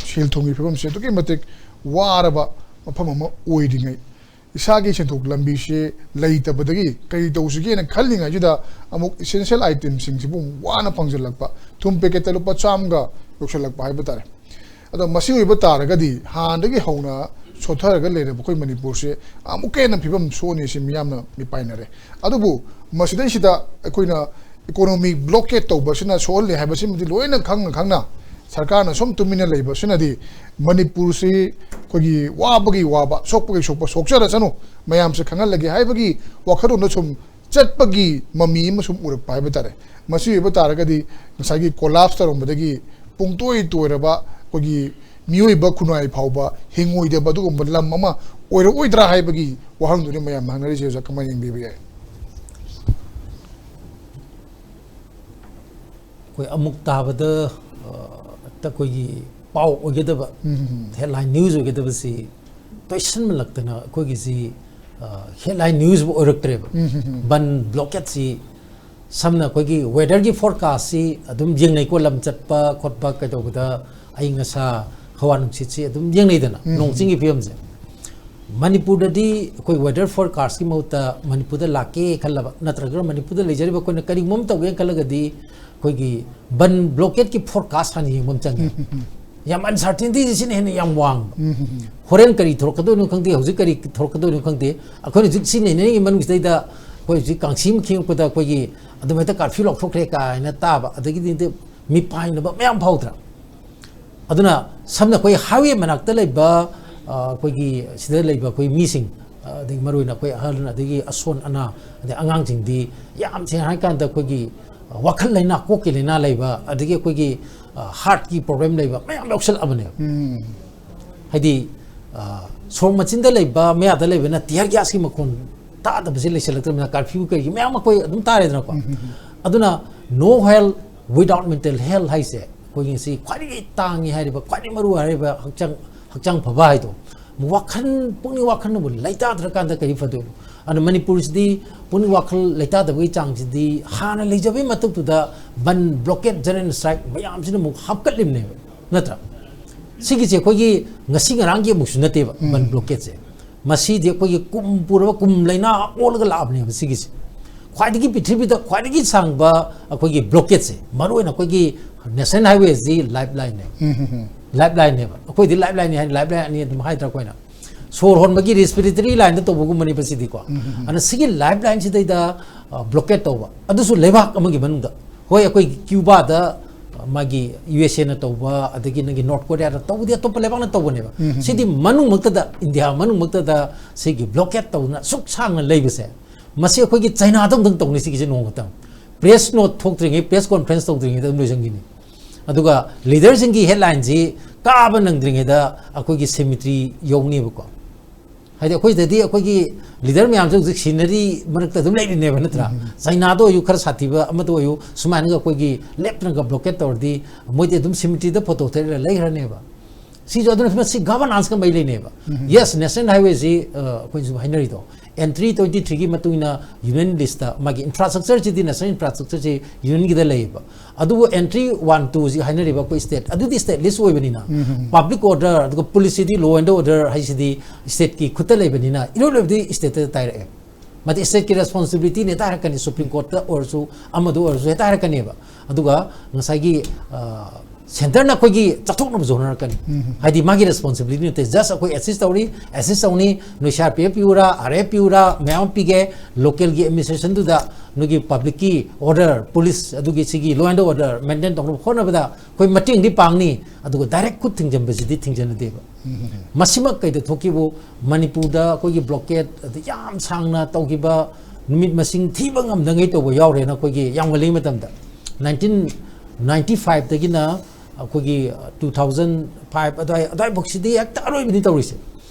ꯁꯦꯜ ꯊꯨꯝꯒꯤ ꯐꯤꯕꯝꯁꯤ ꯑꯗꯨꯛꯀꯤ ꯃꯇꯤꯛ ꯋꯥꯔꯕ ꯃꯐꯝ ꯑꯃ ꯑꯣꯏꯔꯤꯉꯩ, ꯏꯁꯥꯒꯤ ꯁꯦꯟꯊꯣꯛ ꯂꯝꯕꯤꯁꯦ ꯂꯩꯇꯕꯗꯒꯤ ꯀꯔꯤ ꯇꯧꯁꯤꯒꯦꯅ ꯈꯜꯂꯤꯉꯩꯁꯤꯗ ꯑꯃꯨꯛ essential itemꯁꯤꯡꯁꯤꯕꯨ ꯑꯃꯨꯛ ꯋꯥꯅ ꯐꯪꯖꯜꯂꯛꯄ, ꯊꯨꯝ packetꯇ ꯂꯨꯄꯥ ꯆꯥꯝꯃꯒ ꯌꯧꯁꯜꯂꯛꯄ ꯍꯥꯏꯕ ꯇꯥꯔꯦ꯫ ꯑꯗꯣ ꯃꯁꯤ ꯑꯣꯏꯕ ꯇꯥꯔꯒꯗꯤ ꯍꯥꯟꯅꯗꯒꯤ ꯍꯧꯅ ꯁꯣꯠꯊꯔꯒ ꯂꯩꯔꯕ ꯑꯩꯈꯣꯏ ꯃꯅꯤꯄꯨꯔꯁꯦ ꯑꯃꯨꯛꯀ ꯍꯦꯟꯅ ꯐꯤꯕꯝ ꯁꯣꯛꯑꯅꯤ ꯁꯤ ꯃꯤꯌꯥꯝꯅ ꯃꯤꯄꯥꯏꯅꯔꯦ꯫ ꯑꯗꯨꯕꯨ ꯃꯁꯤꯗꯩꯁꯤꯗ ꯑꯩꯈꯣꯏꯅ economic blockade ꯇꯧꯕꯁꯤꯅ ꯁꯣꯛꯍꯜꯂꯤ ꯍꯥꯏꯕꯁꯤꯃꯗꯤ ꯂꯣꯏꯅ ꯈꯪꯅ ꯈꯪꯅ ꯁꯔꯀꯥꯔꯅ ꯁꯨꯝ ꯇꯨꯃꯤꯟꯅ ꯂꯩꯕꯁꯤꯅꯗꯤ ꯃꯅꯤꯄꯨꯔꯁꯤ ꯑꯩꯈꯣꯏꯒꯤ ꯋꯥꯕꯒꯤ ꯋꯥꯕ, ꯁꯣꯛꯄꯒꯤ ꯁꯣꯛꯄ, ꯁꯣꯛꯆꯔꯁꯅꯨ, ꯃꯌꯥꯝꯁꯦ ꯈꯪꯍꯜꯂꯒꯦ ꯍꯥꯏꯕꯒꯤ ꯋꯥꯈꯜꯂꯣꯟꯗ ꯁꯨꯝ ꯆꯠꯄꯒꯤ ꯃꯃꯤ ꯑꯃ ꯁꯨꯝ ꯎꯔꯛꯄ ꯍꯥꯏꯕ ꯇꯥꯔꯦ꯫ ꯃꯁꯤ ꯑꯣꯏꯕ ꯇꯥꯔꯒꯗꯤ ꯉꯁꯥꯏꯒꯤ collapse ꯇꯧꯔꯝꯕꯗꯒꯤ ꯄꯨꯡꯇꯣꯏ ꯇꯣꯏꯔꯕ ꯑꯩꯈꯣꯏꯒꯤ ꯃꯤꯑꯣꯏꯕ ꯈꯨꯟꯅꯥꯏ ꯐꯥꯎꯕ ꯍꯤꯡꯉꯣꯏꯗꯕ ꯑꯗꯨꯒꯨꯝꯕ ꯂꯝ ꯑꯃ ꯑꯣꯏꯔꯛꯑꯣꯏꯗ꯭ꯔꯥ ꯍꯥꯏꯕꯒꯤ ꯋꯥꯍꯪꯗꯨꯅꯤ ꯃꯌꯥꯝꯅ ꯍꯪꯅꯔꯤꯁꯦ꯫ ꯑꯣꯖꯥ, ꯀꯃꯥꯏꯅ ꯌꯦꯡꯕꯤꯕ ꯌꯥꯏ? ꯑꯩꯈꯣꯏ ꯑꯃꯨꯛ ꯇꯥꯕꯗ, ꯑ, ꯍꯦꯛꯇ ꯑꯩꯈꯣꯏꯒꯤ ꯄꯥꯎ ꯑꯣꯏꯒꯗꯕ, ꯎꯝ꯫ headline news ꯑꯣꯏꯒꯗꯕꯁꯤ ꯇꯣꯏꯁꯟꯃꯜꯂꯛꯇꯅ ꯑꯩꯈꯣꯏꯒꯤꯁꯤ, ꯑ, headline newsꯕꯨ ꯑꯣꯏꯔꯛꯇ꯭ꯔꯦꯕ꯫ ꯎꯝ꯫ ꯕꯟ blockadeꯁꯤ ꯁꯝꯅ ꯑꯩꯈꯣꯏꯒꯤ weatherꯒꯤ forecastꯁꯤ ꯑꯗꯨꯝ ꯌꯦꯡꯅꯩꯀꯣ, ꯂꯝ ꯆꯠꯄ ꯈꯣꯠꯄ ꯀꯩꯗꯧꯕꯗ ꯑꯏꯪ ꯑꯁꯥ, ꯍꯋꯥ ꯅꯨꯡꯁꯤꯠꯁꯤ ꯑꯗꯨꯝ ꯌꯦꯡꯅꯩꯗꯅ, ꯎꯝ꯫ ꯅꯣꯡ ꯆꯤꯡꯒꯤ ꯐꯤꯕꯝꯁꯦ꯫ ꯃꯅꯤꯄꯨꯔꯗꯗꯤ ꯑꯩꯈꯣꯏ weather forecastꯀꯤ ꯃꯍꯨꯠꯇ ꯃꯅꯤꯄꯨꯔꯗ ꯂꯥꯛꯀꯦ ꯈꯜꯂꯕ ꯅꯠꯇ꯭ꯔꯒ ꯃꯅꯤꯄꯨꯔꯗ ꯂꯩꯖꯔꯤꯕ ꯑꯩꯈꯣꯏꯅ ꯀꯔꯤꯒꯨꯝꯕ ꯑꯃ ꯇꯧꯒꯦ ꯈꯜꯂꯒꯗꯤ ꯑꯩꯈꯣꯏꯒꯤ ꯕꯟ blockadeꯀꯤ forecast ꯍꯥꯟꯅ ꯌꯦꯡꯕ ꯑꯃ ꯆꯪꯉꯦ꯫ ꯎꯝ, ꯎꯝ, ꯎꯝ꯫ ꯌꯥꯝ uncertaintyꯁꯦ ꯁꯤꯅ ꯍꯦꯟꯅ ꯌꯥꯝ ꯋꯥꯡꯕ꯫ ꯎꯝ, ꯎꯝ, ꯎꯝ꯫ ꯍꯣꯔꯦꯟ ꯀꯔꯤ ꯊꯣꯔꯛꯀꯗꯣꯏꯅꯣ ꯈꯪꯗꯦ, ꯍꯧꯖꯤꯛ ꯀꯔꯤ ꯊꯣꯔꯛꯀꯗꯣꯏꯅꯣ ꯈꯪꯗꯦ꯫ ꯑꯩꯈꯣꯏꯅ ꯍꯧꯖꯤꯛ ꯁꯤ ꯅꯩꯅꯔꯤꯉꯩ ꯃꯅꯨꯡꯁꯤꯗꯩꯗ ꯑꯩꯈꯣꯏ ꯍꯧꯖꯤꯛ ꯀꯥꯡꯁꯤ ꯑꯃ ꯈꯤꯡꯉꯛꯄꯗ ꯑꯩꯈꯣꯏꯒꯤ ꯑꯗꯨꯝ ꯍꯦꯛꯇ curfew ꯂꯥꯎꯊꯣꯛꯈ꯭ꯔꯦ ꯀꯥꯏꯅ ꯇꯥꯕ, ꯑꯗꯒꯤꯗꯤ ꯃꯤꯄꯥꯏꯅꯕ ꯃꯌꯥꯝ ꯐꯥꯎꯗ꯭ꯔꯥ? ꯑꯗꯨꯅ ꯁꯝꯅ ꯑꯩꯈꯣꯏ highway ꯃꯅꯥꯛꯇ ꯂꯩꯕ, ꯑ, ꯑꯩꯈꯣꯏꯒꯤ ꯁꯤꯗ ꯂꯩꯕ ꯑꯩꯈꯣꯏ ꯃꯤꯁꯤꯡ, ꯑ, ꯑꯗꯒꯤ ꯃꯔꯨ ꯑꯣꯏꯅ ꯑꯩꯈꯣꯏ ꯑꯍꯜ, ꯑꯗꯒꯤ ꯑꯁꯣꯟ ꯑꯅꯥ, ꯑꯗꯩ ꯑꯉꯥꯡꯁꯤꯡꯗꯤ ꯌꯥꯝ ꯁꯦꯡꯅ ꯍꯥꯏꯔꯀꯥꯟꯗ ꯑꯩꯈꯣꯏꯒꯤ, ꯑ, ꯋꯥꯈꯜ ꯂꯩꯅꯥ, ꯀꯣꯛꯀꯤ ꯂꯩꯅꯥ ꯂꯩꯕ, ꯑꯗꯒꯤ ꯑꯩꯈꯣꯏꯒꯤ, ꯑ, heartꯀꯤ problem ꯂꯩꯕ ꯃꯌꯥꯝ ꯌꯥꯎꯁꯜꯂꯛꯑꯕꯅꯦꯕ꯫ ꯎꯝ꯫ ꯍꯥꯏꯗꯤ, ꯑ, ꯁꯣꯔꯣꯛ ꯃꯆꯤꯟꯗ ꯂꯩꯕ, ꯃꯌꯥꯗ ꯂꯩꯕꯅ tear gasꯀꯤ ꯃꯈꯣꯟ ꯇꯥꯗꯕꯁꯦ ꯂꯩꯁꯜꯂꯛꯇ꯭ꯔꯕꯅꯤꯅ, curfew ꯀꯩꯒꯤ ꯃꯌꯥꯝ ꯑꯩꯈꯣꯏ ꯑꯗꯨꯝ ꯇꯥꯔꯦꯗꯅꯀꯣ꯫ ꯎꯝ, ꯎꯝ, ꯎꯝ꯫ ꯑꯗꯨꯅ no health without mental health ꯍꯥꯏꯁꯦ ꯑꯩꯈꯣꯏꯒꯤ ꯉꯁꯤ ꯈ꯭ꯋꯥꯏꯗꯒꯤ ꯇꯥꯡꯉꯤ ꯍꯥꯏꯔꯤꯕ, ꯈ꯭ꯋꯥꯏꯗꯒꯤ ꯃꯔꯨ ꯍꯥꯏꯔꯤꯕ ꯍꯛꯆꯥꯡ, ꯍꯛꯆꯥꯡ ꯐꯕ ꯍꯥꯏꯗꯣ, ꯋꯥꯈꯜ, ꯄꯨꯛꯅꯤꯡ ꯋꯥꯈꯜꯅꯕꯨ ꯂꯩꯇꯥꯗ꯭ꯔꯀꯥꯟꯗ ꯀꯔꯤ ꯐꯗꯣꯏꯅꯣ? ꯑꯗꯨꯅ ꯃꯅꯤꯄꯨꯔꯁꯤꯗꯤ ꯄꯨꯛꯅꯤꯡ ꯋꯥꯈꯜ ꯂꯩꯇꯥꯗꯕꯒꯤ ꯆꯥꯡꯁꯤꯗꯤ ꯍꯥꯟꯅ ꯂꯩꯖꯕꯒꯤ ꯃꯊꯛꯇꯨꯗ ꯕꯟ, blockade, general strike ꯃꯌꯥꯝꯁꯤꯅ ꯑꯃꯨꯛ ꯍꯥꯞꯀꯠꯂꯤꯕꯅꯦꯕ, ꯅꯠꯇ꯭ꯔꯥ? ꯁꯤꯒꯤꯁꯦ ꯑꯩꯈꯣꯏꯒꯤ ꯉꯁꯤ ꯉꯔꯥꯡꯒꯤ ꯑꯃꯨꯛꯁꯨ ꯅꯠꯇꯦꯕ ꯕꯟ ꯕ꯭ꯂꯣꯀꯦꯠꯁꯦ꯫ ꯃꯁꯤꯗꯤ ꯑꯩꯈꯣꯏꯒꯤ ꯀꯨꯝ ꯄꯨꯔꯕ ꯀꯨꯝ ꯂꯩꯅꯥ ꯑꯣꯜꯂꯒ ꯂꯥꯛꯑꯕꯅꯦꯕ ꯁꯤꯒꯤꯁꯦ꯫ ꯈ꯭ꯋꯥꯏꯗꯒꯤ ꯄ꯭ꯔꯤꯊꯤꯕꯤꯗ ꯈ꯭ꯋꯥꯏꯗꯒꯤ ꯁꯥꯡꯕ ꯑꯩꯈꯣꯏꯒꯤ ꯕ꯭ꯂꯣꯀꯦꯠꯁꯦ, ꯃꯔꯨꯑꯣꯏꯅ ꯑꯩꯈꯣꯏꯒꯤ ꯅꯦꯁꯅꯦꯜ ꯍꯥꯏꯋꯦꯁꯤ ꯂꯥꯏꯐ ꯂꯥꯏꯟꯅꯦꯕ꯫ ꯂꯥꯏꯐ ꯂꯥꯏꯟꯅꯦꯕ꯫ ꯑꯩꯈꯣꯏꯗꯤ ꯂꯥꯏꯐ ꯂꯥꯏꯟꯅꯤ ꯍꯥꯏ, ꯂꯥꯏꯐ ꯂꯥꯏꯟ ꯑꯅꯤ ꯑꯗꯨꯝ ꯍꯥꯏꯗ꯭ꯔꯥ ꯑꯩꯈꯣꯏꯅ? ꯁꯣꯔ ꯍꯣꯟꯕꯒꯤ ꯔꯦꯁꯄꯤꯔꯦꯇꯔꯤ ꯂꯥꯏꯟꯗ ꯇꯧꯕꯒꯨꯝꯕꯅꯦꯕ ꯁꯤꯗꯤꯀꯣ꯫ ꯑꯗꯨꯅ ꯁꯤꯒꯤ ꯂꯥꯏꯐ ꯂꯥꯏꯟꯁꯤꯗꯩꯗ ꯕ꯭ꯂꯣꯀꯦꯠ ꯇꯧꯕ, ꯑꯗꯨꯁꯨ ꯂꯩꯕꯥꯛ ꯑꯃꯒꯤ ꯃꯅꯨꯡꯗ꯫ ꯍꯣꯏ, ꯑꯩꯈꯣꯏ ꯀ꯭ꯌꯨꯕꯥꯗ, ꯑ, ꯃꯥꯒꯤ ꯌꯨ ꯑꯦꯁ ꯑꯦꯅ ꯇꯧꯕ, ꯑꯗꯒꯤ ꯅꯪꯒꯤ ꯅꯣꯔꯠ ꯀꯣꯔꯤꯌꯥꯗ ꯇꯧꯕꯗꯤ ꯑꯇꯣꯞꯄ ꯂꯩꯕꯥꯛꯅ ꯇꯧꯕꯅꯦꯕ꯫ ꯁꯤꯗꯤ ꯃꯅꯨꯡꯃꯛꯇꯗ, ꯏꯟꯗꯤꯌꯥ ꯃꯅꯨꯡꯃꯛꯇꯗ ꯁꯤꯒꯤ ꯕ꯭ꯂꯣꯀꯦꯠ ꯇꯧꯗꯅ ꯑꯁꯨꯛ ꯁꯥꯡꯅ ꯂꯩꯕꯁꯦ, ꯃꯁꯤ ꯑꯩꯈꯣꯏꯒꯤ ꯆꯩꯅꯥꯗ ꯑꯃꯨꯛꯇꯪ ꯇꯧꯅꯤ ꯁꯤꯒꯤꯁꯦ ꯅꯣꯡꯃꯇꯪ꯫ ꯄ꯭ꯔꯦꯁ ꯅꯣꯠ ꯊꯣꯛꯇ꯭ꯔꯤꯉꯩ, ꯄ꯭ꯔꯦꯁ ꯀꯣꯟꯐ꯭ꯔꯦꯟꯁ ꯇꯧꯗ꯭ꯔꯤꯉꯩꯗ ꯑꯗꯨꯝ ꯂꯣꯏꯁꯤꯟꯈꯤꯅꯤ꯫ ꯑꯗꯨꯒ ꯂꯤꯗꯔꯁꯤꯡꯒꯤ ꯍꯦꯗꯂꯥꯏꯟꯁꯤ ꯀꯥꯕ ꯅꯪꯗ꯭ꯔꯤꯉꯩꯗ ꯑꯩꯈꯣꯏꯒꯤ ꯁꯤꯃꯤꯇ꯭ꯔꯤ ꯌꯧꯅꯦꯕꯀꯣ꯫ ꯍꯥꯏꯗꯤ ꯑꯩꯈꯣꯏꯗꯗꯤ ꯑꯩꯈꯣꯏꯒꯤ ꯂꯤꯗꯔ ꯃꯌꯥꯝꯁꯦ ꯍꯧꯖꯤꯛ ꯁꯤꯅꯔꯤ ꯃꯔꯛꯇ ꯑꯗꯨꯝ ꯂꯩꯔꯤꯅꯦꯕ, ꯅꯠꯇ꯭ꯔꯥ? ꯆꯩꯅꯥꯗ ꯑꯣꯏꯌꯨ, ꯈꯔ ꯁꯥꯊꯤꯕ ꯑꯃꯗ ꯑꯣꯏꯌꯨ, ꯁꯨꯃꯥꯏꯅꯒ ꯑꯩꯈꯣꯏꯒꯤ ꯂꯦꯞꯇꯅꯒ ꯕ꯭ꯂꯣꯀꯦꯠ ꯇꯧꯔꯗꯤ ꯃꯣꯏꯗꯤ ꯑꯗꯨꯝ ꯁꯤꯃꯤꯇ꯭ꯔꯤꯗ ꯐꯣꯇꯣ ꯊꯦꯠꯂꯒ ꯂꯩꯈ꯭ꯔꯅꯦꯕ꯫ ꯁꯤꯁꯨ ꯑꯗꯨꯅ ꯃꯁꯤ ꯒꯚꯔꯅꯥꯟꯁꯀ ꯃꯔꯤ ꯂꯩꯅꯦꯕ꯫ ꯌꯦꯁ, ꯅꯦꯁꯅꯦꯜ ꯍꯥꯏꯋꯦꯁꯤ, ꯑ, ꯑꯩꯈꯣꯏꯅꯁꯨ ꯍꯥꯏꯅꯔꯤꯗꯣ, ꯑꯦꯟ ꯊ꯭ꯔꯤ ꯇ꯭ꯋꯦꯟꯇꯤ ꯊ꯭ꯔꯤꯒꯤ ꯃꯇꯨꯡ ꯏꯟꯅ ꯌꯨꯅꯤꯌꯟ ꯂꯤꯁꯇ ꯃꯥꯒꯤ ꯏꯟꯐ꯭ꯔꯥꯁ꯭ꯇ꯭ꯔꯛꯆꯔꯁꯤꯗꯤ, ꯅꯦꯁꯅꯦꯜ ꯏꯟꯐ꯭ꯔꯥꯁ꯭ꯇ꯭ꯔꯛꯆꯔꯁꯤ ꯌꯨꯅꯤꯌꯟꯒꯤꯗ ꯂꯩꯌꯦꯕ꯫ ꯑꯗꯨꯕꯨ ꯑꯦꯟ ꯊ꯭ꯔꯤ ꯋꯥꯟ ꯇꯨꯁꯤ ꯍꯥꯏꯅꯔꯤꯕ ꯑꯩꯈꯣꯏ ꯁ꯭ꯇꯦꯠ, ꯑꯗꯨꯗꯤ ꯁ꯭ꯇꯦꯠ ꯂꯤꯁ ꯑꯣꯏꯕꯅꯤꯅ, ꯄꯕ꯭ꯂꯤꯛ ꯑꯣꯔꯗꯔ, ꯑꯗꯨꯒ ꯄꯨꯂꯤꯁꯁꯤꯗꯤ, ꯂꯣ ꯑꯦꯟ ꯑꯣꯔꯗꯔ ꯍꯥꯏꯁꯤꯗꯤ ꯁ꯭ꯇꯦꯠꯀꯤ ꯈꯨꯠꯇ ꯂꯩꯕꯅꯤꯅ, ꯏꯔꯣꯏ ꯂꯣꯏꯕꯗꯤ ꯁ꯭ꯇꯦꯠꯇ ꯇꯥꯏꯔꯛꯑꯦ꯫ ꯃꯗꯤ ꯁ꯭ꯇꯦꯠꯀꯤ ꯔꯦꯁꯄꯣꯟꯁꯤꯕꯤꯂꯤꯇꯤꯅꯦ ꯍꯦꯛꯇ ꯍꯥꯏꯔꯛꯀꯅꯤ, ꯁꯨꯄ꯭ꯔꯤꯝ ꯀꯣꯔꯠꯇ ꯑꯣꯏꯔꯁꯨ, ꯑꯃꯗ ꯑꯣꯏꯔꯁꯨ ꯍꯦꯛꯇ ꯍꯥꯏꯔꯛꯀꯅꯦꯕ꯫ ꯑꯗꯨꯒ ꯉꯁꯥꯏꯒꯤ, ꯑ, ꯁꯦꯟꯇꯔꯅ ꯑꯩꯈꯣꯏꯒꯤ ꯆꯠꯊꯣꯛꯅꯕꯁꯨ ꯍꯣꯠꯅꯔꯛꯀꯅꯤ꯫ ꯍꯥꯏꯗꯤ ꯃꯥꯒꯤ ꯔꯦꯁꯄꯣꯟꯁꯤꯕꯤꯂꯤꯇꯤ ꯅꯠꯇꯦ, ꯖꯁ ꯑꯩꯈꯣꯏ ꯑꯦꯁꯤꯁ ꯇꯧꯔꯤ, ꯑꯦꯁꯤꯁ ꯇꯧꯅꯤ, ꯅꯣꯏ ꯁꯤ ꯑꯥꯔ ꯄꯤ ꯑꯦꯐ ꯄꯤꯌꯨꯔꯥ, ꯑꯥꯔ ꯑꯦꯐ ꯄꯤꯌꯨꯔꯥ, ꯃꯌꯥꯝ ꯑꯃ ꯄꯤꯒꯦ, ꯂꯣꯀꯦꯜꯒꯤ ꯑꯦꯗꯃꯤꯅꯤꯁꯇ꯭ꯔꯦꯁꯟꯗꯨꯗ ꯅꯣꯏꯒꯤ ꯄꯕ꯭ꯂꯤꯛꯀꯤ ꯑꯣꯔꯗꯔ, ꯄꯨꯂꯤꯁ ꯑꯗꯨꯒꯤ ꯁꯤꯒꯤ ꯂꯣ ꯑꯦꯟ ꯑꯣꯔꯗꯔ ꯃꯦꯟꯇꯦꯟ ꯇꯧꯅꯕ ꯍꯣꯠꯅꯕꯗ ꯑꯩꯈꯣꯏ ꯃꯇꯦꯡꯗꯤ ꯄꯥꯡꯅꯤ, ꯑꯗꯨꯒ ꯗꯥꯏꯔꯦꯛ ꯈꯨꯠ ꯊꯤꯡꯖꯤꯟꯕꯁꯤꯗꯤ ꯊꯤꯡꯖꯤꯟꯅꯗꯦꯕ꯫ ꯃꯁꯤꯃꯛ ꯀꯩꯗ ꯊꯣꯛꯈꯤꯕꯨ, ꯃꯅꯤꯄꯨꯔꯗ ꯑꯩꯈꯣꯏꯒꯤ ꯕ꯭ꯂꯣꯀꯦꯠ ꯑꯗ ꯌꯥꯝ ꯁꯥꯡꯅ ꯇꯧꯈꯤꯕ, ꯅꯨꯃꯤꯠ ꯃꯁꯤꯡ ꯊꯤꯕ ꯉꯝꯗꯉꯩ ꯇꯧꯕ ꯌꯥꯎꯔꯦꯅ ꯑꯩꯈꯣꯏꯒꯤ ꯌꯥꯝ ꯉꯜꯂꯤꯉꯩ ꯃꯇꯝꯗ, ꯅꯥꯏꯟꯇꯤꯟ ꯅꯥꯏꯟꯇꯤ ꯐꯥꯏꯚꯇꯒꯤꯅ ꯑꯩꯈꯣꯏꯒꯤ ꯇꯨ ꯊꯥꯎꯖꯟ ꯐꯥꯏꯚ ꯑꯗꯨꯋꯥꯏ, ꯑꯗꯨꯋꯥꯏꯐꯥꯎꯁꯤꯗꯤ ꯍꯦꯛꯇ ꯑꯔꯣꯏꯕꯅꯤ ꯇꯧꯔꯤꯁꯦ꯫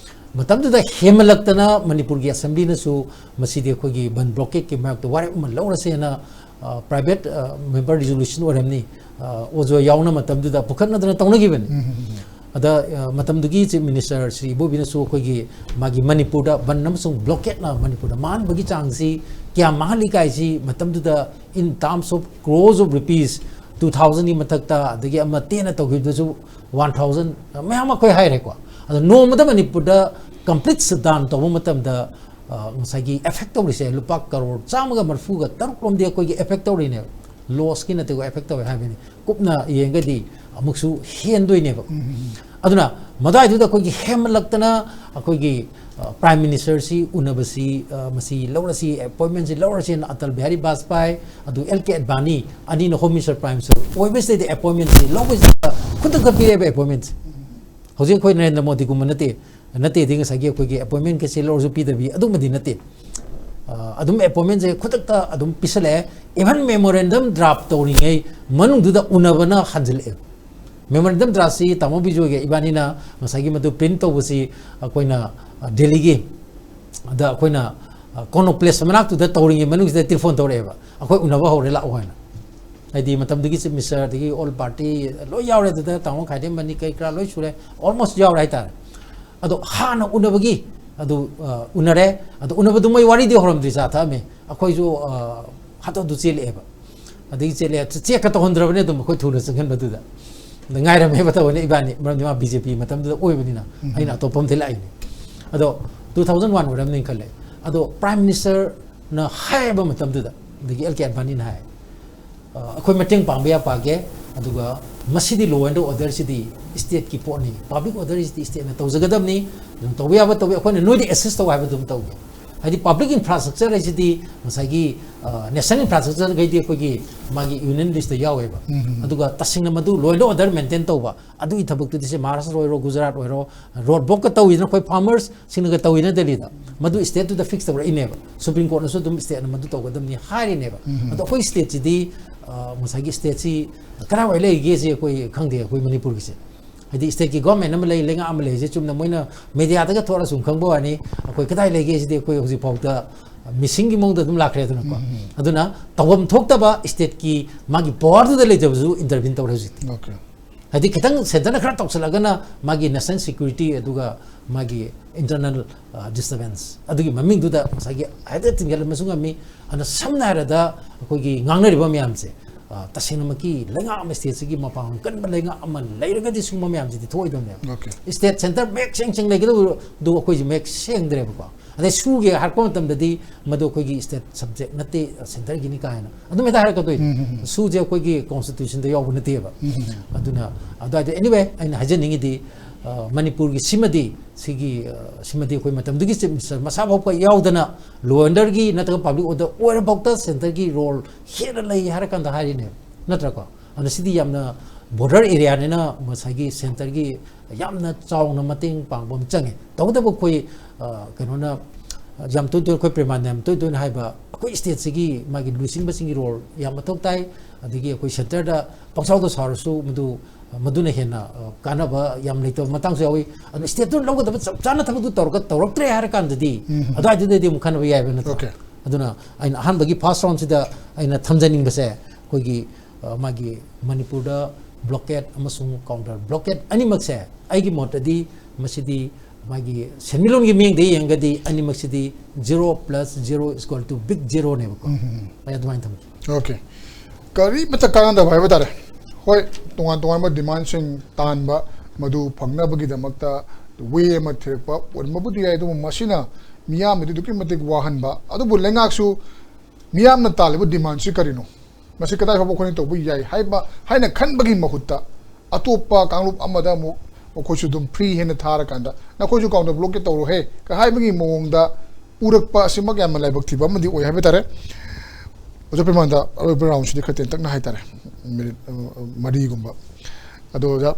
ꯃꯇꯝꯗꯨꯗ ꯍꯦꯟꯃꯜꯂꯛꯇꯅ ꯃꯅꯤꯄꯨꯔꯒꯤ ꯑꯦꯁꯦꯝꯕ꯭ꯂꯤꯅꯁꯨ ꯃꯁꯤꯗꯤ ꯑꯩꯈꯣꯏꯒꯤ ꯕꯟ ꯕ꯭ꯂꯣꯀꯦꯠꯀꯤ ꯃꯥꯌꯣꯛꯇ ꯋꯥꯔꯦꯞ ꯑꯃ ꯂꯧꯔꯁꯦꯅ, ꯑ, ꯄ꯭ꯔꯥꯏꯚꯦꯠ, ꯑ, ꯃꯦꯝꯕꯔ ꯔꯤꯖꯣꯂꯨꯁꯟ ꯑꯣꯏꯔꯝꯅꯤ, ꯑ, ꯑꯣꯖꯣ ꯌꯥꯎꯅ ꯃꯇꯝꯗꯨꯗ ꯄꯨꯈꯠꯅꯗꯅ ꯇꯧꯅꯈꯤꯕꯅꯤ꯫ ꯑꯗ, ꯑ, ꯃꯇꯝꯗꯨꯒꯤ ꯆꯤꯐ ꯃꯤꯅꯤꯁꯇꯔ ꯁ꯭ꯔꯤ ꯏꯕꯣꯕꯤꯅꯁꯨ ꯑꯩꯈꯣꯏꯒꯤ ꯃꯥꯒꯤ ꯃꯅꯤꯄꯨꯔꯗ ꯕꯟ ꯑꯃꯁꯨꯡ ꯕ꯭ꯂꯣꯀꯦꯠꯅ ꯃꯅꯤꯄꯨꯔꯗ ꯃꯥꯡꯍꯟꯕꯒꯤ ꯆꯥꯡꯁꯤ ꯀꯌꯥꯝ ꯃꯥꯡꯍꯜꯂꯤ ꯀꯥꯏꯁꯤ ꯃꯇꯝꯗꯨꯗ in terms of crores of rupees, two ꯊꯥꯎꯖꯟꯒꯤ ꯃꯊꯛꯇ, ꯑꯗꯒꯤ ꯑꯃ ꯇꯦꯟꯅ ꯇꯧꯈꯤꯕꯗꯁꯨ ꯋꯥꯟ ꯊꯥꯎꯖꯟ ꯃꯌꯥꯝ ꯑꯩꯈꯣꯏ ꯍꯥꯏꯔꯦꯀꯣ꯫ ꯑꯗꯣ ꯅꯣꯡꯃꯗ ꯃꯅꯤꯄꯨꯔꯗ complete shutdown ꯇꯧꯕ ꯃꯇꯝꯗ, ꯑ, ꯉꯁꯥꯏꯒꯤ effect ꯇꯧꯔꯤꯁꯦ ꯂꯨꯄꯥ ꯀꯔꯣꯔ ꯆꯥꯝꯃꯒ ꯃꯔꯤꯐꯨꯒ ꯇꯔꯨꯛ ꯔꯣꯝꯗꯤ ꯑꯩꯈꯣꯏꯒꯤ effect ꯇꯧꯔꯤꯅꯦꯕ꯫ Loss ꯀꯤ ꯅꯠꯇꯦꯀꯣ, effect ꯇꯧꯋꯦ ꯍꯥꯏꯕꯅꯤ꯫ ꯀꯨꯞꯅ ꯌꯦꯡꯒꯗꯤ ꯑꯃꯨꯛꯁꯨ ꯍꯦꯟꯗꯣꯏꯅꯦꯕ꯫ ꯑꯗꯨꯅ ꯃꯗꯨꯋꯥꯏꯗꯨꯗ ꯑꯩꯈꯣꯏꯒꯤ ꯍꯦꯟꯃꯠꯂꯛꯇꯅ ꯑꯩꯈꯣꯏꯒꯤ, ꯑ, Prime Minister ꯁꯤ ꯎꯅꯕꯁꯤ, ꯑ, ꯃꯁꯤ ꯂꯧꯔꯁꯤ, appointment ꯁꯤ ꯂꯧꯔꯁꯤꯅ ꯑꯇꯜ ꯕꯤꯍꯥꯔꯤ ꯕꯥꯖꯄꯥꯏ, ꯑꯗꯨ ꯑꯦꯜ ꯀꯦ ꯑꯦꯗꯕꯥꯅꯤ ꯑꯅꯤꯅ Home Minister, Prime Minister ꯑꯣꯏꯕꯁꯤꯗꯩꯗ appointment ꯁꯤ ꯂꯧꯕꯁꯤꯗ ꯈꯨꯗꯛꯇ ꯄꯤꯔꯛꯑꯦꯕ appointment ꯁꯦ꯫ ꯍꯧꯖꯤꯛ ꯑꯩꯈꯣꯏ ꯅꯔꯦꯟꯗ꯭ꯔ ꯃꯣꯗꯤꯒꯨꯝꯕ ꯅꯠꯇꯦ, ꯅꯠꯇꯦꯗꯤ ꯉꯁꯥꯏꯒꯤ ꯑꯩꯈꯣꯏꯒꯤ appointment ꯀꯩꯁꯦ ꯂꯧꯔꯁꯨ ꯄꯤꯗꯕꯤ ꯑꯗꯨꯒꯨꯝꯕꯗꯤ ꯅꯠꯇꯦ꯫ ꯑ, ꯑꯗꯨꯝ appointment ꯁꯦ ꯈꯨꯗꯛꯇ ꯑꯗꯨꯝ ꯄꯤꯁꯜꯂꯛꯑꯦ꯫ Even memorandum draft ꯇꯧꯔꯤꯉꯩ ꯃꯅꯨꯡꯗꯨꯗ ꯎꯅꯕꯅ ꯍꯟꯖꯤꯜꯂꯛꯑꯦ꯫ Memorandum draft ꯁꯤ ꯇꯥꯃꯣ ꯕꯤꯖꯣꯏꯒ ꯏꯕꯥꯅꯤꯅ ꯉꯁꯥꯏꯒꯤ ꯃꯗꯨ print ꯇꯧꯕꯁꯤ ꯑꯩꯈꯣꯏꯅ, ꯑ, ꯗꯦꯜꯂꯤꯒꯤ, ꯑꯗ ꯑꯩꯈꯣꯏꯅ, ꯑ, ꯀꯣꯅꯣ ꯄ꯭ꯂꯦꯁ ꯃꯅꯥꯛꯇꯨꯗ ꯇꯧꯔꯤꯉꯩ ꯃꯅꯨꯡꯁꯤꯗ telephone ꯇꯧꯔꯛꯑꯦꯕ, "ꯑꯩꯈꯣꯏ ꯎꯅꯕ ꯍꯧꯔꯦ, ꯂꯥꯛꯑꯣ" ꯍꯥꯏꯅ꯫ ꯍꯥꯏꯗꯤ ꯃꯇꯝꯗꯨꯒꯤ Chief Minister, ꯑꯗꯒꯤ all party ꯂꯣꯏ ꯌꯥꯎꯔꯦ ꯑꯗꯨꯗ, ꯇꯥꯃꯣ ꯈꯥꯏꯗꯦꯝꯕꯅꯤ ꯀꯩ ꯀꯔꯥ ꯂꯣꯏ ꯁꯨꯔꯦ, almost ꯌꯥꯎꯔꯦ ꯍꯥꯏꯇꯥꯔꯦ꯫ ꯑꯗꯣ ꯍꯥꯟꯅ ꯎꯅꯕꯒꯤ ꯑꯗꯨ, ꯑ, ꯎꯅꯔꯦ꯫ ꯑꯗꯣ ꯎꯅꯕꯗꯨ ꯃꯣꯏ ꯋꯥꯔꯤꯗꯤ ꯍꯧꯔꯝꯗ꯭ꯔꯤ, ꯆꯥ ꯊꯛꯑꯝꯃꯤ꯫ ꯑꯩꯈꯣꯏꯁꯨ, ꯑ, ꯍꯥꯊꯨ ꯍꯥꯊꯨ ꯆꯦꯜꯂꯛꯑꯦꯕ꯫ ꯑꯗꯒꯤ ꯆꯦꯜꯂꯦ, ꯆꯦꯛꯀ ꯇꯧꯍꯟꯗ꯭ꯔꯕꯅꯦ ꯑꯗꯨꯝ ꯑꯩꯈꯣꯏ ꯊꯨꯅ ꯆꯪꯍꯟꯕꯗꯨꯗ꯫ ꯑꯗ ꯉꯥꯏꯔꯝꯃꯦꯕ ꯇꯧꯕꯅꯦ ꯏꯕꯥꯅꯤ, ꯃꯔꯝꯗꯤ ꯃꯥ ꯕꯤ ꯖꯦ ꯄꯤ ꯃꯇꯝꯗꯨꯗ ꯑꯣꯏꯕꯅꯤꯅ꯫ ꯑꯩꯅ ꯑꯇꯣꯞꯄ ꯑꯃꯗꯒꯤ ꯂꯥꯛꯏꯅꯦ꯫ ꯑꯗꯣ ꯇꯨ ꯊꯥꯎꯖꯟ ꯋꯥꯟ ꯑꯣꯏꯔꯝꯅꯤ ꯈꯜꯂꯦ꯫ ꯑꯗꯣ Prime Minister ꯅ ꯍꯥꯏꯕ ꯃꯇꯝꯗꯨꯗ, ꯑꯗꯒꯤ ꯑꯦꯜ ꯀꯦ ꯑꯗꯕꯥꯅꯤꯅ ꯍꯥꯏ, "ꯑ, ꯑꯩꯈꯣꯏ ꯃꯇꯦꯡ ꯄꯥꯡꯕ ꯌꯥ ꯄꯥꯡꯒꯦ, ꯑꯗꯨꯒ ꯃꯁꯤꯗꯤ law and order CD state ꯀꯤ ꯄꯣꯠꯅꯤ, public order ꯁꯤꯗꯤ state ꯅ ꯇꯧꯖꯒꯗꯕꯅꯤ, ꯑꯗꯨꯝ ꯇꯧꯕ ꯌꯥꯕ ꯇꯧꯕꯤ, ꯑꯩꯈꯣꯏꯅ ꯅꯣꯏꯗ assist ꯇꯧ ꯍꯥꯏꯕ ꯑꯗꯨꯝ ꯇꯧꯒꯦ"꯫ ꯍꯥꯏꯗꯤ public infrastructure ꯍꯥꯏꯁꯤꯗꯤ ꯉꯁꯥꯏꯒꯤ, ꯑ, national infrastructure ꯈꯩꯗꯤ ꯑꯩꯈꯣꯏꯒꯤ ꯃꯥꯒꯤ union list ꯇ ꯌꯥꯎꯋꯦꯕ꯫ ꯑꯗꯨꯒ ꯇꯁꯦꯡꯅ ꯃꯗꯨ law and order maintain ꯇꯧꯕ, ꯑꯗꯨꯒꯤ ꯊꯕꯛꯇꯨꯗꯤ ꯁꯦ ꯃꯍꯥꯔꯥꯁꯇ꯭ꯔ ꯑꯣꯏꯔꯣ, ꯒꯨꯖꯔꯥꯠ ꯑꯣꯏꯔꯣ, road block ꯀ ꯇꯧꯋꯤꯗꯅ ꯑꯩꯈꯣꯏ farmers ꯁꯤꯡꯅꯒ ꯇꯧꯋꯤꯅ ꯗꯦꯜꯂꯤꯗ, ꯃꯗꯨ state ꯇꯨꯗ fix ꯇꯧꯔꯛꯏꯅꯦꯕ꯫ Supreme Court ꯅꯁꯨ ꯑꯗꯨꯝ state ꯅ ꯃꯗꯨ ꯇꯧꯒꯗꯕꯅꯤ ꯍꯥꯏꯔꯤꯅꯦꯕ꯫ ꯑꯗꯣ ꯑꯩꯈꯣꯏ state ꯁꯤꯗꯤ, ꯑ, ꯉꯁꯥꯏꯒꯤ state ꯁꯤ ꯀꯗꯥꯏꯋꯥꯏ ꯂꯩꯒꯦꯁꯦ ꯑꯩꯈꯣꯏ ꯈꯪꯗꯦ, ꯑꯩꯈꯣꯏ ꯃꯅꯤꯄꯨꯔꯒꯤꯁꯦ꯫ ꯍꯥꯏꯗꯤ state ꯀꯤ government ꯑꯃ ꯂꯩ, ꯂꯩꯉꯥꯛ ꯑꯃ ꯂꯩ ꯍꯥꯏꯁꯦ ꯆꯨꯝꯅ ꯃꯣꯏꯅ media ꯗꯒ ꯊꯣꯛꯑꯒ ꯁꯨꯝ ꯈꯪꯕ ꯋꯥꯅꯤ, ꯑꯩꯈꯣꯏ ꯀꯗꯥꯏ ꯂꯩꯒꯦ ꯁꯤꯗꯤ ꯑꯩꯈꯣꯏ ꯍꯧꯖꯤꯛꯐꯥꯎꯗ missing ꯒꯤ ꯃꯑꯣꯡꯗ ꯑꯗꯨꯝ ꯂꯥꯛꯈ꯭ꯔꯦꯗꯅꯀꯣ꯫ ꯑꯗꯨꯅ ꯇꯧꯐꯝ ꯊꯣꯛꯇꯕ state ꯀꯤ ꯃꯥꯒꯤ power ꯗꯨꯗ ꯂꯩꯖꯕꯁꯨ intervene ꯇꯧꯔꯦ ꯍꯧꯖꯤꯛꯇꯤ꯫ Okay꯫ ꯍꯥꯏꯗꯤ ꯈꯤꯇꯪ centre ꯅ ꯈꯔ ꯇꯧꯁꯜꯂꯒꯅ ꯃꯥꯒꯤ national security ꯑꯗꯨꯒ ꯃꯥꯒꯤ internal, ꯑ, disturbance ꯑꯗꯨꯒꯤ ꯃꯃꯤꯡꯗꯨꯗ ꯉꯁꯥꯏꯒꯤ ꯍꯦꯛꯇ ꯊꯤꯡꯖꯤꯜꯂꯝꯕꯁꯨ ꯉꯝꯃꯤ꯫ ꯑꯗꯨꯅ ꯁꯝꯅ ꯍꯥꯏꯔꯕꯗ ꯑꯩꯈꯣꯏꯒꯤ ꯉꯥꯡꯅꯔꯤꯕ ꯃꯌꯥꯝꯁꯦ, ꯑ, ꯇꯁꯦꯡꯅꯃꯛꯀꯤ ꯂꯩꯉꯥꯛ ꯑꯃ, ꯁ꯭ꯇꯦꯠꯁꯤꯒꯤ ꯃꯄꯥꯡꯒꯜ ꯀꯟꯕ ꯂꯩꯉꯥꯛ ꯑꯃ ꯂꯩꯔꯒꯗꯤ ꯁꯤꯒꯨꯝꯕ ꯃꯌꯥꯝꯁꯤꯗꯤ ꯊꯣꯛꯑꯣꯏꯗꯕꯅꯦꯕ꯫ Okay. ꯁ꯭ꯇꯦꯠ ꯁꯦꯟꯇꯔ ꯃꯌꯦꯛ ꯁꯦꯡ ꯁꯦꯡ ꯂꯩꯒꯗꯕꯗꯨ ꯑꯩꯈꯣꯏꯁꯦ ꯃꯌꯦꯛ ꯁꯦꯡꯗ꯭ꯔꯦꯕꯀꯣ꯫ ꯑꯗꯩ ꯁꯨꯒꯦ ꯍꯥꯏꯔꯛꯄ ꯃꯇꯝꯗꯗꯤ ꯃꯗꯨ ꯑꯩꯈꯣꯏꯒꯤ ꯁ꯭ꯇꯦꯠ ꯁꯕꯖꯦꯛ ꯅꯠꯇꯦ, ꯁꯦꯟꯇꯔꯒꯤꯅꯤ ꯀꯥꯏꯅ ꯑꯗꯨꯝ ꯍꯦꯛꯇ ꯍꯥꯏꯔꯛꯀꯗꯣꯏꯅꯤ꯫ ꯎꯝ, ꯎꯝ, ꯎꯝ꯫ ꯁꯨꯁꯦ ꯑꯩꯈꯣꯏꯒꯤ ꯀꯣꯟꯁꯇꯤꯇ꯭ꯌꯨꯁꯟꯗ ꯌꯥꯎꯕ ꯅꯠꯇꯦꯕ꯫ ꯎꯝ, ꯎꯝ, ꯎꯝ꯫ ꯑꯗꯨꯅ ꯑꯗꯨꯋꯥꯏꯗ, anyway, ꯑꯩꯅ ꯍꯥꯏꯖꯅꯤꯡꯉꯤꯗꯤ, ꯑ, ꯃꯅꯤꯄꯨꯔꯒꯤ ꯁꯤꯃꯗꯤ, ꯁꯤꯒꯤ, ꯑ, ꯁꯤꯃꯗꯤ ꯑꯩꯈꯣꯏ ꯃꯇꯝꯗꯨꯒꯤ ꯆꯤꯐ ꯃꯤꯅꯤꯁꯇꯔ ꯃꯁꯥ ꯐꯥꯎꯕ ꯌꯥꯎꯗꯅ ꯂꯣ ꯑꯦꯟꯗꯔꯒꯤ ꯅꯠꯇ꯭ꯔꯒ ꯄꯕ꯭ꯂꯤꯛ ꯑꯣꯔꯗꯔ ꯑꯣꯏꯔꯐꯥꯎꯗ ꯁꯦꯟꯇꯔꯒꯤ ꯔꯣꯜ ꯍꯦꯟꯅ ꯂꯩ ꯍꯥꯏꯔ ꯀꯥꯟꯗ ꯍꯥꯏꯔꯤꯅꯦꯕ, ꯅꯠꯇ꯭ꯔꯀꯣ? ꯑꯗꯨꯅ ꯁꯤꯗꯤ ꯌꯥꯝꯅ ꯕꯣꯔꯗꯔ ꯑꯦꯔꯤꯌꯥꯅꯤꯅ ꯉꯁꯥꯏꯒꯤ ꯁꯦꯟꯇꯔꯒꯤ ꯌꯥꯝꯅ ꯆꯥꯎꯅ ꯃꯇꯦꯡ ꯄꯥꯡꯕ ꯑꯃ ꯆꯪꯉꯦ꯫ ꯇꯧꯕꯇꯕꯨ ꯑꯩꯈꯣꯏ, ꯑ, ꯀꯩꯅꯣꯅ, ꯌꯥꯝ ꯇꯣꯏ ꯇꯣꯏꯅ ꯑꯩꯈꯣꯏ ꯄ꯭ꯔꯦꯃꯥꯟꯗ ꯌꯥꯝ ꯇꯣꯏ ꯇꯣꯏꯅ ꯍꯥꯏꯕ, ꯑꯩꯈꯣꯏ ꯁ꯭ꯇꯦꯠꯁꯤꯒꯤ ꯃꯥꯒꯤ ꯂꯨꯆꯤꯡꯕꯁꯤꯡꯒꯤ ꯔꯣꯜ ꯌꯥꯝ ꯃꯊꯧ ꯇꯥꯏ꯫ ꯑꯗꯒꯤ ꯑꯩꯈꯣꯏ ꯁꯦꯟꯇꯔꯗ ꯄꯪꯁꯥꯎꯗ ꯁꯥꯎꯔꯁꯨ ꯃꯗꯨ, ꯃꯗꯨꯅ ꯍꯦꯟꯅ, ꯑ, ꯀꯥꯟꯅꯕ ꯌꯥꯝ ꯂꯩꯇꯕ ꯃꯇꯥꯡꯁꯨ ꯌꯥꯎꯏ꯫ ꯑꯗꯨꯅ ꯁ꯭ꯇꯦꯠꯇꯨꯅ ꯂꯧꯒꯗꯕ ꯆꯞ ꯆꯥꯅ ꯊꯕꯛꯇꯨ ꯇꯧꯔꯒ ꯇꯧꯔꯛꯇ꯭ꯔꯦ ꯍꯥꯏꯔ ꯀꯥꯟꯗꯗꯤ ꯎꯝ꯫ ꯑꯗꯨꯋꯥꯏꯗꯨꯗꯗꯤ ꯑꯃꯨꯛ ꯈꯟꯅꯕ ꯌꯥꯏꯕ, ꯅꯠꯇ꯭ꯔꯥ? Okay. ꯑꯗꯨꯅ ꯑꯩꯅ ꯑꯍꯥꯟꯕꯒꯤ ꯐꯥꯔꯁ ꯔꯥꯎꯟꯁꯤꯗ ꯑꯩꯅ ꯊꯝꯖꯅꯤꯡꯕꯁꯦ, ꯑꯩꯈꯣꯏꯒꯤ, ꯑ, ꯃꯥꯒꯤ ꯃꯅꯤꯄꯨꯔꯗ ꯕ꯭ꯂꯣꯀꯦꯠ ꯑꯃꯁꯨꯡ ꯀꯥꯎꯟꯇꯔ ꯕ꯭ꯂꯣꯀꯦꯠ ꯑꯅꯤꯃꯛꯁꯦ, ꯑꯩꯒꯤ ꯃꯣꯠꯇꯗꯤ ꯃꯁꯤꯗꯤ ꯃꯥꯒꯤ ꯁꯦꯟꯃꯤꯠꯂꯣꯟꯒꯤ ꯃꯤꯠꯌꯦꯡꯗ ꯌꯦꯡꯉꯒꯗꯤ ꯑꯅꯤꯃꯛꯁꯤꯗꯤ zero plus zero is equal to big zeroꯅꯦꯕꯀꯣ꯫ ꯎꯝ, ꯎꯝ, ꯎꯝ꯫ ꯑꯩ ꯑꯗꯨꯃꯥꯏꯅ ꯊꯝꯖꯩ꯫ Okay. ꯀꯔꯤꯃꯠꯇ ꯀꯥꯟꯅꯗꯕ ꯍꯥꯏꯕ ꯇꯥꯔꯦ꯫ ꯍꯣꯏ, ꯇꯣꯉꯥꯟ ꯇꯣꯉꯥꯟꯕ ꯗꯤꯃꯥꯟꯁꯤꯡ ꯇꯥꯟꯕ, ꯃꯗꯨ ꯐꯪꯅꯕꯒꯤꯗꯃꯛꯇ ꯋꯦ ꯑꯃ ꯊꯤꯔꯛꯄ ꯑꯣꯏꯔꯝꯕꯕꯨꯗꯤ ꯌꯥꯏ, ꯑꯗꯨꯕꯨ ꯃꯁꯤꯅ ꯃꯤꯌꯥꯝꯗꯗꯤ ꯑꯗꯨꯛꯀꯤ ꯃꯇꯤꯛ ꯋꯥꯍꯟꯕ꯫ ꯑꯗꯨꯕꯨ ꯂꯩꯉꯥꯛꯁꯨ ꯃꯤꯌꯥꯝꯅ ꯇꯥꯜꯂꯤꯕ ꯗꯤꯃꯥꯟꯁꯤ ꯀꯔꯤꯅꯣ? ꯃꯁꯤ ꯀꯗꯥꯏ ꯐꯥꯎꯕ ꯑꯩꯈꯣꯏꯅ ꯇꯧꯕ ꯌꯥꯏ ꯍꯥꯏꯕ, ꯍꯥꯏꯅ ꯈꯟꯕꯒꯤ ꯃꯍꯨꯠꯇ, ꯑꯇꯣꯞꯄ ꯀꯥꯡꯂꯨꯞ ꯑꯃꯗ ꯑꯃꯨꯛ ꯃꯈꯣꯏꯁꯨ ꯑꯗꯨꯝ ꯐ꯭ꯔꯤ ꯍꯦꯟꯅ ꯊꯥꯔꯀꯥꯟꯗ, "ꯅꯈꯣꯏꯁꯨ ꯀꯥꯎꯟꯇꯔ ꯕ꯭ꯂꯣꯛꯀꯤ ꯇꯧꯔꯣꯍꯦ" ꯀ ꯍꯥꯏꯕꯒꯤ ꯃꯑꯣꯡꯗ ꯎꯔꯛꯄ ꯑꯁꯤꯃꯛ ꯌꯥꯝꯅ ꯂꯥꯏꯕꯛ ꯊꯤꯕ ꯑꯃꯗꯤ ꯑꯣꯏ ꯍꯥꯏꯕ ꯇꯥꯔꯦ꯫ ꯑꯣꯖꯥ ꯄ꯭ꯔꯦꯃꯥꯟꯗ, ꯑꯔꯣꯏꯕ ꯔꯥꯎꯟꯁꯤꯗꯤ ꯈꯔ ꯇꯦꯟꯇꯛꯅ ꯍꯥꯏꯇꯥꯔꯦ, ꯃꯤꯅꯤꯠ, ꯑ, ꯑ, ꯃꯔꯤꯒꯨꯝꯕ꯫ ꯑꯗꯣ ꯑꯣꯖꯥ,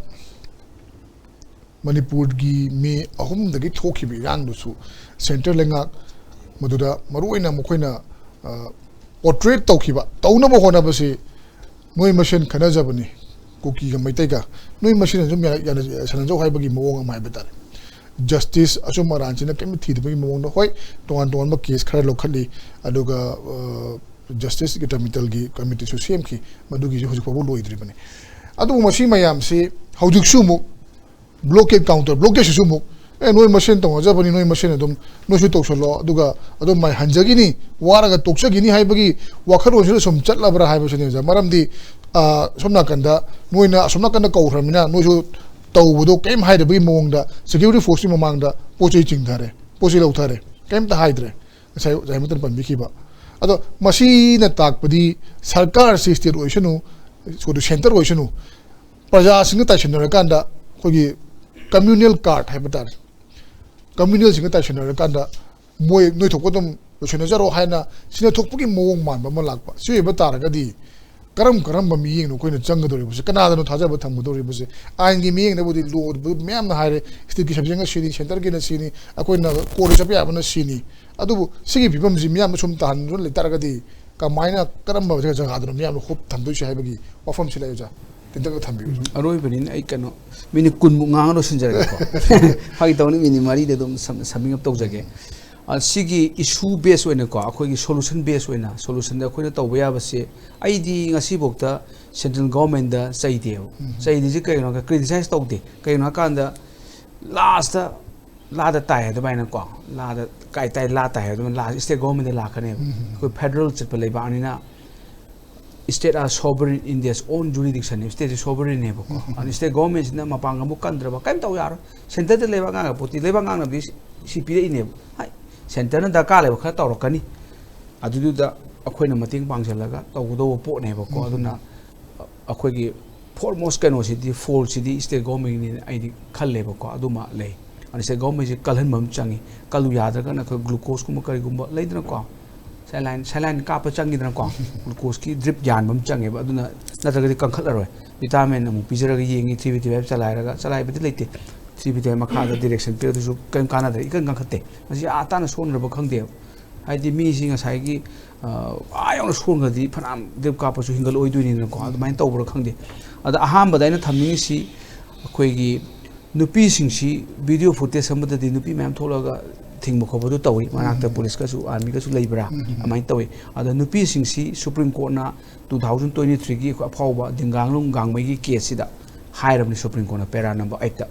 ꯃꯅꯤꯄꯨꯔꯒꯤ ꯃꯦ ꯑꯍꯨꯝꯗꯒꯤ ꯊꯣꯛꯈꯤꯕ ꯏꯔꯥꯡꯗꯨꯁꯨ ꯁꯦꯟꯇ꯭ꯔꯦꯜ ꯂꯩꯉꯥꯛ ꯃꯗꯨꯗ ꯃꯔꯨꯑꯣꯏꯅ ꯃꯈꯣꯏꯅ, ꯑ, ꯄꯣꯔꯇ꯭ꯔꯦꯠ ꯇꯧꯈꯤꯕ, ꯇꯧꯅꯕ ꯍꯣꯠꯅꯕꯁꯤ ꯅꯣꯏ ꯃꯁꯦꯟ ꯈꯟꯅꯖꯕꯅꯤ, ꯀꯨꯀꯤꯒ ꯃꯩꯇꯩꯒ, ꯅꯣꯏ ꯃꯁꯦꯟ ꯑꯗꯨꯝ ꯌꯥꯅ-, ꯌꯥꯅ-, ꯁꯥꯟꯅꯖꯧ ꯍꯥꯏꯕꯒꯤ ꯃꯑꯣꯡ ꯑꯃ ꯍꯥꯏꯕ ꯇꯥꯔꯦ꯫ ꯖꯁꯇꯤꯁ ꯑꯆꯨꯝ ꯑꯔꯥꯟꯁꯤꯅ ꯀꯔꯤꯝꯇ ꯊꯤꯗꯕꯒꯤ ꯃꯑꯣꯡꯗ, ꯍꯣꯏ, ꯇꯣꯉꯥꯟ ꯇꯣꯉꯥꯟꯕ ꯀꯦꯁ ꯈꯔ ꯂꯧꯈꯠꯂꯤ, ꯑꯗꯨꯒ, ꯑ, ꯖꯁꯇꯤꯁ ꯏꯟꯇꯔꯃꯤꯇꯦꯜꯒꯤ ꯀꯃꯤꯇꯤꯁꯨ ꯁꯦꯝꯈꯤ, ꯃꯗꯨꯒꯤꯁꯨ ꯍꯧꯖꯤꯛ ꯐꯥꯎꯕ ꯂꯣꯏꯗ꯭ꯔꯤꯕꯅꯤ꯫ ꯑꯗꯨꯕꯨ ꯃꯁꯤ ꯃꯌꯥꯝꯁꯤ ꯍꯧꯖꯤꯛꯁꯨ ꯑꯃꯨꯛ ꯕ꯭ꯂꯣꯀꯦꯠ, ꯀꯥꯎꯟꯇꯔ ꯕ꯭ꯂꯣꯀꯦꯠꯁꯤꯁꯨ ꯑꯃꯨꯛ ꯑꯦ, ꯅꯣꯏ ꯃꯁꯦꯟ ꯇꯧꯅꯖꯕꯅꯤ, ꯅꯣꯏ ꯃꯁꯦꯟ ꯑꯗꯨꯝ ꯅꯣꯏꯁꯨ ꯇꯧꯁꯜꯂꯣ, ꯑꯗꯨꯒ ꯑꯗꯨꯝ ꯃꯥꯏ ꯍꯟꯖꯈꯤꯅꯤ, ꯋꯥꯔꯒ ꯇꯣꯛꯆꯈꯤꯅꯤ ꯍꯥꯏꯕꯒꯤ ꯋꯥꯈꯜꯂꯣꯟꯁꯤꯗ ꯁꯨꯝ ꯆꯠꯂꯕ꯭ꯔꯥ ꯍꯥꯏꯕꯁꯤꯅꯤ ꯑꯣꯖꯥ꯫ ꯃꯔꯝꯗꯤ, ꯑ, ꯁꯣꯝ ꯅꯥꯀꯟꯗ ꯅꯣꯏꯅ ꯑꯁꯣꯝ ꯅꯥꯀꯟꯗ ꯀꯧꯈ꯭ꯔꯕꯅꯤꯅ ꯅꯣꯏꯁꯨ ꯇꯧꯕꯗꯣ ꯀꯔꯤꯝ ꯍꯥꯏꯗꯕꯒꯤ ꯃꯑꯣꯡꯗ security forceꯀꯤ ꯃꯃꯥꯡꯗ ꯄꯣꯠ ꯆꯩ ꯆꯤꯡꯊꯔꯦ, ꯄꯣꯠ ꯆꯩ ꯂꯧꯊꯔꯦ, ꯀꯔꯤꯝꯇ ꯍꯥꯏꯗ꯭ꯔꯦ꯫ ꯉꯁꯥꯏ ꯑꯣꯖꯥ ꯍꯦꯃꯟꯇꯅ ꯄꯟꯕꯤꯈꯤꯕ꯫ ꯑꯗꯣ ꯃꯁꯤꯅ ꯇꯥꯛꯄꯗꯤ ꯁꯔꯀꯥꯔꯁꯤ state ꯑꯣꯏꯁꯅꯨ, ꯁꯣꯗꯨ centre ꯑꯣꯏꯁꯅꯨ, ꯄ꯭ꯔꯖꯥꯁꯤꯡꯒ ꯇꯥꯏꯁꯤꯟꯅꯔꯀꯥꯟꯗ ꯑꯩꯈꯣꯏꯒꯤ communal court ꯍꯥꯏꯕ ꯇꯥꯔꯦ, communalꯁꯤꯡꯒ ꯇꯥꯏꯁꯤꯟꯅꯔꯀꯥꯟꯗ ꯃꯣꯏ ꯅꯣꯏ ꯊꯣꯛꯄ ꯑꯗꯨꯝ ꯂꯣꯏꯁꯤꯟꯅꯖꯔꯣ ꯍꯥꯏꯅ ꯁꯤꯟꯅꯊꯣꯛꯄꯒꯤ ꯃꯑꯣꯡ ꯃꯥꯟꯕ ꯑꯃ ꯂꯥꯛꯄ꯫ ꯁꯤ ꯑꯣꯏꯕ ꯇꯥꯔꯒꯗꯤ ꯀꯔꯝ ꯀꯔꯝꯕ ꯃꯤꯠꯌꯦꯡꯅꯣ ꯑꯩꯈꯣꯏꯅ ꯆꯪꯒꯗꯧꯔꯤꯕꯁꯦ? ꯀꯅꯥꯗꯅꯣ ꯊꯥꯖꯕ ꯊꯝꯒꯗꯧꯔꯤꯕꯁꯦ? ꯑꯥꯏꯟꯒꯤ ꯃꯤꯠꯌꯦꯡꯗꯕꯨꯗꯤ ꯂꯣ ꯃꯌꯥꯝꯅ ꯍꯥꯏꯔꯦ, stateꯀꯤ subjectꯅ ꯁꯤꯅꯤ, centreꯒꯤꯅ ꯁꯤꯅꯤ, ꯑꯩꯈꯣꯏꯅ courtꯇ ꯆꯠꯄ ꯌꯥꯕꯅ ꯁꯤꯅꯤ꯫ ꯑꯗꯨꯕꯨ ꯁꯤꯒꯤ ꯐꯤꯕꯝꯁꯤ ꯃꯤꯌꯥꯝꯗ ꯁꯨꯝ ꯇꯥꯍꯟꯗꯨꯅ ꯂꯩꯇꯥꯔꯒꯗꯤ ꯀꯃꯥꯏꯅ, ꯀꯔꯝꯕ ꯖꯒꯥꯗꯅꯣ ꯃꯤꯌꯥꯝꯅ hope ꯊꯝꯗꯣꯏꯁꯦ ꯍꯥꯏꯕꯒꯤ ꯋꯥꯐꯝꯁꯤ ꯂꯩ ꯑꯣꯖꯥ꯫ ꯇꯦꯟꯇꯛꯅ ꯊꯝꯕꯤꯌꯨ꯫ ꯑꯔꯣꯏꯕꯅꯤꯅ ꯑꯩ ꯀꯩꯅꯣ minute ꯀꯨꯟꯃꯨꯛ ꯉꯥꯡꯉ ꯂꯣꯏꯁꯤꯟꯖꯔꯒꯦꯀꯣ꯫ ꯐꯥꯒꯤ ꯇꯧꯅꯤ, minute ꯃꯔꯤꯗ ꯑꯗꯨꯝ summing up ꯇꯧꯖꯒꯦ꯫ ꯑ, ꯁꯤꯒꯤ issue base ꯑꯣꯏꯅꯀꯣ, ꯑꯩꯈꯣꯏꯒꯤ solution base ꯑꯣꯏꯅ, solutionꯗ ꯑꯩꯈꯣꯏꯅ ꯇꯧꯕ ꯌꯥꯕꯁꯦ, ꯑꯩꯗꯤ ꯉꯁꯤꯐꯥꯎꯗ central governmentꯗ ꯆꯩꯗꯦꯕ꯫ ꯆꯩꯗ꯭ꯔꯤꯁꯦ ꯀꯩꯒꯤꯅꯣ ꯍꯥꯏ, criticize ꯇꯧꯗꯦ꯫ ꯀꯩꯒꯤꯅꯣ ꯍꯥꯏꯀꯥꯟꯗ, lastꯇ ꯂꯥꯗ ꯇꯥꯏ ꯑꯗꯨꯃꯥꯏꯅꯀꯣ, ꯂꯥꯗ ꯀꯥꯏ ꯇꯥꯏ, ꯂꯥ ꯇꯥꯏ ꯑꯗꯨꯃꯥꯏꯅ ꯂꯥ state governmentꯗ ꯂꯥꯛꯀꯅꯦꯕ꯫ ꯑꯩꯈꯣꯏ federal ꯆꯠꯄ ꯂꯩꯕꯥꯛꯅꯤꯅ, state are sovereign in their own jurisdiction, stateꯁꯤ sovereignꯅꯦꯕꯀꯣ꯫ ꯑꯗꯨ state governmentꯁꯤꯅ ꯃꯄꯥꯡꯒꯜꯕꯨ ꯀꯟꯗ꯭ꯔꯕ ꯀꯔꯤꯝ ꯇꯧ ꯌꯥꯔꯣꯏ꯫ Centreꯗ ꯂꯩꯕꯥꯛ ꯉꯥꯡꯅ ꯄꯣꯠꯇꯤ, ꯂꯩꯕꯥꯛ ꯉꯥꯡꯅꯕꯗꯤ ꯁꯤ ꯄꯤꯔꯛꯏꯅꯦꯕ꯫ ꯍꯥꯏ, centreꯅ ꯗꯔꯀꯥꯔ ꯂꯩꯕ ꯈꯔ ꯇꯧꯔꯛꯀꯅꯤ, ꯑꯗꯨꯗꯨꯗ ꯑꯩꯈꯣꯏꯅ ꯃꯇꯦꯡ ꯄꯥꯡꯁꯤꯜꯂꯒ ꯇꯧꯒꯗꯧꯕ ꯄꯣꯠꯅꯦꯕꯀꯣ꯫ ꯑꯗꯨꯅ ꯑꯩꯈꯣꯏꯒꯤ foremost ꯀꯩꯅꯣꯁꯤꯗꯤ, faultꯁꯤꯗꯤ state governmentꯅꯤꯅ ꯑꯩꯗꯤ ꯈꯜꯂꯦꯕꯀꯣ꯫ ꯑꯗꯨꯃ ꯂꯩ꯫ ꯑꯗꯨ state governmentꯁꯤ ꯀꯜꯍꯟꯕ ꯑꯃ ꯆꯪꯉꯤ꯫ ꯀꯜꯂꯨ ꯌꯥꯗ꯭ꯔꯒꯅ ꯑꯩꯈꯣꯏ glucoseꯀꯨꯝꯕ ꯀꯔꯤꯒꯨꯝꯕ ꯂꯩꯗꯅꯀꯣ, saline, saline ꯀꯥꯞꯄ ꯆꯪꯉꯤꯗꯅꯀꯣ, glucoseꯀꯤ drip ꯌꯥꯟꯕ ꯑꯃ ꯆꯪꯉꯦꯕ꯫ ꯑꯗꯨꯅ ꯅꯠꯇ꯭ꯔꯒꯗꯤ ꯀꯟꯈꯠꯂꯔꯣꯏ꯫ Vitamin ꯑꯃꯨꯛ ꯄꯤꯖꯔꯒ ꯌꯦꯡꯉꯤ, three B three five ꯆꯂꯥꯏꯔꯒ, ꯆꯂꯥꯏꯕꯗꯤ ꯂꯩꯇꯦ꯫ Three B three five ꯃꯈꯥꯗ direction ꯄꯤꯔꯛꯇ꯭ꯔꯁꯨ ꯀꯔꯤꯝ ꯀꯥꯟꯅꯗ꯭ꯔꯦ, ꯏꯀꯟ ꯀꯟꯈꯠꯇꯦ꯫ ꯃꯁꯤ ꯑꯥ ꯇꯥꯅ ꯁꯣꯟꯈ꯭ꯔꯕ ꯈꯪꯗꯦꯕ꯫ ꯍꯥꯏꯗꯤ ꯃꯤꯁꯤ ꯉꯁꯥꯏꯒꯤ, ꯑ, ꯑꯥ ꯌꯧꯅ ꯁꯣꯟꯈ꯭ꯔꯗꯤ ꯐꯅꯌꯥꯝ drip ꯀꯥꯞꯄꯁꯨ ꯍꯤꯡꯒꯠꯂꯛꯑꯣꯏꯗꯣꯏꯅꯤꯅꯀꯣ, ꯑꯗꯨꯃꯥꯏꯅ ꯇꯧꯕ꯭ꯔꯥ ꯈꯪꯗꯦ꯫ ꯑꯗ ꯑꯍꯥꯟꯕꯗ ꯑꯩꯅ ꯊꯝꯅꯤꯡꯉꯤꯁꯤ, ꯑꯩꯈꯣꯏꯒꯤ ꯅꯨꯄꯤꯁꯤꯡꯁꯤ video footage ꯑꯃꯗꯗꯤ ꯅꯨꯄꯤ ꯃꯌꯥꯝ ꯊꯣꯛꯂꯒ ꯊꯤꯡꯕ ꯈꯣꯠꯄꯗꯨ ꯇꯧꯏ, ꯃꯅꯥꯛꯇ policeꯀꯁꯨ armyꯒꯁꯨ ꯂꯩꯕ꯭ꯔꯥ, ꯑꯗꯨꯃꯥꯏꯅ ꯇꯧꯏ꯫ ꯑꯗ ꯅꯨꯄꯤꯁꯤꯡꯁꯤ Supreme Courtꯅ two thousand twenty threeꯒꯤ ꯑꯩꯈꯣꯏ ꯑꯐꯥꯎꯕ ꯗꯤꯡꯒꯥꯡꯂꯨꯡ ꯒꯥꯡꯃꯩꯒꯤ caseꯁꯤꯗ ꯍꯥꯏꯔꯕꯅꯤ, Supreme Courtꯅ para number eightꯇ,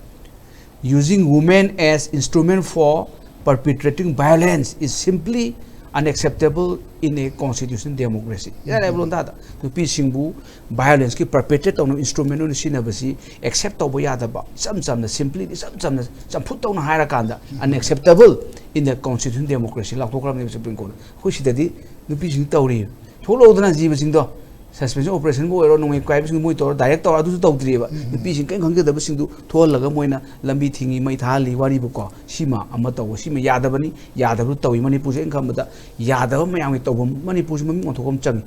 using women as instrument for perpetrating violence is simply unacceptable in a constitutional democracy. ꯏꯔꯥꯏ ꯂꯥꯏꯕ ꯂꯣꯟꯗꯥꯗ ꯅꯨꯄꯤꯁꯤꯡꯕꯨ violence ꯀꯤ perpetrate ꯇꯧꯅꯕ instrument ꯑꯣꯏꯅ ꯁꯤꯖꯤꯟꯅꯕꯁꯤ accept ꯇꯧꯕ ꯌꯥꯗꯕ, ꯏꯆꯝ ꯆꯝꯅ, simply, ꯏꯆꯝ ꯆꯝꯅ, ꯆꯝꯐꯨꯠ ꯇꯧꯅ ꯍꯥꯏꯔꯀꯥꯟꯗ unacceptable in the constitutional democracy ꯂꯥꯎꯊꯣꯛꯈ꯭ꯔꯕꯅꯦꯕ Supreme Court ꯅ꯫ ꯑꯩꯈꯣꯏ ꯁꯤꯗꯗꯤ ꯅꯨꯄꯤꯁꯤꯡ ꯇꯧꯔꯤ, ꯊꯣꯛꯂꯛꯎꯗꯅ ꯖꯤꯕꯁꯤꯡꯗꯣ, suspension operation ꯕꯨ ꯑꯣꯏꯔꯣ, ꯅꯣꯡꯃꯩ ꯀꯥꯏꯕꯁꯤꯡꯗꯨ ꯃꯣꯏ ꯇꯧꯔ direct ꯇꯧꯔ ꯑꯗꯨꯁꯨ ꯇꯧꯗ꯭ꯔꯤꯑꯕ꯫ ꯅꯨꯄꯤꯁꯤꯡ ꯀꯔꯤꯝ ꯈꯪꯖꯗꯕꯁꯤꯡꯗꯨ ꯊꯣꯛꯍꯜꯂꯒ ꯃꯣꯏꯅ ꯂꯝꯕꯤ ꯊꯤꯡꯉꯤ, ꯃꯩ ꯊꯥꯍꯜꯂꯤ ꯋꯥꯔꯤꯕꯨꯀꯣ꯫ ꯁꯤꯃ ꯑꯃ ꯇꯧꯕ, ꯁꯤꯃ ꯌꯥꯗꯕꯅꯤ, ꯌꯥꯗꯕꯗꯨ ꯇꯧꯏ꯫ ꯃꯅꯤꯄꯨꯔꯁꯦ ꯑꯩꯅ ꯈꯟꯕꯗ ꯌꯥꯗꯕ ꯃꯌꯥꯝꯒꯤ ꯇꯧꯐꯝ, ꯃꯅꯤꯄꯨꯔꯁꯤ ꯃꯃꯤꯡ ꯑꯣꯟꯊꯣꯛꯄ ꯑꯃ ꯆꯪꯉꯤ꯫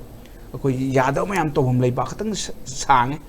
ꯑꯩꯈꯣꯏ ꯌꯥꯗꯕ ꯃꯌꯥꯝ ꯇꯧꯐꯝ ꯂꯩꯕꯥꯛ ꯈꯛꯇꯪ ꯁ-, ꯁꯥꯡꯉꯦ꯫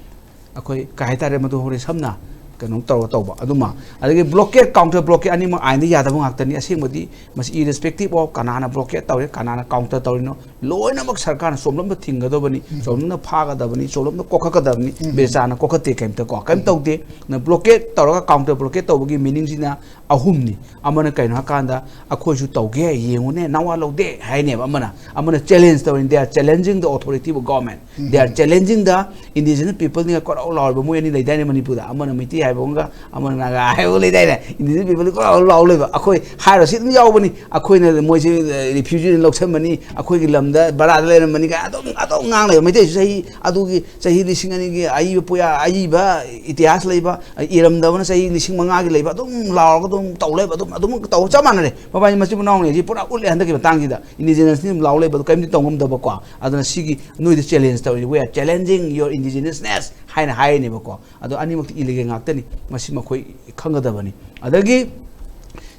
ꯑꯩꯈꯣꯏ ꯀꯩ ꯍꯥꯏꯇꯥꯔꯦ, ꯃꯗꯨ ꯍꯣꯔꯦꯟ ꯁꯝꯅ ꯀꯩꯅꯣ ꯇꯧꯔ ꯇꯧꯕ ꯑꯗꯨꯃ꯫ ꯑꯗꯒꯤ blockade, counter blockade ꯑꯅꯤꯃꯛ ꯑꯥꯏꯟꯗ ꯌꯥꯗꯕ ꯉꯥꯛꯇꯅꯤ꯫ ꯑꯁꯦꯡꯕꯗꯤ ꯃꯁꯤ irrespective of ꯀꯅꯥꯅ blockade ꯇꯧꯔꯤ, ꯀꯅꯥꯅ counter ꯇꯧꯔꯤꯅꯣ, ꯂꯣꯏꯅꯃꯛ ꯁꯔꯀꯥꯔꯅ ꯆꯣꯝꯂꯝꯕ ꯊꯤꯡꯒꯗꯕꯅꯤ, ꯆꯣꯝꯂꯝꯕ ꯐꯥꯒꯗꯕꯅꯤ, ꯆꯣꯝꯂꯝꯕ ꯀꯣꯛꯈꯠꯀꯗꯕꯅꯤ꯫ ꯕꯦꯆꯥꯅ ꯀꯣꯛꯈꯠꯇꯦ ꯀꯩꯝꯇ ꯀꯣ, ꯀꯩꯝ ꯇꯧꯗꯦ꯫ ꯅ blockade ꯇꯧꯔꯒ counter blockade ꯇꯧꯕꯒꯤ meaning ꯁꯤꯅ ꯑꯍꯨꯝꯅꯤ꯫ ꯑꯃꯅ ꯀꯩꯅꯣ ꯍꯥꯏꯀꯥꯟꯗ, "ꯑꯩꯈꯣꯏꯁꯨ ꯇꯧꯒꯦ, ꯌꯦꯡꯉꯨꯅꯦ, ꯅꯋꯥ ꯂꯧꯗꯦ" ꯍꯥꯏꯅꯦꯕ꯫ ꯑꯃꯅ, ꯑꯃꯅ challenge ꯇꯧꯔꯤꯅꯤ, they are challenging the authority of government, they are challenging the indigenous people ꯅꯤꯒ ꯀꯣꯔꯧ ꯂꯥꯎꯔꯤꯕ ꯃꯣꯏ ꯑꯅꯤ ꯂꯩꯗꯥꯏꯅꯦ ꯃꯅꯤꯄꯨꯔꯗ, ꯑꯃꯅ ꯃꯩꯇꯩ ꯍꯥꯏꯕ ꯑꯃꯒ ꯑꯃꯅ ꯅꯥꯒꯥ ꯍꯥꯏꯕ ꯑꯃ ꯂꯩꯗꯥꯏꯅꯦ꯫ Indigenous people ꯅꯤ ꯀꯣꯔꯧ ꯂꯥꯎ ꯂꯩꯕ, ꯑꯩꯈꯣꯏ ꯍꯥꯏꯔꯣ ꯁꯤ ꯑꯗꯨꯝ ꯌꯥꯎꯕꯅꯤ꯫ ꯑꯩꯈꯣꯏꯅ ꯃꯣꯏꯁꯦ refugee ꯑꯣꯏꯅ ꯂꯧꯁꯟꯕꯅꯤ, ꯑꯩꯈꯣꯏꯒꯤ ꯂꯝꯗ ꯕꯔꯥꯗ ꯂꯩꯔꯝꯕꯅꯤ ꯀꯥꯏꯅ ꯑꯗꯨꯝ, ꯑꯗꯨꯝ ꯉꯥꯡ ꯂꯩꯕ꯫ ꯃꯩꯇꯩꯁꯨ ꯆꯍꯤ ꯑꯗꯨꯒꯤ ꯆꯍꯤ ꯂꯤꯁꯤꯡ ꯑꯅꯤꯒꯤ ꯑꯏꯕ ꯄꯨꯌꯥ, ꯑꯏꯕ ꯏꯇꯤꯍꯥꯁ ꯂꯩꯕ, ꯏꯔꯝꯗꯕꯅ ꯆꯍꯤ ꯂꯤꯁꯤꯡ ꯃꯉꯥꯒꯤ ꯂꯩꯕ ꯑꯗꯨꯝ ꯂꯥꯎꯔꯒ ꯑꯗꯨꯝ ꯇꯧ ꯂꯩꯕ, ꯑꯗꯨꯝ, ꯑꯗꯨꯝ ꯇꯧ ꯆꯞ ꯃꯥꯟꯅꯔꯦ꯫ ꯃꯕꯥꯅꯤ ꯃꯆꯤꯟ ꯃꯅꯥꯎꯅꯤ ꯍꯧꯖꯤꯛ ꯄꯨꯔꯥ ꯎꯠꯂꯦ ꯍꯟꯗꯛꯀꯤ ꯃꯇꯥꯡꯁꯤꯗ꯫ Indigenous ꯅꯤ ꯑꯗꯨꯝ ꯂꯥꯎ ꯂꯩꯕ ꯑꯗꯨ ꯀꯔꯤꯝꯇ ꯇꯧ ꯉꯝꯗꯕꯀꯣ꯫ ꯑꯗꯨꯅ ꯁꯤꯒꯤ ꯅꯣꯏꯗ challenge ꯇꯧꯔꯤ, "We are challenging your indigenousness" ꯍꯥꯏꯅ ꯍꯥꯏꯔꯤꯅꯦꯕꯀꯣ꯫ ꯑꯗꯣ ꯑꯅꯤꯃꯛꯇꯤ illegal ꯉꯥꯛꯇꯅꯤ, ꯃꯁꯤ ꯃꯈꯣꯏ ꯈꯪꯒꯗꯕꯅꯤ꯫ ꯑꯗꯒꯤ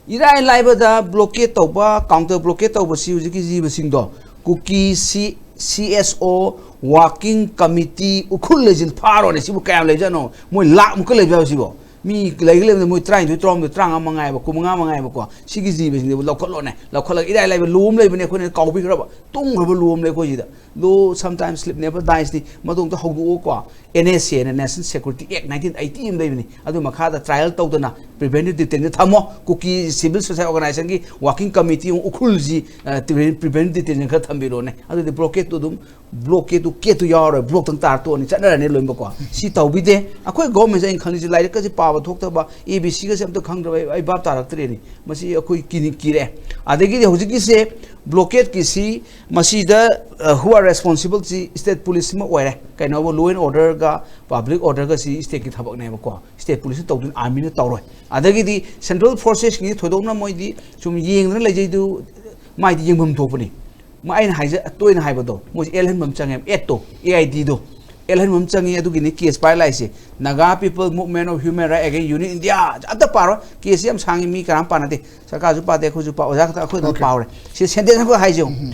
ꯏꯔꯥꯏ ꯂꯥꯏꯕꯗ blockade ꯇꯧꯕ, counter blockade ꯇꯧꯕꯁꯤ ꯍꯧꯖꯤꯛꯀꯤ ꯖꯤꯕꯁꯤꯡꯗꯣ ꯀꯨꯀꯤ ꯁꯤ, C S O working committee Ukhrul ꯂꯩꯁꯤꯜ ꯐꯥꯔꯣꯅꯦ꯫ ꯁꯤꯕꯨ ꯀꯌꯥꯝ ꯂꯩꯖꯥꯠꯅꯣ? ꯃꯣꯏ ꯂꯥꯛ ꯃꯨꯛꯀ ꯂꯩꯕ ꯌꯥꯎ ꯁꯤꯕꯣ? ꯃꯤ ꯂꯩꯒ ꯂꯩꯕꯗ ꯃꯣꯏ ꯇꯔꯥꯅꯤꯊꯣꯏ, ꯇꯔꯥꯍꯨꯝꯗꯣꯏ, ꯇꯔꯥꯃꯉꯥ ꯃꯉꯥꯏꯕ, ꯀꯨꯟꯃꯉꯥ ꯃꯉꯥꯏꯕꯀꯣ꯫ ꯁꯤꯒꯤ ꯖꯤꯕꯁꯤꯡꯁꯤꯕꯨ ꯂꯧꯈꯠꯂꯣꯅꯦ, ꯂꯧꯈꯠꯂꯒ ꯏꯔꯥꯏ ꯂꯥꯏꯕ ꯂꯣ ꯑꯃ ꯂꯩꯕꯅꯦ, ꯑꯩꯈꯣꯏꯅ ꯀꯥꯎꯕꯤꯈ꯭ꯔꯕ, ꯇꯨꯝꯈ꯭ꯔꯕ ꯂꯣ ꯑꯃ ꯂꯩ ꯑꯩꯈꯣꯏ ꯁꯤꯗ꯫ Law sometimes sleep never dies ꯅꯤ, ꯃꯗꯨ ꯑꯝꯇ ꯍꯧꯗꯣꯛꯎꯀꯣ꯫ N S A ꯅ, National Security Act nineteen eighty ꯑꯃ ꯂꯩꯕꯅꯤ, ꯑꯗꯨ ꯃꯈꯥꯗ trial ꯇꯧꯗꯅ preventive detention ꯊꯝꯃꯣ꯫ ꯀꯨꯀꯤ civil society organization ꯒꯤ working committee ꯑꯃ ꯎꯈ꯭ꯔꯨꯜꯁꯤ, ꯑ, preventive detention ꯈꯔ ꯊꯝꯕꯤꯔꯣꯅꯦ, ꯑꯗꯨꯗꯤ blockade ꯇꯨ ꯑꯗꯨꯝ, blockade ꯇꯨ, ꯀꯦꯠꯇꯨ ꯌꯥꯎꯔꯣꯏ, block ꯇꯪ ꯇꯥꯔ ꯇꯣꯛꯑꯅꯤ, ꯆꯠꯅꯔꯅꯤ ꯂꯣꯏꯅꯃꯛꯀꯣ꯫ ꯁꯤ ꯇꯧꯕꯤꯗꯦ꯫ ꯑꯩꯈꯣꯏ government ꯁꯦ ꯑꯩꯅ ꯈꯜꯂꯤꯁꯦ ꯂꯥꯏꯔꯤꯛꯀꯁꯦ ꯄꯥ ꯄꯥꯕ ꯊꯣꯛꯇꯕ, ꯑꯦ ꯕꯤ ꯁꯤꯒꯁꯦ ꯑꯝꯇ ꯈꯪꯗ꯭ꯔꯕ ꯑꯩ, ꯑꯩ ꯚꯥꯞ ꯇꯥꯔꯛꯇ꯭ꯔꯦꯅꯦ꯫ ꯃꯁꯤ ꯑꯩꯈꯣꯏ ꯀꯤꯅꯤ-, ꯀꯤꯔꯦ꯫ ꯑꯗꯒꯤꯗꯤ ꯍꯧꯖꯤꯛꯀꯤꯁꯦ blockade ꯀꯤꯁꯤ, ꯃꯁꯤꯗ, ꯑ, who are responsible ꯁꯤ state police ꯑꯃ ꯑꯣꯏꯔꯦ꯫ ꯀꯩꯅꯣꯕꯨ law and order ꯒ public order ꯒꯁꯤ state ꯀꯤ ꯊꯕꯛꯅꯦꯕꯀꯣ꯫ State police ꯅ ꯇꯧꯗꯣꯏꯅꯤ, army ꯅ ꯇꯧꯔꯣꯏ꯫ ꯑꯗꯒꯤꯗꯤ central forces ꯀꯤ ꯊꯣꯏꯗꯣꯛꯅ ꯃꯣꯏꯗꯤ ꯁꯨꯝ ꯌꯦꯡꯗꯅ ꯂꯩꯖꯩꯗꯨ, ꯃꯥꯏꯗꯤ ꯌꯦꯡꯐꯝ ꯊꯣꯛꯄꯅꯤ꯫ ꯃ-, ꯑꯩꯅ ꯍꯥꯏꯖ-, ꯇꯣꯏꯅ ꯍꯥꯏꯕꯗꯣ, ꯃꯣꯏꯁꯦ ꯑꯦꯜꯍꯟꯕ ꯑꯃ ꯆꯪꯉꯦ, ꯑꯦꯠꯇꯣ, ꯑꯦ ꯑꯥꯏ ꯗꯤꯗꯣ꯫ ꯑꯦꯜꯍꯟꯕ ꯑꯃ ꯆꯪꯉꯤ, ꯑꯗꯨꯒꯤꯅꯤ case ꯄꯥꯏ ꯂꯥꯛꯏꯁꯦ꯫ Naga People Movement of Human Rights Against Union India꯫ ꯑꯝꯇ ꯄꯥꯔꯣ꯫ Case ꯁꯤ ꯌꯥꯝ ꯁꯥꯡꯉꯤ, ꯃꯤ ꯀꯅꯥꯝ ꯄꯥꯅꯗꯦ꯫ ꯁꯔꯀꯥꯔꯁꯨ ꯄꯥꯗꯦ, ꯑꯩꯈꯣꯏꯁꯨ ꯄꯥ-, ꯑꯣꯖꯥ ꯈꯛꯇ ꯑꯩꯈꯣꯏ ꯑꯗꯨꯝ Okay. ꯄꯥꯎꯔꯦ꯫ ꯁꯤ sentence ꯑꯃꯈꯛ ꯍꯥꯏꯖꯦ ꯌꯦꯡꯉꯨ꯫ ꯎꯝ꯫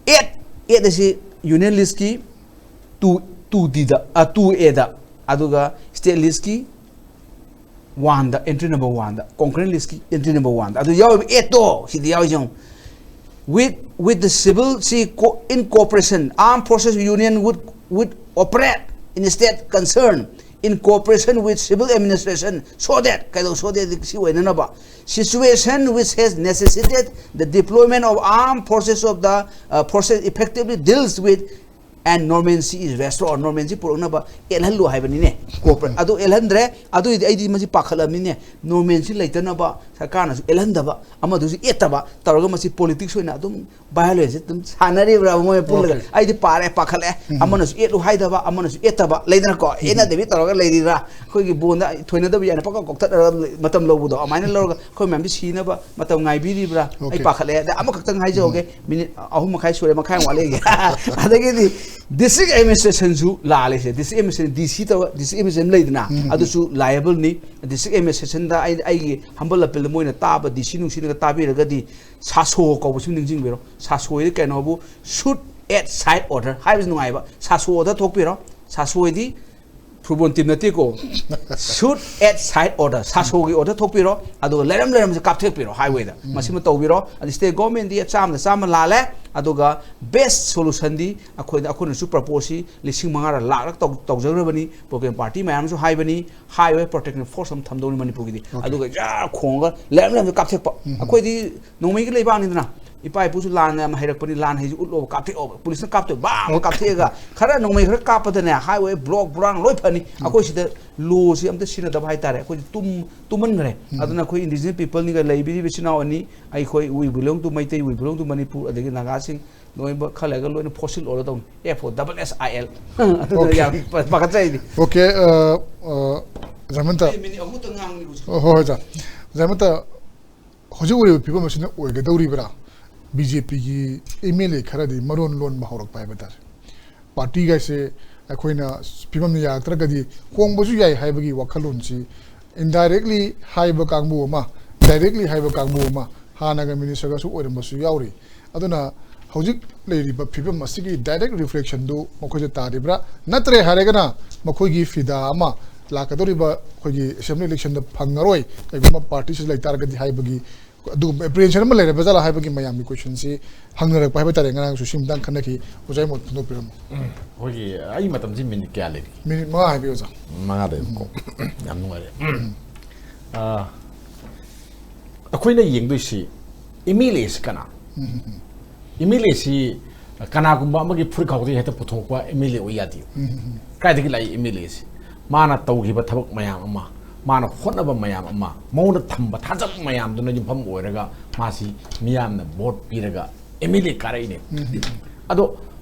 ꯑꯦꯠ, ꯑꯦꯠ ꯑꯁꯤ Union List ꯀꯤ two, two D ꯗ, ꯑ, two A ꯗ, ꯑꯗꯨꯒ State List ꯀꯤ one ꯗ, entry number one ꯗ, concurrent list ꯀꯤ entry number one ꯗ꯫ ꯑꯗꯨ ꯌꯥꯎꯔꯤꯕ ꯑꯦꯠꯇꯣ, ꯁꯤꯗꯤ ꯌꯥꯎꯔꯤꯁꯦ ꯌꯦꯡꯉꯨ꯫ With, with the civil, ꯁꯤ co-, in cooperation, armed forces union would, would operate in state concern in cooperation with civil administration so that, ꯀꯩꯗꯧ, so that ꯁꯤ ꯑꯣꯏꯅꯅꯕ, situation which has necessitated the deployment of armed forces of the, uh, forces effectively deals with and normalcy is restored, normalcy ꯄꯨꯔꯛꯅꯕ ꯑꯦꯠꯍꯜꯂꯨ ꯍꯥꯏꯕꯅꯤꯅꯦ꯫ Cooper-, ꯑꯗꯨ ꯑꯦꯠꯍꯟꯗ꯭ꯔꯦ, ꯑꯗꯨꯏꯗꯤ ꯑꯩꯗꯤ ꯃꯁꯤ ꯄꯥꯈꯠꯂꯕꯅꯤꯅꯦ꯫ Normalcy ꯂꯩꯇꯅꯕ ꯁꯔꯀꯥꯔꯅꯁꯨ ꯑꯦꯠꯍꯟꯗꯕ, ꯑꯃꯗꯨꯁꯨ ꯑꯦꯠꯇꯕ ꯇꯧꯔꯒ ꯃꯁꯤ politics ꯑꯣꯏꯅ ꯑꯗꯨꯝ violence ꯑꯗꯨꯝ ꯁꯥꯟꯅꯔꯤꯕ꯭ꯔꯥ ꯃꯣꯏ ꯄꯨꯜꯂꯒ? Okay. ꯑꯩꯗꯤ ꯄꯥꯔꯦ, ꯄꯥꯈꯠꯂꯛꯑꯦ꯫ ꯎꯝ꯫ ꯑꯃꯅꯁꯨ ꯑꯦꯠꯂꯨ ꯍꯥꯏꯗꯕ, ꯑꯃꯅꯁꯨ ꯑꯦꯠꯇꯕ, ꯂꯩꯗꯅꯀꯣ? ꯎꯝ꯫ ꯑꯦꯠꯅꯗꯕꯤ ꯇꯧꯔꯒ ꯂꯩꯔꯤꯕ꯭ꯔꯥ? ꯑꯩꯈꯣꯏꯒꯤ ꯕꯣꯟꯗ ꯊꯣꯏꯅꯗꯕ ꯌꯥꯏꯅ ꯄꯪꯀꯥꯎ ꯀꯥꯎꯊꯠꯅꯔꯒ ꯃꯇꯝ ꯂꯧꯕꯗꯣ, ꯑꯗꯨꯃꯥꯏꯅ ꯂꯧꯔꯒ ꯑꯩꯈꯣꯏ ꯃꯌꯥꯝꯁꯤ ꯁꯤꯅꯕ ꯃꯇꯝ ꯉꯥꯏꯕꯤꯔꯤꯕ꯭ꯔꯥ? ꯑꯩ Okay. ꯄꯥꯈꯠꯂꯛꯑꯦ꯫ ꯑꯗ ꯑꯃꯈꯛꯇꯪ ꯍꯥꯏꯖꯍꯧꯒꯦ, ꯎꯝ꯫ Minute ꯑꯍꯨꯝ ꯃꯈꯥꯏ ꯁꯨꯔꯦ, ꯃꯈꯥꯏ ꯑꯃ ꯋꯥꯠꯂꯤꯒꯦ꯫ ꯑꯗꯒꯤꯗꯤ district administration ꯁꯨ ꯂꯥꯜꯂꯤꯁꯦ꯫ District administration, D C ꯇꯧꯔ, district administration ꯂꯩꯗꯅ, ꯎꯝ꯫ ꯑꯗꯨꯁꯨ liable ꯅꯤ꯫ District administration ꯗ ꯑꯩ, ꯑꯩꯒꯤ humble appeal ꯗ ꯃꯣꯏꯅ ꯇꯥꯕ, D C ꯅꯨꯡꯁꯤꯅꯒ ꯇꯥꯕꯤꯔꯒꯗꯤ, ꯁꯥꯁꯣ ꯀꯧꯕꯁꯨ ꯅꯤꯡꯁꯤꯡꯕꯤꯔꯣ꯫ ꯁꯥꯁꯣ ꯍꯥꯏꯗꯤ ꯀꯩꯅꯣꯕꯨ, shoot at side order ꯍꯥꯏꯕꯁꯤ ꯅꯨꯡꯉꯥꯏꯕ꯫ ꯁꯥꯁꯣ order ꯊꯣꯛꯄꯤꯔꯣ꯫ ꯁꯥꯁꯣ ꯍꯥꯏꯗꯤ football team ꯅꯠꯇꯦꯀꯣ꯫ Shoot at side order, ꯁꯥꯁꯣꯒꯤ order ꯊꯣꯛꯄꯤꯔꯣ, ꯑꯗꯨꯒ ꯂꯩꯔꯝ ꯂꯩꯔꯝꯁꯦ ꯀꯥꯞꯊꯦꯛꯄꯤꯔꯣ highway ꯗ꯫ ꯎꯝ꯫ ꯃꯁꯤꯃ ꯇꯧꯕꯤꯔꯣ꯫ ꯑꯗꯨ state government ꯗꯤ ꯆꯥꯝꯃꯗ ꯆꯥꯝꯃ ꯂꯥꯜꯂꯦ, ꯑꯗꯨꯒ best solution ꯗꯤ ꯑꯩꯈꯣꯏꯅ, ꯑꯩꯈꯣꯏꯅꯁꯨ propose ꯁꯤ ꯂꯤꯁꯤꯡ ꯃꯉꯥꯔ ꯂꯥꯛꯂ ꯇꯧ-, ꯇꯧꯖꯈ꯭ꯔꯕꯅꯤ꯫ Political party ꯃꯌꯥꯝꯁꯨ ꯍꯥꯏꯕꯅꯤ, highway protective force ꯑꯃ ꯊꯝꯗꯧꯅꯤ ꯃꯅꯤꯄꯨꯔꯒꯤꯗꯤ꯫ Okay. ꯑꯗꯨꯒ ꯌꯥ ꯈꯣꯡꯉꯒ ꯂꯩꯔꯝ ꯂꯩꯔꯝꯁꯦ ꯀꯥꯞꯊꯦꯛꯄ꯫ ꯎꯝ꯫ ꯑꯩꯈꯣꯏꯗꯤ ꯅꯣꯡꯃꯩꯒꯤ ꯂꯩꯕꯥꯛꯅꯤꯗꯅ, ꯏꯄꯥ ꯏꯄꯨꯁꯨ ꯂꯥꯟꯅ ꯌꯥꯝ ꯍꯩꯔꯛꯄꯅꯤ, ꯂꯥꯟ ꯍꯩꯁꯤ ꯎꯠꯂꯣꯕ, ꯀꯥꯞꯊꯦꯛꯑꯣꯕ, ꯄꯨꯂꯤꯁꯅ ꯀꯥꯞꯇꯣꯏ, ꯕꯥ ꯑꯃ ꯀꯥꯞꯊꯦꯛꯑꯒ ꯈꯔ ꯅꯣꯡꯃꯩ ꯈꯔ ꯀꯥꯞꯄꯗꯅꯦ, ꯍꯥꯏꯋꯦ ꯕ꯭ꯂꯣꯛ ꯕ꯭ꯔꯥꯡ ꯂꯣꯏ ꯐꯅꯤ꯫ ꯑꯩꯈꯣꯏ ꯁꯤꯗ ꯂꯣꯁꯤ ꯑꯝꯇ ꯁꯤꯖꯤꯟꯅꯗꯕ ꯍꯥꯏꯇꯥꯔꯦ꯫ ꯑꯩꯈꯣꯏꯁꯦ ꯇꯨꯝ ꯇꯨꯝꯍꯟꯈ꯭ꯔꯦ꯫ ꯑꯗꯨꯅ ꯑꯩꯈꯣꯏ indigenous peopleꯅꯤꯒ ꯂꯩꯕꯤꯔꯤꯕ ꯏꯆꯤꯟ ꯏꯅꯥꯎ ꯑꯅꯤ, ꯑꯩꯈꯣꯏ we belong to Meitei, we belong to Manipur, ꯑꯗꯒꯤ ꯅꯥꯒꯥꯁꯤꯡ, ꯂꯣꯏꯅꯃꯛ ꯈꯔ ꯂꯩꯔꯒ ꯂꯣꯏꯅ fossil ꯑꯣꯜꯂꯗꯧꯅꯤ꯫ F O double S I L꯫ ꯑꯗꯨꯅ Okay. ꯌꯥꯝ ꯄꯥꯈꯠꯆꯩꯗꯤ꯫ Okay, ꯑ, ꯑ, ꯖꯥꯃꯟꯇ꯫ ꯑꯩ ꯃꯤꯅꯤꯠ ꯑꯍꯨꯝꯇ ꯉꯥꯡꯉꯤ ꯍꯧꯖꯤꯛ꯫ ꯑꯣ, ꯍꯣꯏ, ꯍꯣꯏ, ꯖꯥ-, ꯖꯥꯃꯟꯇ, ꯍꯧꯖꯤꯛ ꯑꯣꯏꯔꯤꯕ ꯐꯤꯕꯝ ꯑꯁꯤꯅ ꯑꯣꯏꯒꯗꯧꯔꯤꯕ꯭ꯔꯥ? BJPꯒꯤ MLA ꯈꯔꯗꯤ ꯃꯔꯣꯟ ꯂꯣꯟꯕ ꯍꯧꯔꯛꯄ ꯍꯥꯏꯕ ꯇꯥꯔꯦ꯫ Partyꯒꯥꯏꯁꯦ ꯑꯩꯈꯣꯏꯅ ꯐꯤꯕꯝꯅ ꯌꯥꯔꯛꯇ꯭ꯔꯒꯗꯤ ꯍꯣꯡꯕꯁꯨ ꯌꯥꯏ ꯍꯥꯏꯕꯒꯤ ꯋꯥꯈꯜꯂꯣꯟꯁꯤ indirectly ꯍꯥꯏꯕ ꯀꯥꯡꯕꯨ ꯑꯃ, directly ꯍꯥꯏꯕ ꯀꯥꯡꯕꯨ ꯑꯃ, ꯍꯥꯟꯅꯒ ministerꯒꯁꯨ ꯑꯣꯏꯔꯝꯕꯁꯨ ꯌꯥꯎꯔꯤ꯫ ꯑꯗꯨꯅ ꯍꯧꯖꯤꯛ ꯂꯩꯔꯤꯕ ꯐꯤꯕꯝ ꯑꯁꯤꯒꯤ direct reflectionꯗꯨ ꯃꯈꯣꯏꯗ ꯇꯥꯔꯤꯕ꯭ꯔꯥ? ꯅꯠꯇ꯭ꯔꯦ ꯍꯥꯏꯔꯒꯅ ꯃꯈꯣꯏꯒꯤ ꯐꯤꯗꯥ ꯑꯃ ꯂꯥꯛꯀꯗꯧꯔꯤꯕ ꯑꯩꯈꯣꯏꯒꯤ assembly electionꯗ ꯐꯪꯉꯔꯣꯏ, ꯀꯩꯒꯨꯝꯕ partyꯁꯤ ꯂꯩꯇꯥꯔꯒꯗꯤ ꯍꯥꯏꯕꯒꯤ ꯑꯗꯨꯒꯨꯝꯕ apprehension ꯑꯃ ꯂꯩꯔꯕ ꯖꯥꯠꯂꯥ ꯍꯥꯏꯕꯒꯤ ꯃꯌꯥꯝꯒꯤ questionꯁꯤ ꯍꯪꯅꯔꯛꯄ ꯍꯥꯏꯕ ꯇꯥꯔꯦ꯫ ꯉꯔꯥꯡꯁꯨ ꯁꯤ ꯃꯇꯥꯡ ꯈꯟꯅꯈꯤ꯫ ꯑꯣꯖꯥꯒꯤ ꯃꯣꯠ ꯐꯣꯡꯗꯣꯛꯄꯤꯔꯝꯃꯨ꯫ ꯎꯝ, ꯑꯩꯈꯣꯏꯒꯤ ꯑꯩ ꯃꯇꯝꯁꯤ ꯃꯤꯅꯤꯠ ꯀꯌꯥ ꯂꯩꯔꯤ? ꯃꯤꯅꯤꯠ ꯃꯉꯥ ꯍꯥꯏꯕꯤꯌꯨ, ꯑꯣꯖꯥ꯫ ꯃꯉꯥ ꯂꯩꯔꯤꯀꯣ꯫ ꯌꯥꯝ ꯅꯨꯡꯉꯥꯏꯔꯦ꯫ ꯑꯥ, ꯑꯩꯈꯣꯏꯅ ꯌꯦꯡꯗꯣꯏꯁꯤ MLAꯁꯤ ꯀꯅꯥ? MLAꯁꯤ ꯀꯅꯥꯒꯨꯝꯕ ꯑꯃꯒꯤ ꯐꯨꯔꯤꯠ ꯈꯥꯎꯗꯒꯤ ꯍꯦꯛꯇ ꯄꯨꯊꯣꯛꯄ MLA ꯑꯣꯏ ꯌꯥꯗꯦ꯫ ꯀꯥꯏꯗꯒꯤ ꯂꯥꯛꯏ MLAꯁꯤ? ꯃꯥꯅ ꯇꯧꯈꯤꯕ ꯊꯕꯛ ꯃꯌꯥꯝ ꯑꯃ, ꯃꯥꯅ ꯍꯣꯠꯅꯕ ꯃꯌꯥꯝ ꯑꯃ, ꯃꯉꯣꯟꯗ ꯊꯝꯕ ꯊꯥꯖꯕ ꯃꯌꯥꯝꯗꯨꯅ ꯌꯨꯝꯐꯝ ꯑꯣꯏꯔꯒ ꯃꯥꯁꯤ ꯃꯤꯌꯥꯝꯅ vote ꯄꯤꯔꯒ MLA ꯀꯥꯔꯛꯏꯅꯦ꯫ ꯑꯗꯣ,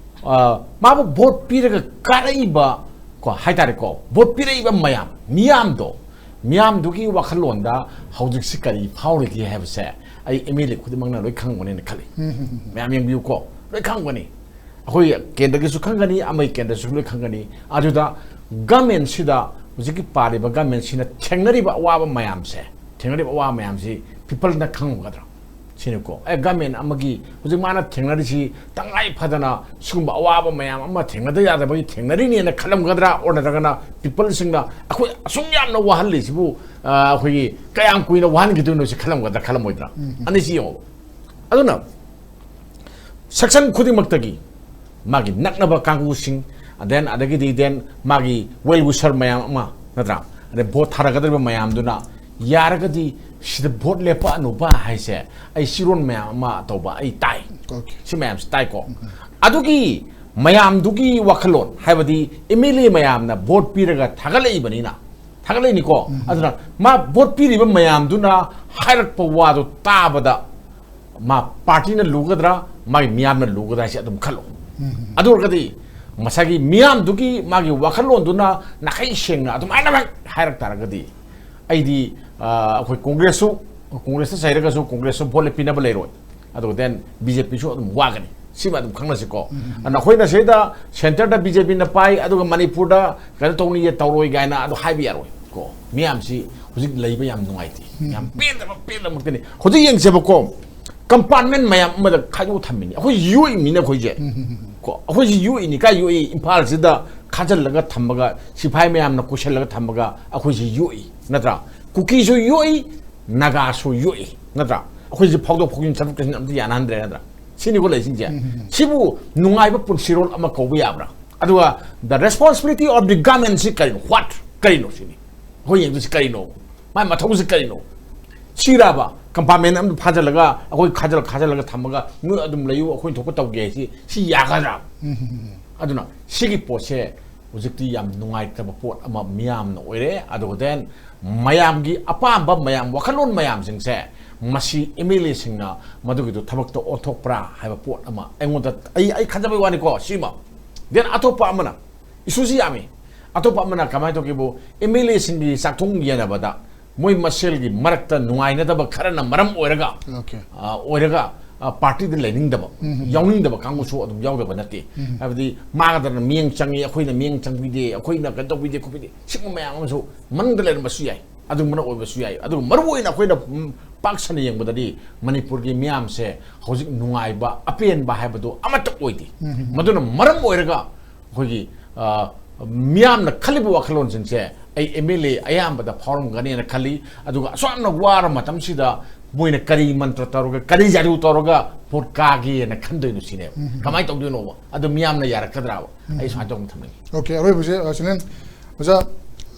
ꯑ, ꯃꯥꯕꯨ vote ꯄꯤꯔꯒ ꯀꯥꯔꯛꯏꯕ, ꯀꯣ, ꯍꯥꯏꯇꯥꯔꯦꯀꯣ, vote ꯄꯤꯔꯛꯏꯕ ꯃꯌꯥꯝ, ꯃꯤꯌꯥꯝꯗꯣ, ꯃꯤꯌꯥꯝꯗꯨꯒꯤ ꯋꯥꯈꯜꯂꯣꯟꯗ ꯍꯧꯖꯤꯛꯁꯤ ꯀꯔꯤ ꯐꯥꯎꯔꯤꯒꯦ ꯍꯥꯏꯕꯁꯦ ꯑꯩ MLA ꯈꯨꯗꯤꯡꯃꯛꯅ ꯂꯣꯏ ꯈꯪꯕꯅꯦꯅ ꯈꯜꯂꯤ꯫ ꯃꯌꯥꯝ ꯌꯦꯡꯕꯤꯌꯨꯀꯣ, ꯂꯣꯏ ꯈꯪꯒꯅꯤ꯫ ꯑꯩꯈꯣꯏ ꯀꯦꯟꯗ꯭ꯔꯒꯤꯁꯨ ꯈꯪꯒꯅꯤ, ꯑꯃꯒꯤ ꯀꯦꯟꯗ꯭ꯔꯁꯨ ꯂꯣꯏ ꯈꯪꯒꯅꯤ꯫ ꯑꯗꯨꯗ governmentꯁꯤꯗ, ꯍꯧꯖꯤꯛꯀꯤ ꯄꯥꯜꯂꯤꯕ governmentꯁꯤꯅ ꯊꯦꯡꯅꯔꯤꯕ ꯑꯋꯥꯕ ꯃꯌꯥꯝꯁꯦ, ꯊꯦꯡꯅꯔꯤꯕ ꯑꯋꯥꯕ ꯃꯌꯥꯝꯁꯤ peopleꯅ ꯈꯪꯉꯝꯒꯗ꯭ꯔꯥ? ꯁꯤꯅꯤꯀꯣ꯫ ꯑꯦ, government ꯑꯃꯒꯤ ꯍꯧꯖꯤꯛ ꯃꯥꯅ ꯊꯦꯡꯅꯔꯤꯁꯤ ꯇꯉꯥꯏ ꯐꯗꯅ ꯁꯤꯒꯨꯝꯕ ꯑꯋꯥꯕ ꯃꯌꯥꯝ ꯑꯃ ꯊꯦꯡꯅꯗ ꯌꯥꯗꯕꯒꯤ ꯊꯦꯡꯅꯔꯤꯅꯦꯅ ꯈꯜꯂꯝꯒꯗ꯭ꯔꯥ? Or ꯅꯠꯇ꯭ꯔꯒꯅ peopleꯁꯤꯡꯅ ꯑꯩꯈꯣꯏ ꯑꯁꯨꯛ ꯌꯥꯝꯅ ꯋꯥꯍꯜꯂꯤꯁꯤꯕꯨ, ꯑ, ꯑꯩꯈꯣꯏꯒꯤ ꯀꯌꯥꯝ ꯀꯨꯏꯅ ꯋꯥꯍꯟꯈꯤꯗꯣꯏꯅꯣ ꯁꯤ ꯈꯜꯂꯝꯒꯗ꯭ꯔꯥ, ꯈꯜꯂꯝꯃꯣꯏꯗ꯭ꯔꯥ? ꯑꯅꯤꯁꯤ ꯌꯦꯡꯉꯣ꯫ ꯑꯗꯨꯅ section ꯈꯨꯗꯤꯡꯃꯛꯇꯒꯤ ꯃꯥꯒꯤ ꯅꯛꯅꯕ ꯀꯥꯡꯕꯨꯁꯤꯡ, then ꯑꯗꯒꯤꯗꯤ then ꯃꯥꯒꯤ well wisher ꯃꯌꯥꯝ ꯑꯃ, ꯅꯠꯇ꯭ꯔꯥ? ꯑꯗꯩ vote ꯊꯥꯔꯛꯀꯗꯧꯔꯤꯕ ꯃꯌꯥꯝꯗꯨꯅ ꯌꯥꯔꯒꯗꯤ ꯁꯤꯗ ꯚꯣꯠ ꯂꯦꯞꯄꯛꯑꯅꯨꯕ ꯍꯥꯏꯁꯦ, ꯑꯩ ꯁꯤꯔꯣꯟ ꯃꯌꯥꯝ ꯑꯃ ꯇꯧꯕ ꯑꯩ ꯇꯥꯏ꯫ ꯁꯤ ꯃꯌꯥꯝꯁꯤ ꯇꯥꯏꯀꯣ꯫ ꯑꯗꯨꯒꯤ ꯃꯌꯥꯝꯗꯨꯒꯤ ꯋꯥꯈꯜꯂꯣꯟ, ꯍꯥꯏꯕꯗꯤ ꯑꯦꯝ ꯑꯦꯜ ꯑꯦ ꯃꯌꯥꯝꯅ ꯚꯣꯠ ꯄꯤꯔꯒ ꯊꯥꯒꯠꯂꯛꯏꯕꯅꯤꯅ, ꯊꯥꯒꯠꯂꯛꯏꯅꯤꯀꯣ꯫ ꯑꯗꯨꯅ ꯃꯥ ꯚꯣꯠ ꯄꯤꯔꯤꯕ ꯃꯌꯥꯝꯗꯨꯅ ꯍꯥꯏꯔꯛꯄ ꯋꯥꯗꯣ ꯇꯥꯕꯗ ꯃꯥ ꯄꯥꯔꯇꯤꯅ ꯂꯨꯒꯗ꯭ꯔꯥ, ꯃꯥꯒꯤ ꯃꯤꯌꯥꯝꯅ ꯂꯨꯒꯗ꯭ꯔꯥ ꯍꯥꯏꯁꯦ ꯑꯗꯨꯝ ꯈꯜꯂꯣ꯫ ꯑꯗꯨ ꯑꯣꯏꯔꯒꯗꯤ ꯉꯁꯥꯏꯒꯤ ꯃꯤꯌꯥꯝꯗꯨꯒꯤ ꯃꯥꯒꯤ ꯋꯥꯈꯜꯂꯣꯟꯗꯨꯅ ꯅꯥꯈꯩ ꯁꯦꯡꯅ ꯑꯗꯨꯃꯥꯏꯅꯃꯛ ꯍꯥꯏꯔꯛ ꯇꯥꯔꯒꯗꯤ, ꯑꯩꯗꯤ, ꯑ, ꯑꯩꯈꯣꯏ ꯀꯣꯡꯒ꯭ꯔꯦꯁꯁꯨ, ꯀꯣꯡꯒ꯭ꯔꯦꯁꯇ ꯆꯩꯔꯒꯁꯨ ꯀꯣꯡꯒ꯭ꯔꯦꯁꯁꯨ ꯚꯣꯠ ꯂꯦꯞꯄꯤꯅꯕ ꯂꯩꯔꯣꯏ꯫ ꯑꯗꯨꯒ then ꯕꯤ ꯖꯦ ꯄꯤꯁꯨ ꯑꯗꯨꯝ ꯋꯥꯒꯅꯤ꯫ ꯁꯤꯃ ꯑꯗꯨꯝ ꯈꯪꯅꯁꯤꯀꯣ꯫ ꯑꯗꯨꯅ ꯑꯩꯈꯣꯏꯅ ꯁꯤꯗ centre ꯗ ꯕꯤ ꯖꯦ ꯄꯤꯅ ꯄꯥꯏ, ꯑꯗꯨꯒ ꯃꯅꯤꯄꯨꯔꯗ ꯀꯩꯅꯣ ꯇꯧꯅꯤꯌꯦ, ꯇꯧꯔꯣꯏ ꯀꯥꯏꯅ ꯑꯗꯨ ꯍꯥꯏꯕ ꯌꯥꯔꯣꯏ ꯀꯣ꯫ ꯃꯤꯌꯥꯝꯁꯤ ꯍꯧꯖꯤꯛ ꯂꯩꯕ ꯌꯥꯝ ꯅꯨꯡꯉꯥꯏꯇꯦ꯫ ꯌꯥꯝ ꯄꯦꯟꯗꯕ, ꯄꯦꯟꯗꯕ ꯉꯥꯛꯇꯅꯤ꯫ ꯍꯧꯖꯤꯛ ꯌꯦꯡꯁꯦꯕꯀꯣ, compartment ꯃꯌꯥꯝ ꯑꯃꯗ ꯈꯥꯏꯗꯣꯛ ꯊꯝꯃꯤꯅꯤ꯫ ꯑꯩꯈꯣꯏ ꯌꯣꯛꯏ ꯃꯤꯅ ꯑꯩꯈꯣꯏꯁꯦ꯫ ꯀꯣ, ꯑꯩꯈꯣꯏꯁꯤ ꯌꯣꯛꯏꯅꯤ꯫ ꯀꯥꯏ ꯌꯣꯛꯏ? ꯏꯝꯐꯥꯜꯁꯤꯗ ꯈꯥꯖꯤꯜꯂꯒ ꯊꯝꯃꯒ, ꯁꯤꯐꯥꯏ ꯃꯌꯥꯝꯅ ꯀꯣꯏꯁꯤꯜꯂꯒ ꯊꯝꯃꯒ ꯑꯩꯈꯣꯏꯁꯤ ꯌꯣꯛꯏ, ꯅꯠꯇ꯭ꯔꯥ? ꯀꯨꯀꯤꯁꯨ ꯌꯣꯛꯏ, ꯅꯥꯒꯥꯁꯨ ꯌꯣꯛꯏ, ꯅꯠꯇ꯭ꯔꯥ? ꯑꯩꯈꯣꯏꯁꯤ ꯐꯥꯎꯗꯣꯛ ꯐꯥꯎꯖꯤꯟ, ꯆꯠꯊꯣꯛ ꯆꯠꯁꯤꯟ ꯑꯝꯇ ꯌꯥꯅꯍꯟꯗ꯭ꯔꯦ, ꯅꯠꯇ꯭ꯔꯥ? ꯁꯤꯅꯤꯀꯣ ꯂꯩꯁꯤꯡꯁꯦ꯫ ꯁꯤꯕꯨ ꯅꯨꯡꯉꯥꯏꯕ ꯄꯨꯟꯁꯤꯔꯣꯜ ꯑꯃ ꯀꯧꯕ ꯌꯥꯕ꯭ꯔꯥ? ꯑꯗꯨꯒ the responsibility of the government ꯁꯤ ꯀꯔꯤꯅꯣ? What? ꯀꯔꯤꯅꯣ ꯁꯤꯅꯤ? ꯑꯩꯈꯣꯏ ꯌꯦꯡꯗꯣꯏꯁꯤ ꯀꯔꯤꯅꯣ? ꯃꯥꯏ ꯃꯊꯧꯁꯤ ꯀꯔꯤꯅꯣ? ꯁꯤꯔꯕ compartment ꯑꯃꯗ ꯐꯥꯖꯤꯜꯂꯒ ꯑꯩꯈꯣꯏ ꯈꯥꯖꯤꯜ-, ꯈꯥꯖꯤꯜꯂꯒ ꯊꯝꯃꯒ ꯅꯣꯏ ꯑꯗꯨꯝ ꯂꯩꯌꯨ, ꯑꯩꯈꯣꯏ ꯊꯣꯛꯄ ꯇꯧꯒꯦ ꯍꯥꯏꯁꯤ, ꯁꯤ ꯌꯥꯒꯗ꯭ꯔꯥ? ꯑꯗꯨꯅ ꯁꯤꯒꯤ ꯄꯣꯠꯁꯦ ꯍꯧꯖꯤꯛꯇꯤ ꯌꯥꯝ ꯅꯨꯡꯉꯥꯏꯇꯕ ꯄꯣꯠ ꯑꯃ ꯃꯤꯌꯥꯝꯅ ꯑꯣꯏꯔꯦ꯫ ꯑꯗꯨꯒ then ꯃꯌꯥꯝꯒꯤ ꯑꯄꯥꯝꯕ ꯃꯌꯥꯝ ꯋꯥꯈꯜꯂꯣꯟ ꯃꯌꯥꯝꯁꯤꯡꯁꯦ ꯃꯁꯤ ꯑꯦꯝ ꯑꯦꯜ ꯑꯦꯁꯤꯡꯅ ꯃꯗꯨꯒꯤꯗꯣ ꯊꯕꯛꯇ ꯑꯣꯟꯊꯣꯛꯄ꯭ꯔꯥ ꯍꯥꯏꯕ ꯄꯣꯠ ꯑꯃ ꯑꯩꯉꯣꯟꯗ, ꯑꯩ, ꯑꯩ ꯈꯟꯖꯕꯩ ꯋꯥꯅꯤꯀꯣ, ꯁꯤꯃ꯫ Then ꯑꯇꯣꯞꯄ ꯑꯃꯅ, ꯏꯁꯨꯁꯤ ꯌꯥꯝꯃꯤ꯫ ꯑꯇꯣꯞꯄ ꯑꯃꯅ ꯀꯃꯥꯏꯅ ꯇꯧꯒꯦꯕꯨ, ꯑꯦꯝ ꯑꯦꯜ ꯑꯦꯁꯤꯡꯒꯤ ꯆꯥꯛꯊꯣꯡ ꯌꯦꯟꯅꯕꯗ ꯃꯣꯏ ꯃꯁꯦꯜꯒꯤ ꯃꯔꯛꯇ ꯅꯨꯡꯉꯥꯏꯅꯗꯕ ꯈꯔꯅ ꯃꯔꯝ ꯑꯣꯏꯔꯒ, ꯑꯣꯀꯦ꯫ ꯑ, ꯑꯣꯏꯔꯒ, ꯑ, ꯄꯥꯔꯇꯤꯗ ꯂꯩꯅꯤꯡꯗꯕ, ꯎꯝ꯫ ꯌꯥꯎꯅꯤꯡꯗꯕ ꯀꯥꯡꯕꯨꯁꯨ ꯑꯗꯨꯝ ꯌꯥꯎꯗꯕ ꯅꯠꯇꯦ꯫ ꯎꯝ꯫ ꯍꯥꯏꯕꯗꯤ ꯃꯥꯒꯗꯅ ꯃꯤꯠꯌꯦꯡ ꯆꯪꯉꯤ, ꯑꯩꯈꯣꯏꯅ ꯃꯤꯠꯌꯦꯡ ꯆꯪꯕꯤꯗꯦ, ꯑꯩꯈꯣꯏꯅ ꯀꯩꯅꯣ ꯇꯧꯕꯤꯗꯦ ꯈꯣꯠꯄꯤꯗꯦ, ꯁꯤꯒꯨꯝꯕ ꯃꯌꯥꯝ ꯑꯃꯁꯨ ꯃꯅꯨꯡꯗ ꯂꯩꯔꯝꯕꯁꯨ ꯌꯥꯏ, ꯑꯗꯨꯝꯕꯅ ꯑꯣꯏꯕꯁꯨ ꯌꯥꯏ꯫ ꯑꯗꯨꯒ ꯃꯔꯨ ꯑꯣꯏꯅ ꯑꯩꯈꯣꯏꯅ, ꯎꯝ, ꯄꯥꯛ ꯁꯟꯅ ꯌꯦꯡꯕꯗꯗꯤ ꯃꯅꯤꯄꯨꯔꯒꯤ ꯃꯤꯌꯥꯝꯁꯦ ꯍꯧꯖꯤꯛ ꯅꯨꯡꯉꯥꯏꯕ, ꯑꯄꯦꯟꯕ ꯍꯥꯏꯕꯗꯨ ꯑꯃꯠꯇ ꯑꯣꯏꯗꯦ꯫ ꯎꯝ꯫ ꯃꯗꯨꯅ ꯃꯔꯝ ꯑꯣꯏꯔꯒ ꯑꯩꯈꯣꯏꯒꯤ, ꯑ, ꯃꯤꯌꯥꯝꯅ ꯈꯜꯂꯤꯕ ꯋꯥꯈꯜꯂꯣꯟꯁꯤꯡꯁꯦ ꯑꯩ ꯑꯦꯝ ꯑꯦꯜ ꯑꯦ ꯑꯌꯥꯝꯕꯗ ꯐꯥꯎꯔꯝꯒꯅꯤꯅ ꯈꯜꯂꯤ꯫ ꯑꯗꯨꯒ ꯑꯁꯨꯛ ꯌꯥꯝꯅ ꯋꯥꯔ ꯃꯇꯝꯁꯤꯗ ꯃꯣꯏꯅ ꯀꯔꯤ ꯃꯟꯇ꯭ꯔ ꯇꯧꯔꯒ, ꯀꯔꯤ ꯖꯥꯗꯨ ꯇꯧꯔꯒ ꯚꯣꯠ ꯀꯥꯒꯦꯅ ꯈꯟꯗꯣꯏꯅꯣ ꯁꯤꯅꯦꯕ꯫ ꯎꯝ꯫ ꯀꯃꯥꯏꯅ ꯇꯧꯗꯣꯏꯅꯣꯕ? ꯑꯗꯨ ꯃꯤꯌꯥꯝꯅ ꯌꯥꯔꯛꯀꯗ꯭ꯔꯥꯕ? ꯑꯩ ꯁꯨꯃꯥꯏꯅ ꯇꯧꯅ ꯊꯝꯅꯤꯡꯉꯤ꯫ ꯑꯣꯀꯦ, ꯑꯔꯣꯏꯕꯁꯦ, ꯑ, ꯁꯤꯅꯦꯟ, ꯑꯣꯖꯥ,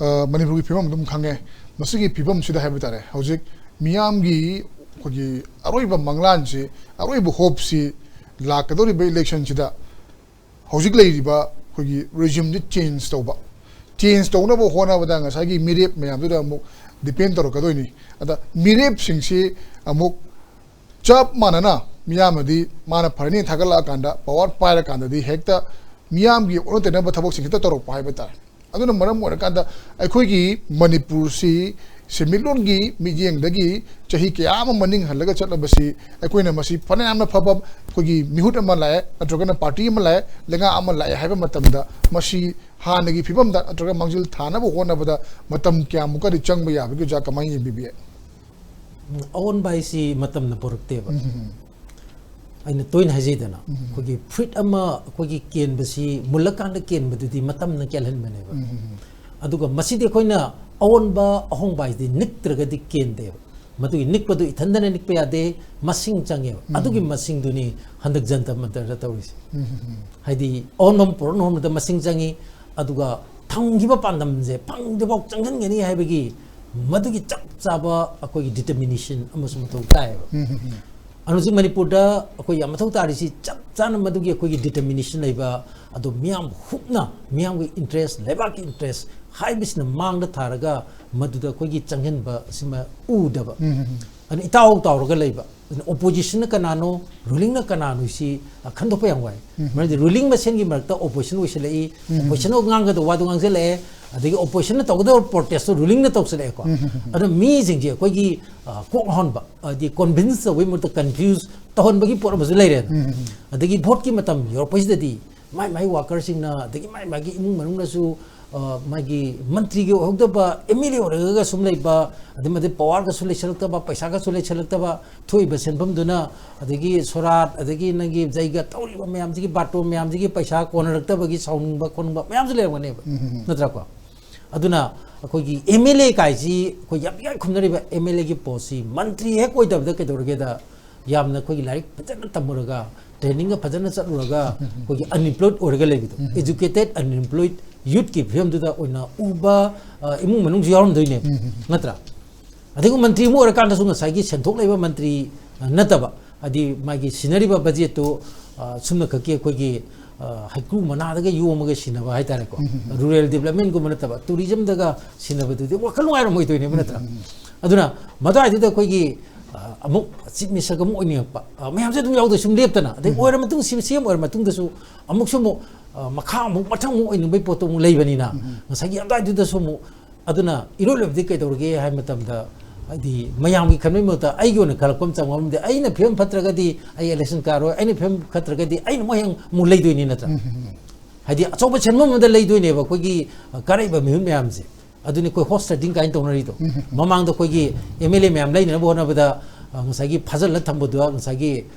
ꯑ, ꯃꯅꯤꯄꯨꯔꯒꯤ ꯐꯤꯕꯝ ꯑꯗꯨꯝ ꯈꯪꯉꯦ꯫ ꯃꯁꯤꯒꯤ ꯐꯤꯕꯝꯁꯤꯗ ꯍꯥꯏꯕ ꯇꯥꯔꯦ, ꯍꯧꯖꯤꯛ ꯃꯤꯌꯥꯝꯒꯤ ꯑꯩꯈꯣꯏꯒꯤ ꯑꯔꯣꯏꯕ ꯃꯪꯂꯥꯟꯁꯤ, ꯑꯔꯣꯏꯕ ꯍꯣꯞꯁꯤ ꯂꯥꯛꯀꯗꯧꯔꯤꯕ ꯏꯂꯦꯛꯁꯟꯁꯤꯗ ꯍꯧꯖꯤꯛ ꯂꯩꯔꯤꯕ ꯑꯩꯈꯣꯏꯒꯤ ꯔꯤꯖꯤꯝꯁꯤ ꯆꯦꯟꯖ ꯇꯧꯕ, ꯆꯦꯟꯖ ꯇꯧꯅꯕ ꯍꯣꯠꯅꯕꯗ ꯉꯁꯥꯏꯒꯤ ꯃꯤꯔꯦꯞ ꯃꯌꯥꯝꯗꯨꯗ ꯑꯃꯨꯛ ꯗꯤꯄꯦꯟ ꯇꯧꯔꯛꯀꯗꯣꯏꯅꯤ꯫ ꯑꯗ ꯃꯤꯔꯦꯞꯁꯤꯡꯁꯤ ꯑꯃꯨꯛ ꯆꯞ ꯃꯥꯟꯅꯅ ꯃꯤꯌꯥꯝꯅꯗꯤ ꯃꯥꯅ ꯐꯔꯅꯤ ꯊꯥꯒꯠꯂꯛꯑꯀꯥꯟꯗ, ꯄꯋꯥꯔ ꯄꯥꯏꯔꯀꯥꯟꯗꯗꯤ ꯍꯦꯛꯇ ꯃꯤꯌꯥꯝꯒꯤ ꯑꯣꯟꯅ ꯇꯩꯅꯕ ꯊꯕꯛꯁꯤꯡ ꯍꯦꯛꯇ ꯇꯧꯔꯛꯄ ꯍꯥꯏꯕ ꯇꯥꯔꯦ꯫ ꯑꯗꯨꯅ ꯃꯔꯝ ꯑꯣꯏꯔꯀꯥꯟꯗ ꯑꯩꯈꯣꯏꯒꯤ ꯃꯅꯤꯄꯨꯔꯁꯤ ꯁꯦꯟꯃꯤꯠꯂꯣꯟꯒꯤ ꯃꯤꯠꯌꯦꯡꯗꯒꯤ ꯆꯍꯤ ꯀꯌꯥ ꯑꯃ ꯃꯅꯤꯡ ꯍꯜꯂꯒ ꯆꯠꯂꯕꯁꯤ, ꯑꯩꯈꯣꯏꯅ ꯃꯁꯤ ꯐꯅꯌꯥꯝꯅ ꯐꯕ ꯑꯩꯈꯣꯏꯒꯤ ꯃꯤꯍꯨꯠ ꯑꯃ ꯂꯥꯛꯑꯦ, ꯅꯠꯇ꯭ꯔꯒꯅ ꯄꯥꯔꯇꯤ ꯑꯃ ꯂꯥꯛꯑꯦ, ꯂꯩꯉꯥꯛ ꯑꯃ ꯂꯥꯛꯑꯦ ꯍꯥꯏꯕ ꯃꯇꯝꯗ, ꯃꯁꯤ ꯍꯥꯟꯅꯒꯤ ꯐꯤꯕꯝꯗ ꯅꯠꯇ꯭ꯔꯒ ꯃꯥꯡꯖꯤꯜ ꯊꯥꯅꯕ ꯍꯣꯠꯅꯕꯗ ꯃꯇꯝ ꯀꯌꯥꯃꯨꯛꯀꯗꯤ ꯆꯪꯕ ꯌꯥꯕꯒꯦ, ꯑꯣꯖꯥ, ꯀꯃꯥꯏꯅ ꯌꯦꯡꯕꯤꯕꯒꯦ? ꯎꯝ, ꯑꯑꯣꯟꯕ ꯍꯥꯏꯁꯤ ꯃꯇꯝꯅ ꯄꯨꯔꯛꯇꯦꯕ꯫ ꯎꯝ, ꯑꯩꯅ ꯇꯣꯏꯅ ꯍꯥꯏꯖꯩꯗꯅ, ꯎꯝ꯫ ꯑꯩꯈꯣꯏꯒꯤ ꯐꯨꯔꯤꯠ ꯑꯃ ꯑꯩꯈꯣꯏꯒꯤ ꯀꯦꯟꯕꯁꯤ ꯃꯨꯜꯂꯀꯥꯟꯗ ꯀꯦꯟꯕꯗꯨꯗꯤ ꯃꯇꯝꯅ ꯀꯦꯜꯍꯟꯕꯅꯦꯕ꯫ ꯎꯝ, ꯑꯗꯨꯒ ꯃꯁꯤꯗꯤ ꯑꯩꯈꯣꯏꯅ ꯑꯑꯣꯟꯕ ꯑꯍꯣꯡꯕ ꯍꯥꯏꯁꯤꯗꯤ ꯅꯤꯛꯇ꯭ꯔꯒꯗꯤ ꯀꯦꯟꯗꯦꯕ꯫ ꯃꯗꯨꯒꯤ ꯅꯤꯛꯄꯗꯨ ꯏꯊꯟꯗꯅ ꯅꯤꯛꯄ ꯌꯥꯗꯦ, ꯃꯁꯤꯡ ꯆꯪꯉꯦꯕ꯫ ꯎꯝ꯫ ꯑꯗꯨꯒꯤ ꯃꯁꯤꯡꯗꯨꯅꯤ ꯍꯟꯗꯛ ꯖꯟꯇꯔ ꯃꯟꯇꯔꯗ ꯇꯧꯔꯤꯁꯦ꯫ ꯎꯝ, ꯍꯥꯏꯗꯤ ꯑꯑꯣꯟꯕ ꯑꯃ ꯄꯨꯔꯛꯅꯕ ꯍꯣꯠꯅꯕꯗ ꯃꯁꯤꯡ ꯆꯪꯉꯤ, ꯑꯗꯨꯒ ꯊꯝꯈꯤꯕ ꯄꯥꯟꯗꯝꯁꯦ ꯐꯪꯗ꯭ꯔꯤꯐꯥꯎ ꯆꯪꯍꯟꯒꯅꯤ ꯍꯥꯏꯕꯒꯤ ꯃꯗꯨꯒꯤ ꯆꯞ ꯆꯥꯕ ꯑꯩꯈꯣꯏꯒꯤ determination ꯑꯃꯁꯨ ꯃꯊꯧ ꯇꯥꯏꯌꯦꯕ꯫ ꯎꯝ, ꯎꯝ, ꯎꯝ꯫ ꯑꯗꯨꯅ ꯍꯧꯖꯤꯛ ꯃꯅꯤꯄꯨꯔꯗ ꯑꯩꯈꯣꯏ ꯌꯥꯝ ꯃꯊꯧ ꯇꯥꯔꯤꯁꯤ ꯆꯞ ꯆꯥꯅ ꯃꯗꯨꯒꯤ ꯑꯩꯈꯣꯏꯒꯤ determination ꯂꯩꯕ, ꯑꯗꯣ ꯃꯤꯌꯥꯝ ꯍꯨꯞꯅ ꯃꯤꯌꯥꯝꯒꯤ interest, ꯂꯩꯕꯥꯛꯀꯤ interest ꯍꯥꯏꯕꯁꯤꯅ ꯃꯥꯡꯗ ꯊꯥꯔꯒ ꯃꯗꯨꯗ ꯑꯩꯈꯣꯏꯒꯤ ꯆꯪꯍꯟꯕ ꯑꯁꯤꯃ ꯎꯗꯕ꯫ ꯎꯝ, ꯎꯝ, ꯎꯝ꯫ ꯑꯗꯨꯅ ꯏꯇꯥꯎ ꯇꯥꯎꯔꯒ ꯂꯩꯕ꯫ ꯑꯗꯨꯅ oppositionꯅ ꯀꯅꯥꯅꯣ, rulingꯅ ꯀꯅꯥꯅꯣ ꯁꯤ, ꯑ, ꯈꯟꯗꯣꯛꯄ ꯌꯥꯝ ꯋꯥꯏ꯫ ꯎꯝ꯫ ꯃꯔꯝꯗꯤ ruling ꯃꯁꯦꯟꯒꯤ ꯃꯔꯛꯇ opposition ꯑꯣꯏꯁꯤꯜꯂꯛꯏ, ꯎꯝ꯫ oppositionꯅ ꯉꯥꯡꯒꯗꯧꯕ ꯋꯥꯗꯣ ꯉꯥꯡꯁꯤꯜꯂꯛꯑꯦ, ꯑꯗꯒꯤ oppositionꯅ ꯇꯧꯒꯗꯧꯕ protestꯇꯣ rulingꯅ ꯇꯧꯁꯤꯜꯂꯛꯑꯦꯀꯣ꯫ ꯎꯝ꯫ ꯑꯗꯣ ꯃꯤꯁꯤꯡꯁꯦ ꯑꯩꯈꯣꯏꯒꯤ, ꯑ, ꯀꯣꯛ ꯉꯥꯎꯍꯟꯕ, ꯍꯥꯏꯗꯤ convince ꯇꯧꯕꯒꯤ ꯃꯍꯨꯠꯇ confuse ꯇꯧꯍꯟꯕꯒꯤ ꯄꯣꯠ ꯑꯃꯁꯨ ꯂꯩꯔꯦꯅ꯫ ꯎꯝ꯫ ꯑꯗꯒꯤ voteꯀꯤ ꯃꯇꯝ ꯌꯧꯔꯛꯄꯁꯤꯗꯗꯤ ꯃꯥꯏ ꯃꯥꯏ workerꯁꯤꯡꯅ, ꯑꯗꯒꯤ ꯃꯥꯏ ꯃꯥꯒꯤ ꯏꯃꯨꯡ ꯃꯅꯨꯡꯅꯁꯨ, ꯑ, ꯃꯥꯒꯤ ꯃꯟꯇ꯭ꯔꯤꯒꯤ ꯑꯣꯏꯍꯧꯗꯕ MLA ꯑꯣꯏꯔꯒꯁꯨ ꯂꯩꯕ, ꯑꯗꯩ ꯃꯗꯩ powerꯒꯁꯨ ꯂꯩꯁꯜꯂꯛꯇꯕ, ꯄꯩꯁꯥꯒꯁꯨ ꯂꯩꯁꯜꯂꯛꯇꯕ, ꯊꯣꯛꯏꯕ ꯁꯦꯟꯐꯝꯗꯨꯅ, ꯑꯗꯒꯤ ꯁꯣꯔꯥꯠ, ꯑꯗꯒꯤ ꯅꯪꯒꯤ ꯖꯩꯒ ꯇꯧꯔꯤꯕ ꯃꯌꯥꯝꯁꯤꯒꯤ, ꯕꯥꯔꯇꯣꯟ ꯃꯌꯥꯝꯁꯤꯒꯤ ꯄꯩꯁꯥ ꯀꯣꯟꯅꯔꯛꯇꯕꯒꯤ ꯁꯥꯎꯅꯤꯡꯕ ꯈꯣꯠꯅꯤꯡꯕ ꯃꯌꯥꯝꯁꯨ ꯂꯩꯔꯝꯒꯅꯦꯕ꯫ ꯎꯝ, ꯎꯝ, ꯎꯝ꯫ ꯅꯠꯇ꯭ꯔꯥꯀꯣ? ꯑꯗꯨꯅ ꯑꯩꯈꯣꯏꯒꯤ MLA ꯀꯥꯏꯁꯤ ꯑꯩꯈꯣꯏ ꯌꯥꯝ ꯏꯀꯥꯏ ꯈꯨꯝꯅꯔꯤꯕ MLAꯒꯤ postꯁꯤ ꯃꯟꯇ꯭ꯔꯤ ꯍꯦꯛ ꯑꯣꯏꯗꯕꯗ ꯀꯩꯗꯧꯔꯒꯦꯗ, ꯌꯥꯝꯅ ꯑꯩꯈꯣꯏꯒꯤ ꯂꯥꯏꯔꯤꯛ ꯐꯖꯅ ꯇꯝꯃꯨꯔꯒ, trainingꯒ ꯐꯖꯅ ꯆꯠꯂꯨꯔꯒ, ꯑꯩꯈꯣꯏꯒꯤ unemployed ꯑꯣꯏꯔꯒ ꯂꯩꯕꯗꯣ, ꯎꯝ꯫ educated unemployed ꯌꯨꯠꯀꯤ ꯐꯤꯕꯝꯗꯨꯗ ꯑꯣꯏꯅ ꯎꯕ, ꯑ, ꯏꯃꯨꯡ ꯃꯅꯨꯡꯁꯨ ꯌꯥꯎꯔꯝꯗꯣꯏꯅꯦꯕ, ꯎꯝ, ꯎꯝ, ꯎꯝ꯫ ꯅꯠꯇ꯭ꯔꯥ? ꯑꯗꯩ ꯃꯟꯇ꯭ꯔꯤ ꯑꯃ ꯑꯣꯏꯔꯀꯥꯟꯗꯁꯨ ꯉꯁꯥꯏꯒꯤ ꯁꯦꯟꯊꯣꯛ ꯂꯩꯕ ꯃꯟꯇ꯭ꯔꯤ, ꯑ, ꯅꯠꯇꯕ, ꯍꯥꯏꯗꯤ ꯃꯥꯒꯤ ꯁꯤꯟꯅꯔꯤꯕ ꯕꯖꯦꯠꯇꯨ, ꯑ, ꯁꯨꯝꯅꯈꯛꯀꯤ ꯑꯩꯈꯣꯏꯒꯤ, ꯑ, ꯍꯩꯀ꯭ꯔꯨ ꯃꯅꯥꯗꯒ ꯌꯣꯝꯃꯒ ꯁꯤꯟꯅꯕ ꯍꯥꯏꯇꯥꯔꯦꯀꯣ꯫ ꯎꯝ, ꯎꯝ, ꯎꯝ꯫ ꯔꯨꯔꯦꯜ ꯗꯤꯕ꯭ꯂꯞꯃꯦꯟꯒꯨꯝꯕ ꯅꯠꯇꯕ, ꯇꯨꯔꯤꯖꯝꯗꯒ ꯁꯤꯟꯅꯕꯗꯨꯗꯤ ꯋꯥꯈꯜ ꯅꯨꯡꯉꯥꯏꯔꯝꯃꯣꯏꯗꯣꯏꯅꯦꯕ, ꯎꯝ, ꯅꯠꯇ꯭ꯔꯥ? ꯎꯝ, ꯎꯝ꯫ ꯑꯗꯨꯅ ꯃꯗꯨꯋꯥꯏꯗꯨꯗ ꯑꯩꯈꯣꯏꯒꯤ, ꯑ, ꯑꯃꯨꯛ ꯆꯤꯞ ꯃꯤꯅꯤꯁꯇꯔꯒ ꯑꯃꯨꯛ ꯑꯣꯏꯅꯤꯡꯉꯛꯄ, ꯑ, ꯃꯌꯥꯝꯁꯦ ꯑꯗꯨꯝ ꯌꯥꯎꯗꯣꯏ ꯁꯨꯝ ꯂꯦꯞꯇꯅ, ꯑꯗꯩ ꯎꯝ꯫ ꯑꯣꯏꯔ ꯃꯇꯨꯡ, ꯁꯤ ꯁꯤ ꯑꯦꯝ ꯑꯣꯏꯔ ꯃꯇꯨꯡꯗꯁꯨ ꯑꯃꯨꯛꯁꯨ ꯑꯃꯨꯛ, ꯑ, ꯃꯈꯥ ꯑꯃꯨꯛ ꯃꯊꯪ ꯑꯃꯨꯛ ꯑꯣꯏꯅꯤꯡꯕꯒꯤ ꯄꯣꯠꯇꯣ ꯑꯃꯨꯛ ꯂꯩꯕꯅꯤꯅ, ꯎꯝ, ꯎꯝ꯫ ꯉꯁꯥꯏꯒꯤ ꯑꯗꯨꯋꯥꯏꯗꯨꯗꯁꯨ ꯑꯃꯨꯛ, ꯑꯗꯨꯅ ꯏꯔꯣꯏ ꯂꯣꯏꯕꯗꯤ ꯀꯩꯗꯧꯔꯒꯦ ꯍꯥꯏꯕ ꯃꯇꯝꯗ, ꯍꯥꯏꯗꯤ ꯃꯌꯥꯝꯒꯤ ꯈꯟꯕꯒꯤ ꯃꯍꯨꯠꯇ ꯑꯩꯒꯤ ꯑꯣꯏꯅ ꯈꯜꯂꯛꯄ ꯑꯃ ꯆꯪꯕ ꯑꯃꯗꯤ, ꯑꯩꯅ ꯐꯤꯕꯝ ꯐꯠꯇ꯭ꯔꯒꯗꯤ ꯑꯩ ꯏꯂꯦꯛꯁꯟ ꯀꯥꯔꯣꯏ, ꯑꯩꯅ ꯐꯤꯕꯝ ꯐꯠꯇ꯭ꯔꯒꯗꯤ ꯑꯩꯅ ꯃꯣꯏ ꯍꯦꯟꯅ ꯑꯃꯨꯛ ꯂꯩꯗꯣꯏꯅꯤ, ꯅꯠꯇ꯭ꯔꯥ? ꯎꯝ, ꯎꯝ, ꯎꯝ꯫ ꯍꯥꯏꯗꯤ ꯑꯆꯧꯕ ꯁꯦꯟꯐꯝ ꯑꯃꯗ ꯂꯩꯗꯣꯏꯅꯦꯕ ꯑꯩꯈꯣꯏꯒꯤ, ꯑ, ꯀꯥꯔꯛꯏꯕ ꯃꯤꯍꯨꯠ ꯃꯌꯥꯝꯁꯦ꯫ ꯑꯗꯨꯅꯤ ꯑꯩꯈꯣꯏ ꯍꯣꯔꯁ ꯇ꯭ꯔꯦꯗꯤꯡ ꯀꯥꯏꯅ ꯇꯧꯅꯔꯤꯗꯣ꯫ ꯎꯝ, ꯎꯝ, ꯎꯝ꯫ ꯃꯃꯥꯡꯗ ꯑꯩꯈꯣꯏꯒꯤ ꯑꯦꯝ ꯑꯦꯜ ꯑꯦ ꯃꯌꯥꯝ ꯂꯩꯅꯅꯕ ꯍꯣꯠꯅꯕꯗ, ꯑ, ꯉꯁꯥꯏꯒꯤ ꯐꯥꯖꯤꯜꯂ ꯊꯝꯕꯗꯨꯗ ꯉꯁꯥꯏꯒꯤ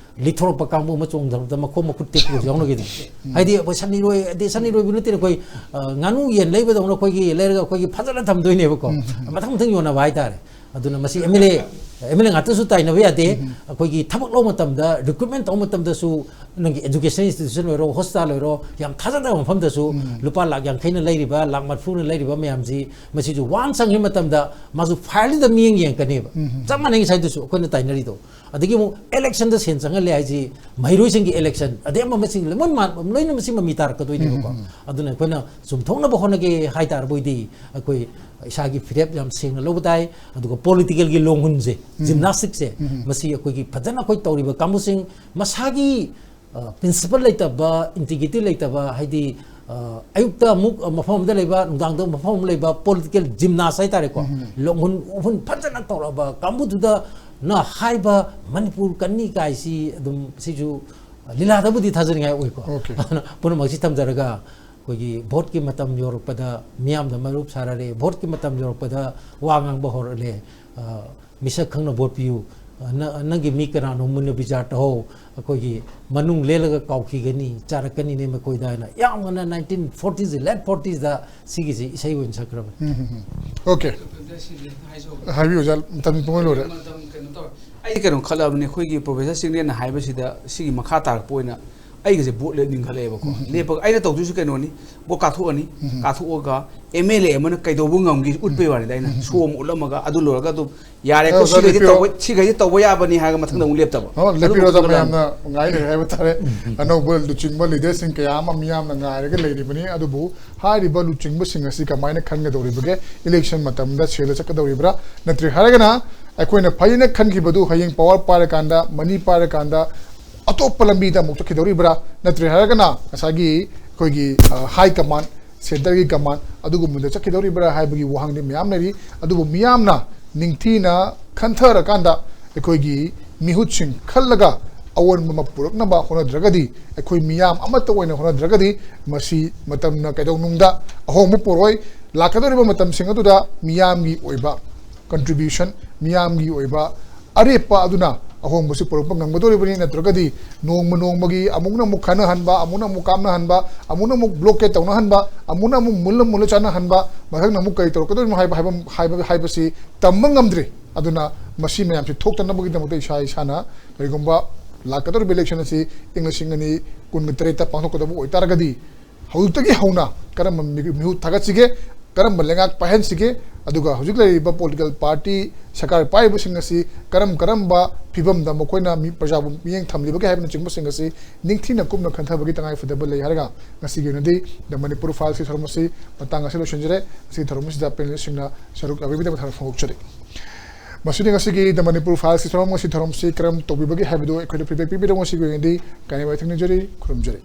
ꯂꯤꯊꯣꯔꯛꯄ ꯀꯥꯡꯕꯨ ꯑꯃ ꯆꯣꯡꯊꯔꯛꯄꯗ ꯃꯈꯣꯡ ꯃꯈꯨꯠ ꯇꯦꯛꯄꯒꯁꯨ ꯌꯥꯎꯅꯈꯤꯗꯅ꯫ ꯎꯝ꯫ ꯍꯥꯏꯗꯤ ꯑꯩꯈꯣꯏ ꯁꯟ ꯏꯔꯣꯏ, ꯑꯗꯩ ꯁꯟ ꯏꯔꯣꯏꯕ ꯅꯠꯇꯦꯅ ꯑꯩꯈꯣꯏ, ꯑ, ꯉꯥꯅꯨ ꯌꯦꯟ ꯂꯩꯕꯗꯧꯅ ꯑꯩꯈꯣꯏꯒꯤ ꯂꯩꯔꯒ ꯑꯩꯈꯣꯏꯒꯤ ꯐꯖꯅ ꯊꯝꯗꯣꯏꯅꯦꯕꯀꯣ꯫ ꯎꯝ, ꯎꯝ, ꯎꯝ꯫ ꯃꯊꯪ ꯃꯊꯪ ꯌꯣꯟꯅꯕ ꯍꯥꯏꯇꯥꯔꯦ꯫ ꯑꯗꯨꯅ ꯃꯁꯤ M L A, M L A ꯉꯥꯛꯇꯁꯨ ꯇꯥꯏꯅꯕ ꯌꯥꯗꯦ꯫ ꯎꯝ, ꯎꯝ꯫ ꯑꯩꯈꯣꯏꯒꯤ ꯊꯕꯛ ꯂꯧꯕ ꯃꯇꯝꯗ, ꯔꯤꯀ꯭ꯔꯨꯠꯃꯦꯟ ꯇꯧꯕ ꯃꯇꯝꯗꯁꯨ ꯅꯪꯒꯤ ꯑꯦꯖꯨꯀꯦꯁꯟ ꯏꯟꯁꯇꯤꯇ꯭ꯌꯨꯁꯟ ꯑꯣꯏꯔꯣ, ꯍꯣꯁꯄꯤꯇꯥꯜ ꯑꯣꯏꯔꯣ, ꯌꯥꯝ ꯊꯥꯖꯗꯕ ꯃꯐꯝꯗꯁꯨ ꯎꯝ꯫ ꯂꯨꯄꯥ ꯂꯥꯛ ꯌꯥꯡꯈꯩꯅ ꯂꯩꯔꯤꯕ, ꯂꯥꯛ ꯃꯔꯤꯐꯨꯅ ꯂꯩꯔꯤꯕ ꯃꯌꯥꯝꯁꯤ, ꯃꯁꯤꯁꯨ ꯋꯥꯟꯁ ꯆꯪꯈꯤꯕ ꯃꯇꯝꯗ ꯃꯥꯁꯨ ꯐꯥꯏꯜꯗꯨꯗ ꯃꯤꯠꯌꯦꯡ ꯌꯦꯡꯉꯛꯀꯅꯦꯕ꯫ ꯎꯝ, ꯎꯝ꯫ ꯆꯞ ꯃꯥꯟꯅꯩ ꯉꯁꯥꯏꯗꯨꯁꯨ ꯑꯩꯈꯣꯏꯅ ꯇꯥꯏꯅꯔꯤꯗꯣ꯫ ꯑꯗꯒꯤ ꯑꯃꯨꯛ ꯏꯂꯦꯛꯁꯟꯗ ꯁꯦꯟ ꯆꯪꯍꯜꯂꯦ ꯍꯥꯏꯁꯤ, ꯃꯍꯩꯔꯣꯏꯁꯤꯡꯒꯤ ꯏꯂꯦꯛꯁꯟ, ꯑꯗꯩ ꯑꯃ ꯑꯃꯁꯤꯡ ꯂꯣꯏꯅ ꯃꯥ-, ꯂꯣꯏꯅ ꯃꯁꯤ ꯃꯃꯤ ꯇꯥꯔꯛꯀꯗꯣꯏꯅꯦꯕꯀꯣ꯫ ꯎꯝ, ꯎꯝ, ꯎꯝ꯫ ꯑꯗꯨꯅ ꯑꯩꯈꯣꯏꯅ ꯆꯨꯝꯊꯣꯛꯅꯕ ꯍꯣꯠꯅꯒꯦ ꯍꯥꯏ ꯇꯥꯔꯕꯣꯏꯗꯤ, ꯑꯩꯈꯣꯏ ꯏꯁꯥꯒꯤ ꯐꯤꯔꯦꯞ ꯌꯥꯝ ꯁꯦꯡꯅ ꯂꯧꯕ ꯇꯥꯏ꯫ ꯑꯗꯨꯒ ꯄꯣꯂꯤꯇꯤꯀꯦꯜꯒꯤ ꯂꯣꯡꯍꯨꯟꯁꯦ, ꯎꯝ꯫ ꯖꯤꯝꯅꯥꯁꯇꯤꯛꯁꯦ, ꯎꯝ꯫ ꯃꯁꯤ ꯑꯩꯈꯣꯏꯒꯤ ꯐꯖꯅ ꯑꯩꯈꯣꯏ ꯇꯧꯔꯤꯕ ꯀꯥꯡꯕꯨꯁꯤꯡ ꯃꯁꯥꯒꯤ, ꯑ, ꯄ꯭ꯔꯤꯟꯁꯤꯄꯜ ꯂꯩꯇꯕ, ꯏꯟꯇꯤꯒ꯭ꯔꯤꯇꯤ ꯂꯩꯇꯕ, ꯍꯥꯏꯗꯤ, ꯑ, ꯑꯌꯨꯛꯇ ꯑꯃꯨꯛ ꯃꯐꯝ ꯑꯃꯗ ꯂꯩꯕ, ꯅꯨꯡꯗꯥꯡꯗ ꯃꯐꯝ ꯑꯃ ꯂꯩꯕ ꯄꯣꯂꯤꯇꯤꯀꯦꯜ ꯖꯤꯝꯅꯥꯁ ꯍꯥꯏꯇꯥꯔꯦꯀꯣ꯫ ꯎꯝ꯫ ꯂꯣꯡꯍꯨꯟ ꯎꯐꯨꯟ ꯐꯖꯅ ꯇꯧꯔꯛꯑꯕ ꯀꯥꯡꯕꯨꯗꯨꯗꯅ ꯍꯥꯏꯕ ꯃꯅꯤꯄꯨꯔ ꯀꯟꯅꯤ ꯀꯥꯏꯁꯤ ꯑꯗꯨꯝ ꯁꯤꯁꯨ ꯂꯤꯂꯥꯗꯕꯨꯗꯤ ꯊꯥꯖꯅꯤꯡꯉꯥꯏ ꯑꯣꯏꯀꯣ꯫ ꯑꯣꯀꯦ꯫ ꯑꯗꯨꯅ ꯄꯨꯝꯅꯃꯛꯁꯤ ꯊꯝꯖꯔꯒ ꯑꯩꯈꯣꯏꯒꯤ ꯚꯣꯠꯀꯤ ꯃꯇꯝ ꯌꯧꯔꯛꯄꯗ ꯃꯤꯌꯥꯝꯗ ꯃꯔꯨꯞ ꯁꯥꯔꯔꯦ, ꯚꯣꯠꯀꯤ ꯃꯇꯝ ꯌꯧꯔꯛꯄꯗ ꯋꯥ ꯉꯥꯡꯕ ꯍꯧꯔꯛꯂꯦ꯫ ꯑ, ꯃꯤꯁꯛ ꯈꯪꯅ ꯚꯣꯠ ꯄꯤꯌꯨ꯫ ꯑ, ꯅ-, ꯅꯪꯒꯤ ꯃꯤ ꯀꯅꯥꯅꯣ ꯃꯨꯟꯅ ꯕꯤꯆꯥꯔ ꯇꯧꯍꯧ꯫ ꯑꯩꯈꯣꯏꯒꯤ ꯃꯅꯨꯡ ꯂꯦꯜꯂꯒ ꯀꯥꯎꯈꯤꯒꯅꯤ, ꯆꯥꯔꯛꯀꯅꯤꯅꯦ ꯃꯈꯣꯏꯗ ꯍꯥꯏꯅ ꯌꯥꯝꯅ ꯅꯥꯏꯟꯇꯤꯟ ꯐꯣꯔꯇꯤꯁ, ꯂꯦꯠ ꯐꯣꯔꯇꯤꯁꯇ ꯁꯤꯒꯤꯁꯤ ꯏꯁꯩ ꯑꯣꯏꯅ ꯁꯛꯈ꯭ꯔꯕꯅꯤ꯫ ꯎꯝ, ꯎꯝ, ꯎꯝ꯫ ꯑꯣꯀꯦ꯫ ꯍꯥꯏꯕꯤꯌꯨ, ꯑꯣꯖꯥ, ꯃꯇꯝ ꯄꯨꯡꯂꯣꯏ ꯂꯣꯏꯔꯦ꯫ ꯃꯇꯝ ꯀꯩꯅꯣ ꯇꯧꯔꯦ꯫ ꯑꯩ ꯀꯩꯅꯣ ꯈꯜꯂꯕꯅꯤ, ꯑꯩꯈꯣꯏꯒꯤ ꯄ꯭ꯔꯣꯐꯦꯁꯔ ꯆꯤꯡꯂꯦꯟꯅ ꯍꯥꯏꯕꯁꯤꯗ ꯁꯤꯒꯤ ꯃꯈꯥ ꯇꯥꯔꯛꯄ ꯑꯣꯏꯅ ꯑꯩꯒꯁꯦ ꯚꯣꯠ ꯂꯦꯞꯅꯤꯡꯈꯠꯂꯛꯑꯦꯕꯀꯣ꯫ ꯂꯦꯞꯄꯒ ꯑꯩꯅ ꯇꯧꯗꯣꯏꯁꯤ ꯀꯩꯅꯣꯅꯤ, ꯚꯣꯠ ꯀꯥꯊꯣꯛꯑꯅꯤ꯫ ꯀꯥꯊꯣꯛꯑꯒ ꯑꯦꯝ ꯑꯦꯜ ꯑꯦ ꯑꯃꯅ ꯀꯩꯗꯧꯕ ꯉꯝꯒꯦ ꯎꯠꯄꯩ ꯋꯥꯅꯤꯗ꯫ ꯑꯩꯅ ꯁꯣ ꯑꯃ ꯎꯠꯂꯝꯃꯒ ꯑꯗꯨ ꯂꯣꯏꯔꯒ ꯑꯗꯨꯝ ꯌꯥꯔꯦ, ꯑꯩꯈꯣꯏ ꯁꯤꯈꯩꯗꯤ ꯇꯧꯕ, ꯁꯤꯈꯩꯗꯤ ꯇꯧꯕ ꯌꯥꯕꯅꯤ ꯍꯥꯏꯔꯒ ꯃꯊꯪꯗ ꯑꯃꯨꯛ ꯂꯦꯞꯇꯕ꯫ ꯑꯣ, ꯂꯦꯞꯄꯤꯔꯣꯗ, ꯑꯗꯨꯒꯨꯝꯕꯗꯨꯅ ꯃꯌꯥꯝꯅ ꯉꯥꯏ ꯂꯩꯔꯦ ꯍꯥꯏꯕ ꯇꯥꯔꯦ꯫ ꯑꯅꯧꯕ ꯂꯨꯆꯤꯡꯕ ꯂꯤꯗꯔꯁꯤꯡ ꯀꯌꯥ ꯑꯃ ꯃꯤꯌꯥꯝꯅ ꯉꯥꯏꯔꯒ ꯂꯩꯔꯤꯕꯅꯤ꯫ ꯑꯗꯨꯕꯨ ꯍꯥꯏꯔꯤꯕ ꯂꯨꯆꯤꯡꯕꯁꯤꯡ ꯑꯁꯤ ꯀꯃꯥꯏꯅ ꯈꯟꯒꯗꯧꯔꯤꯕꯒꯦ? ꯏꯂꯦꯛꯁꯟ ꯃꯇꯝꯗ ꯁꯦꯜꯗ ꯆꯠꯀꯗꯧꯔꯤꯕ꯭ꯔꯥ? ꯅꯠꯇ꯭ꯔꯦ ꯍꯥꯏꯔꯒꯅ ꯑꯩꯈꯣꯏꯅ ꯐꯩꯅ ꯈꯟꯈꯤꯕꯗꯨ ꯍꯌꯦꯡ ꯄꯋꯥꯔ ꯄꯥꯏꯔꯀꯥꯟꯗ, ꯃꯅꯤ ꯄꯥꯏꯔꯀꯥꯟꯗ ꯑꯇꯣꯞꯄ ꯂꯝꯕꯤꯗ ꯑꯃꯨꯛ ꯆꯠꯈꯤꯗꯧꯔꯤꯕ꯭ꯔꯥ? ꯅꯠꯇ꯭ꯔꯦ ꯍꯥꯏꯔꯒꯅ ꯉꯁꯥꯏꯒꯤ ꯑꯩꯈꯣꯏꯒꯤ, ꯑ, ꯍꯥꯏ ꯀꯃꯥꯟ, ꯁꯦꯟꯇꯔꯒꯤ ꯀꯃꯥꯟ ꯑꯗꯨꯒꯨꯝꯕꯗ ꯆꯠꯈꯤꯗꯧꯔꯤꯕ꯭ꯔꯥ ꯍꯥꯏꯕꯒꯤ ꯋꯥꯍꯪꯗꯤ ꯃꯌꯥꯝ ꯂꯩꯔꯤ꯫ ꯑꯗꯨꯕꯨ ꯃꯤꯌꯥꯝꯅ ꯅꯤꯡꯊꯤꯅ ꯈꯟꯊꯔꯀꯥꯟꯗ ꯑꯩꯈꯣꯏꯒꯤ ꯃꯤꯍꯨꯠꯁꯤꯡ ꯈꯜꯂꯒ ꯑꯑꯣꯟꯕ ꯑꯃ ꯄꯨꯔꯛꯅꯕ ꯍꯣꯠꯅꯗ꯭ꯔꯒꯗꯤ, ꯑꯩꯈꯣꯏ ꯃꯤꯌꯥꯝ ꯑꯃꯠꯇ ꯑꯣꯏꯅ ꯍꯣꯠꯅꯗ꯭ꯔꯒꯗꯤ ꯃꯁꯤ ꯃꯇꯝꯅ ꯀꯩꯗꯧꯅꯨꯡꯗ ꯑꯍꯣꯡꯕ ꯄꯨꯔꯛꯑꯣꯏ꯫ ꯂꯥꯛꯀꯗꯧꯔꯤꯕ ꯃꯇꯝꯁꯤꯡ ꯑꯗꯨꯗ ꯃꯤꯌꯥꯝꯒꯤ ꯑꯣꯏꯕ contribution, ꯃꯤꯌꯥꯝꯒꯤ ꯑꯣꯏꯕ ꯑꯔꯦꯞꯄ ꯑꯗꯨꯅ ꯑꯍꯣꯡꯕꯁꯤ ꯄꯨꯔꯛꯄ ꯉꯝꯒꯗꯧꯔꯤꯕꯅꯤ꯫ ꯅꯠꯇ꯭ꯔꯒꯗꯤ ꯅꯣꯡꯃ ꯅꯣꯡꯃꯒꯤ ꯑꯃꯨꯛꯅ ꯑꯃꯨꯛ ꯈꯠꯅꯍꯟꯕ, ꯑꯃꯨꯛꯅ ꯑꯃꯨꯛ ꯀꯥꯞꯅꯍꯟꯕ, ꯑꯃꯨꯛꯅ ꯑꯃꯨꯛ blockade ꯇꯧꯅꯍꯟꯕ, ꯑꯃꯨꯛꯅ ꯑꯃꯨꯛ ꯃꯨꯜꯂ ꯃꯨꯜꯂ ꯆꯥꯅꯍꯟꯕ, ꯃꯊꯪꯅ ꯑꯃꯨꯛ ꯀꯔꯤ ꯇꯧꯔꯛꯀꯗꯣꯏꯅꯣ ꯍꯥꯏꯕ, ꯍꯥꯏꯕ, ꯍꯥꯏꯕ, ꯍꯥꯏꯕꯁꯤ ꯇꯝꯕ ꯉꯝꯗ꯭ꯔꯤ꯫ ꯑꯗꯨꯅ ꯃꯁꯤ ꯃꯌꯥꯝꯁꯤ ꯊꯣꯛꯇꯅꯕꯒꯤꯗꯃꯛꯇ ꯏꯁꯥ ꯏꯁꯥꯅ ꯀꯔꯤꯒꯨꯝꯕ ꯂꯥꯛꯀꯗꯧꯔꯤꯕ election ꯑꯁꯤ ꯏꯪ ꯂꯤꯁꯤꯡ ꯑꯅꯤ ꯀꯨꯟꯒ ꯇꯔꯦꯠꯇ ꯄꯥꯡꯊꯣꯛꯀꯗꯕ ꯑꯣꯏꯇꯥꯔꯒꯗꯤ, ꯍꯧꯖꯤꯛꯇꯒꯤ ꯍꯧꯅ ꯀꯔꯝꯕ ꯃꯤ-, ꯃꯤꯍꯨꯠ ꯊꯥꯒꯠꯁꯤꯒꯦ, ꯀꯔꯝꯕ ꯂꯩꯉꯥꯛ ꯄꯥꯏꯍꯟꯁꯤꯒꯦ, ꯑꯗꯨꯒ ꯍꯧꯖꯤꯛ ꯂꯩꯔꯤꯕ political party, ꯁꯔꯀꯥꯔ ꯄꯥꯏꯔꯤꯕꯁꯤꯡ ꯑꯁꯤ ꯀꯔꯝ ꯀꯔꯝꯕ ꯐꯤꯕꯝꯗ ꯃꯈꯣꯏꯅ ꯃꯤ, ꯄ꯭ꯔꯖꯥꯕꯨ ꯃꯤꯠꯌꯦꯡ ꯊꯝꯂꯤꯕꯒꯦ ꯍꯥꯏꯕꯅꯆꯤꯡꯕꯁꯤꯡ ꯑꯁꯤ ꯅꯤꯡꯊꯤꯅ ꯀꯨꯞꯅ ꯈꯟꯊꯕꯒꯤ ꯇꯉꯥꯏꯐꯗꯕ ꯂꯩ ꯍꯥꯏꯔꯒ ꯉꯁꯤꯒꯤ ꯑꯣꯏꯅꯗꯤ The Manipur Files ꯀꯤ ꯊꯧꯔꯝ ꯑꯁꯤ ꯃꯇꯥꯡ ꯑꯁꯤꯗ ꯂꯣꯏꯁꯤꯟꯖꯔꯦ꯫ ꯉꯁꯤꯒꯤ ꯊꯧꯔꯝ ꯑꯁꯤꯗ panelist ꯁꯤꯡꯅ ꯁꯔꯨꯛ ꯌꯥꯕꯤꯕꯒꯤꯗꯃꯛ ꯊꯥꯒꯠꯄ ꯐꯣꯡꯗꯣꯛꯆꯔꯤ꯫ ꯃꯁꯤꯅꯤ ꯉꯁꯤꯒꯤ The Manipur Files ꯀꯤ ꯊꯧꯔꯝ꯫ ꯉꯁꯤ ꯊꯧꯔꯝꯁꯤ ꯀꯔꯝ ꯇꯧꯕꯤꯕꯒꯦ ꯍꯥꯏꯕꯗꯨ ꯑꯩꯈꯣꯏꯗ feedback ꯄꯤꯕꯤꯔꯛꯎ꯫ ꯉꯁꯤꯒꯤ ꯑꯣꯏꯅꯗꯤ ꯀꯥꯏꯅꯕ ꯊꯦꯡꯅꯖꯔꯤ, ꯈꯨꯔꯨꯝꯖꯔꯤ꯫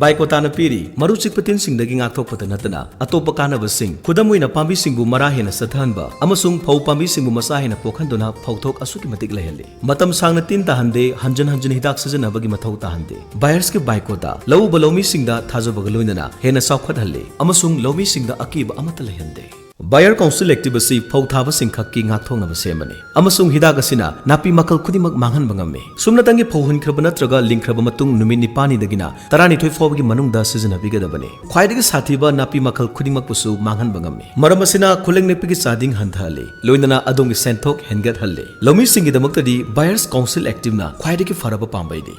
ꯕꯥꯏꯀꯣꯇꯥꯅ ꯄꯤꯔꯤ ꯃꯔꯨ ꯆꯤꯛꯄ ꯇꯤꯟꯁꯤꯡꯗꯒꯤ ꯉꯥꯛꯊꯣꯛꯄꯗ ꯅꯠꯇꯅ ꯑꯇꯣꯞꯄ ꯀꯥꯟꯅꯕꯁꯤꯡ, ꯈꯨꯗꯝ ꯑꯣꯏꯅ ꯄꯥꯝꯕꯤꯁꯤꯡꯕꯨ ꯃꯔꯥ ꯍꯦꯟꯅ ꯆꯠꯊꯍꯟꯕ ꯑꯃꯁꯨꯡ ꯐꯧ ꯄꯥꯝꯕꯤꯁꯤꯡꯕꯨ ꯃꯆꯥ ꯍꯦꯟꯅ ꯄꯣꯛꯍꯟꯗꯨꯅ ꯐꯧꯊꯣꯛ ꯑꯁꯨꯛꯀꯤ ꯃꯇꯤꯛ ꯂꯩꯍꯜꯂꯤ꯫ ꯃꯇꯝ ꯁꯥꯡꯅ ꯇꯤꯟ ꯇꯥꯍꯟꯗꯦ, ꯍꯟꯖꯤꯟ ꯍꯟꯖꯤꯟ ꯍꯤꯗꯥꯛ ꯁꯤꯖꯤꯟꯅꯕꯒꯤ ꯃꯊꯧ ꯇꯥꯍꯟꯗꯦ꯫ ꯕꯥꯌꯔꯁꯀꯤ ꯕꯥꯏꯀꯣꯇꯥ ꯂꯧꯎꯕ ꯂꯧꯃꯤꯁꯤꯡꯗ ꯊꯥꯖꯕꯒ ꯂꯣꯏꯅꯅ ꯍꯦꯟꯅ ꯆꯥꯎꯈꯠꯍꯜꯂꯤ ꯑꯃꯁꯨꯡ ꯂꯧꯃꯤꯁꯤꯡꯗ ꯑꯀꯤꯕ ꯑꯃꯠꯇ ꯂꯩꯍꯟꯗꯦ꯫ ꯕꯥꯌꯔ ꯀꯥꯎꯟꯁꯤꯜ ꯑꯦꯛꯇꯤꯚ ꯑꯁꯤ ꯐꯧ ꯊꯥꯕꯁꯤꯡ ꯈꯛꯀꯤ ꯉꯥꯛꯊꯣꯛꯅꯕ ꯁꯦꯝꯕꯅꯤ ꯑꯃꯁꯨꯡ ꯍꯤꯗꯥꯛ ꯑꯁꯤꯅ ꯅꯥꯄꯤ ꯃꯈꯜ ꯈꯨꯗꯤꯡꯃꯛ ꯃꯥꯡꯍꯟꯕ ꯉꯝꯃꯤ꯫ ꯁꯨꯞꯅꯇꯪꯒꯤ ꯐꯧ ꯍꯨꯟꯈ꯭ꯔꯕ ꯅꯠꯇ꯭ꯔꯒ ꯂꯤꯡꯈ꯭ꯔꯕ ꯃꯇꯨꯡ ꯅꯨꯃꯤꯠ ꯅꯤꯄꯥꯜꯅꯤꯗꯒꯤꯅ ꯇꯔꯥꯅꯤꯊꯣꯏ ꯐꯥꯎꯕꯒꯤ ꯃꯅꯨꯡꯗ ꯁꯤꯖꯤꯟꯅꯕꯤꯒꯗꯕꯅꯤ꯫ ꯈ꯭ꯋꯥꯏꯗꯒꯤ ꯁꯥꯊꯤꯕ ꯅꯥꯄꯤ ꯃꯈꯜ ꯈꯨꯗꯤꯡꯃꯛꯄꯨꯁꯨ ꯃꯥꯡꯍꯟꯕ ꯉꯝꯃꯤ꯫ ꯃꯔꯝ ꯑꯁꯤꯅ ꯈꯨꯂꯪ ꯅꯦꯛꯄꯒꯤ ꯆꯥꯗꯤꯡ ꯍꯟꯊꯍꯜꯂꯤ, ꯂꯣꯏꯅꯅ ꯑꯗꯣꯝꯒꯤ ꯁꯦꯟꯊꯣꯛ ꯍꯦꯟꯒꯠꯍꯜꯂꯤ꯫ ꯂꯧꯃꯤꯁꯤꯡꯒꯤꯗꯃꯛꯇꯗꯤ ꯕꯥꯌꯔꯁ ꯀꯥꯎꯟꯁꯤꯜ ꯑꯦꯛꯇꯤꯚꯅ ꯈ꯭ꯋꯥꯏꯗꯒꯤ ꯐꯔꯕ ꯄꯥꯝꯕꯩꯅꯤ꯫